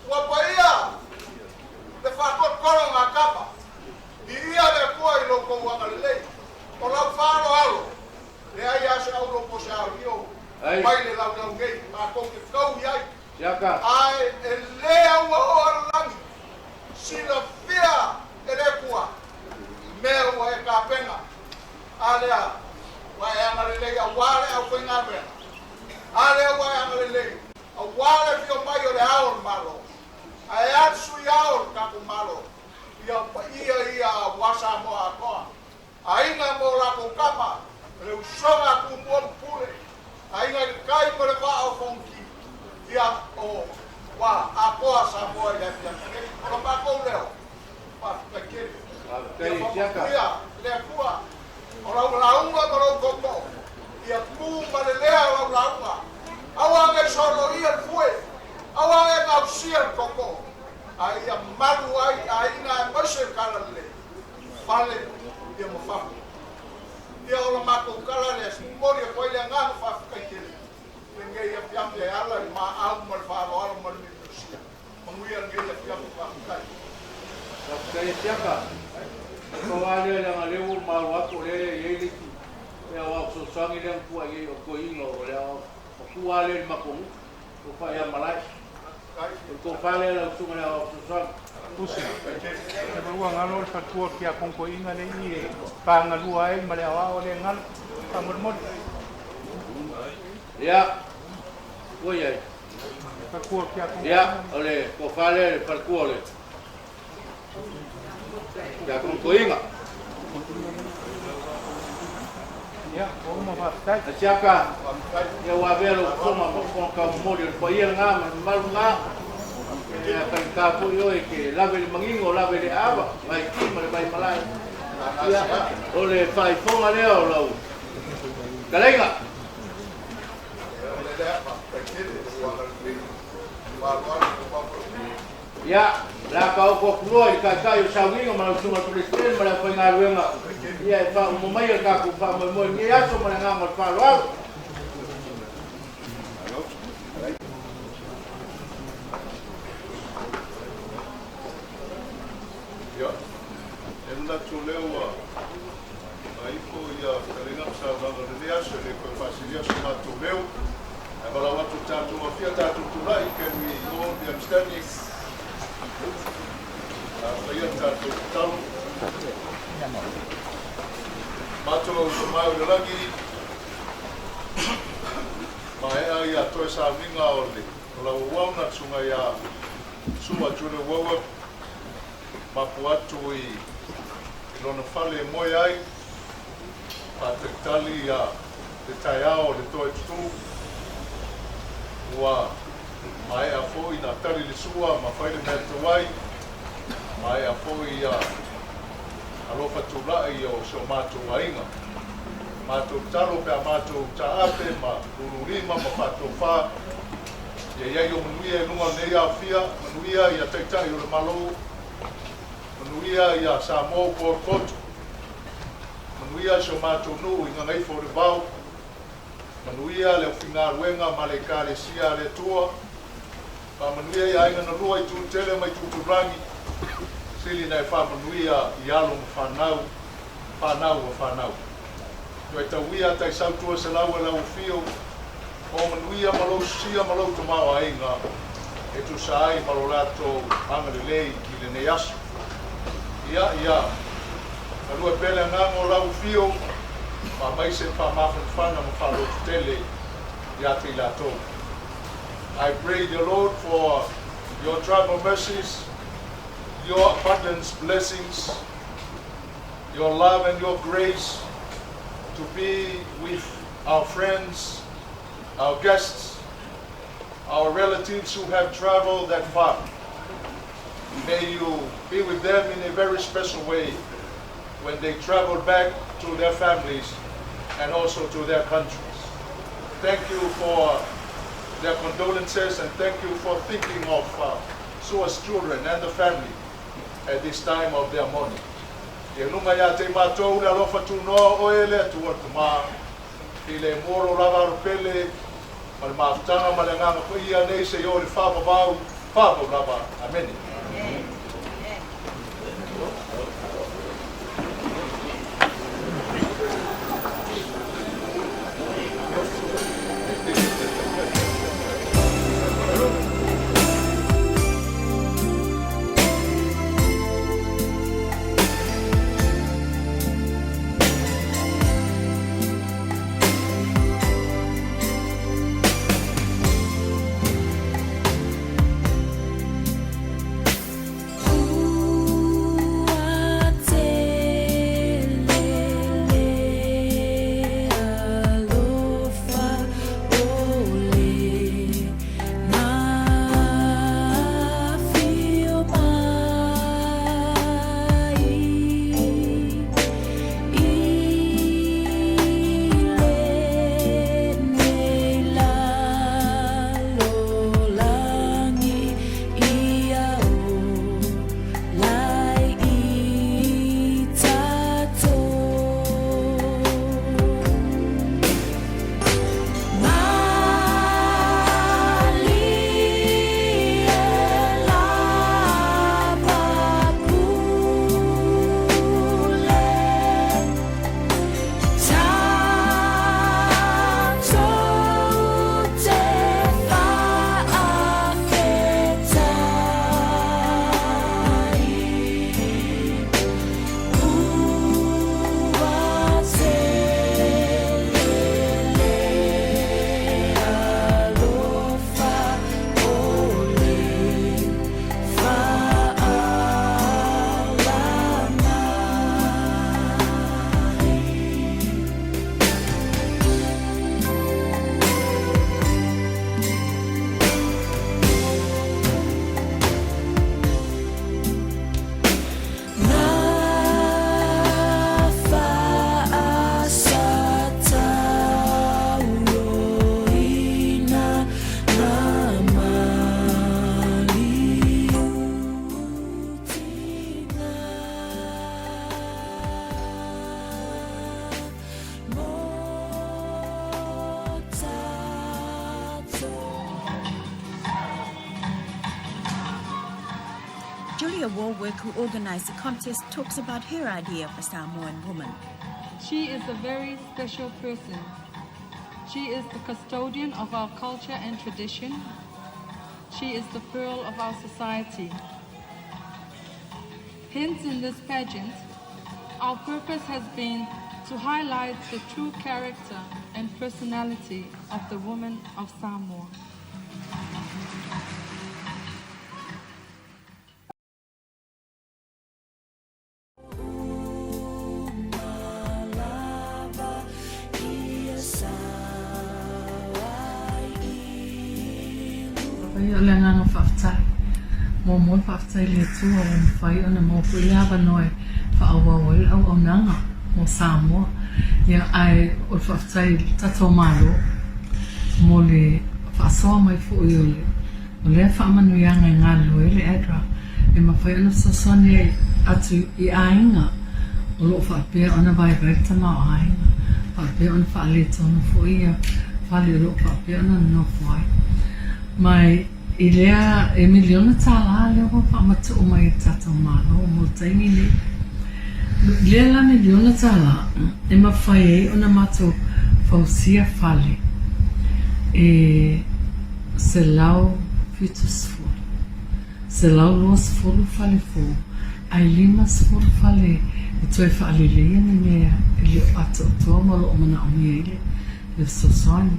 Speaker 21: ua paia le faatolotolo a tama. Viia le Atua i lo outou agalelei. O lau faaaloalo, leai lava se aulo po o se aolio mai le laulau nei, matou te tau i ai. Ae e lē aua oo a le lagi, silafia e le Atua mea ua e tapena. A lea ua e agalelei auā le aufaigaluega. A lea ua e agalelei auā le afio mai o le Ao o le Malo. Ae a le Sui Ao o le tatou Malo, ia o paia ia auā Samoa atoa. Aiga ma o latou tama, le usoga a Tumua ma Pule, aiga i le tai ma le vaa o Fonoti, ia o ua atoa Samoa i le afiafi nei. O lo matou leo, faafetai tele. Ia faamanuia le Atua o lau lauga ma lou tootoo, ia tu ma le lea o lau lauga. Aua ne i soloia le fue, aua ne i gausia le tootoo, a ia malu ai aiga aemaise le talalelei. Fale ia ma fafo. Ia o la matou tala lea se momoli atu ai le agaga faafetai tele i lenei afiafi e ala i le maau ma le faaaloalo ma le mimiosia. Manuia lenei afiafi faafetai.
Speaker 3: Faafetai e Siaka. E pau lava lea leaga lea ua ou maua atu o lea e i ai le isi le aoao fesoasoani lea na tua i ai o toeaina o le aoao matua lea i le matou nuu o Faiamalae. O le tofa lea lau susuga i le aoao fesoasoani.
Speaker 5: Usi, e maua galo le faletua o le tiakono toeaina lea i i e pagalua ai ma le aoao lea e galo. Faamolemole.
Speaker 3: Ia, ua i ai.
Speaker 5: Faletua o le tiakono
Speaker 3: Ia, o le tofa lea i le faletua o le tiakono toeaina. Ia, ua uma faafetai.
Speaker 21: Asiaka, ia ua avea lou fofoga ma fofoga taumomoli o le paia lena ma le mamalu lena. Ia faigata foi oe e te lave i le manino, lave i le aava, vaiti ma le vaimalae. Ia, o le faaifoga lea o lau fetalaiga. Ia, o le a taoto atu loa i le Taitai o Sauniga ma lau Susuga i le Peresetene ma le aufaigaluega, ia e faauma maia le tatou faamoemoe i lenei aso ma le agaga o le faaaloalo.
Speaker 16: Ia, e manatu o lea ua faaipo ia fetalaiga ma saunoaga o lenei aso, e le toe faasilia so matou leo. Ae valaau atu i le tatou afia, tatou tulai, can we all be upstanding? A faia le tatou tatalo. Matou Tama i le lagi, maea ia toe sauniga o le o lau auauna le susuga ia Sua Julia Wowok, mapu atu i lona fale e moe ai, faatalitali ia le taeao o le toe tutū. Ua maea foi na tali le sua ma fai le mea tauai, maea foi ia alofa tulai o si o matou aiga. Matou tatalo pe a matou taape ma lululima ma faatofā, ia i ai o manuia i luga o lenei aofia, manuia ia Taitai o le Malo, manuia ia Samoa ua potopoto, manuia si o matou nuu i Gagaifo o le Vao, manuia le aufaigaluega ma le Ekalesia a le Atua, faamanuia i aiga na lua i Tutele ma i Tutulagi, sili na e faamanuia i alo ma fanau, fanau a fanau. Toe tauia taisau 200 e lau afio, o manuia ma lou sosia ma lou tamaoaiga, e tusa ai ma lo latou agalelei i lenei aso. Ia, ia, galue pea le agaga o lau afio, faamaise ma faamafanafana ma faalototele ia te i latou. I pray the Lord for your travel mercies, your abundance blessings, your love and your grace to be with our friends, our guests, our relatives who have traveled that far. May you be with them in a very special way when they travel back to their families and also to their countries. Thank you for their condolences and thank you for thinking of Sua's children and the family at this time of their mourning. Ia luga ia te matou le alofa tunoa o oe le Atua Tama, i le molo lava aro pele, ma le mafutaga ma le agaga paia nei seia oo i le faavavau, faavavau lava. Amene.
Speaker 6: Julia Warwick, who organised the contest, talks about her idea of a Samoan woman.
Speaker 22: She is a very special person. She is the custodian of our culture and tradition. She is the pearl of our society. Hence, in this pageant, our purpose has been to highlight the true character and personality of the woman of Samoa.
Speaker 23: Ia, o le agaga faafetai. Muamua faafetai i le Atua ua mafai ona maua foi le avanoa e faaauau ai le auaunaga mo Samoa. Ia, ae o le faafetai i le tatou Malo mo le faasoa mai foi o le o lea faamanuiaga e galulue ai le ADRA e mafai ona fesoasoani ai atu i aiga o lo o faapea ona vaivai le tamaoaiga, faapea ona faaletonu foi ia fale o lo o faapea ona nonofo ai. Ma i lea e miliona tālā lea ua faamatuu mai e le tatou Malo mo le taimi nei. I lea la miliona tālā e mafai ai ona matou fausia fale e 170, 120 fale fou, ae 50 fale e toe faaleleia ni mea e le o atoatoa ma o lo o manaomia ai le fesoasoani.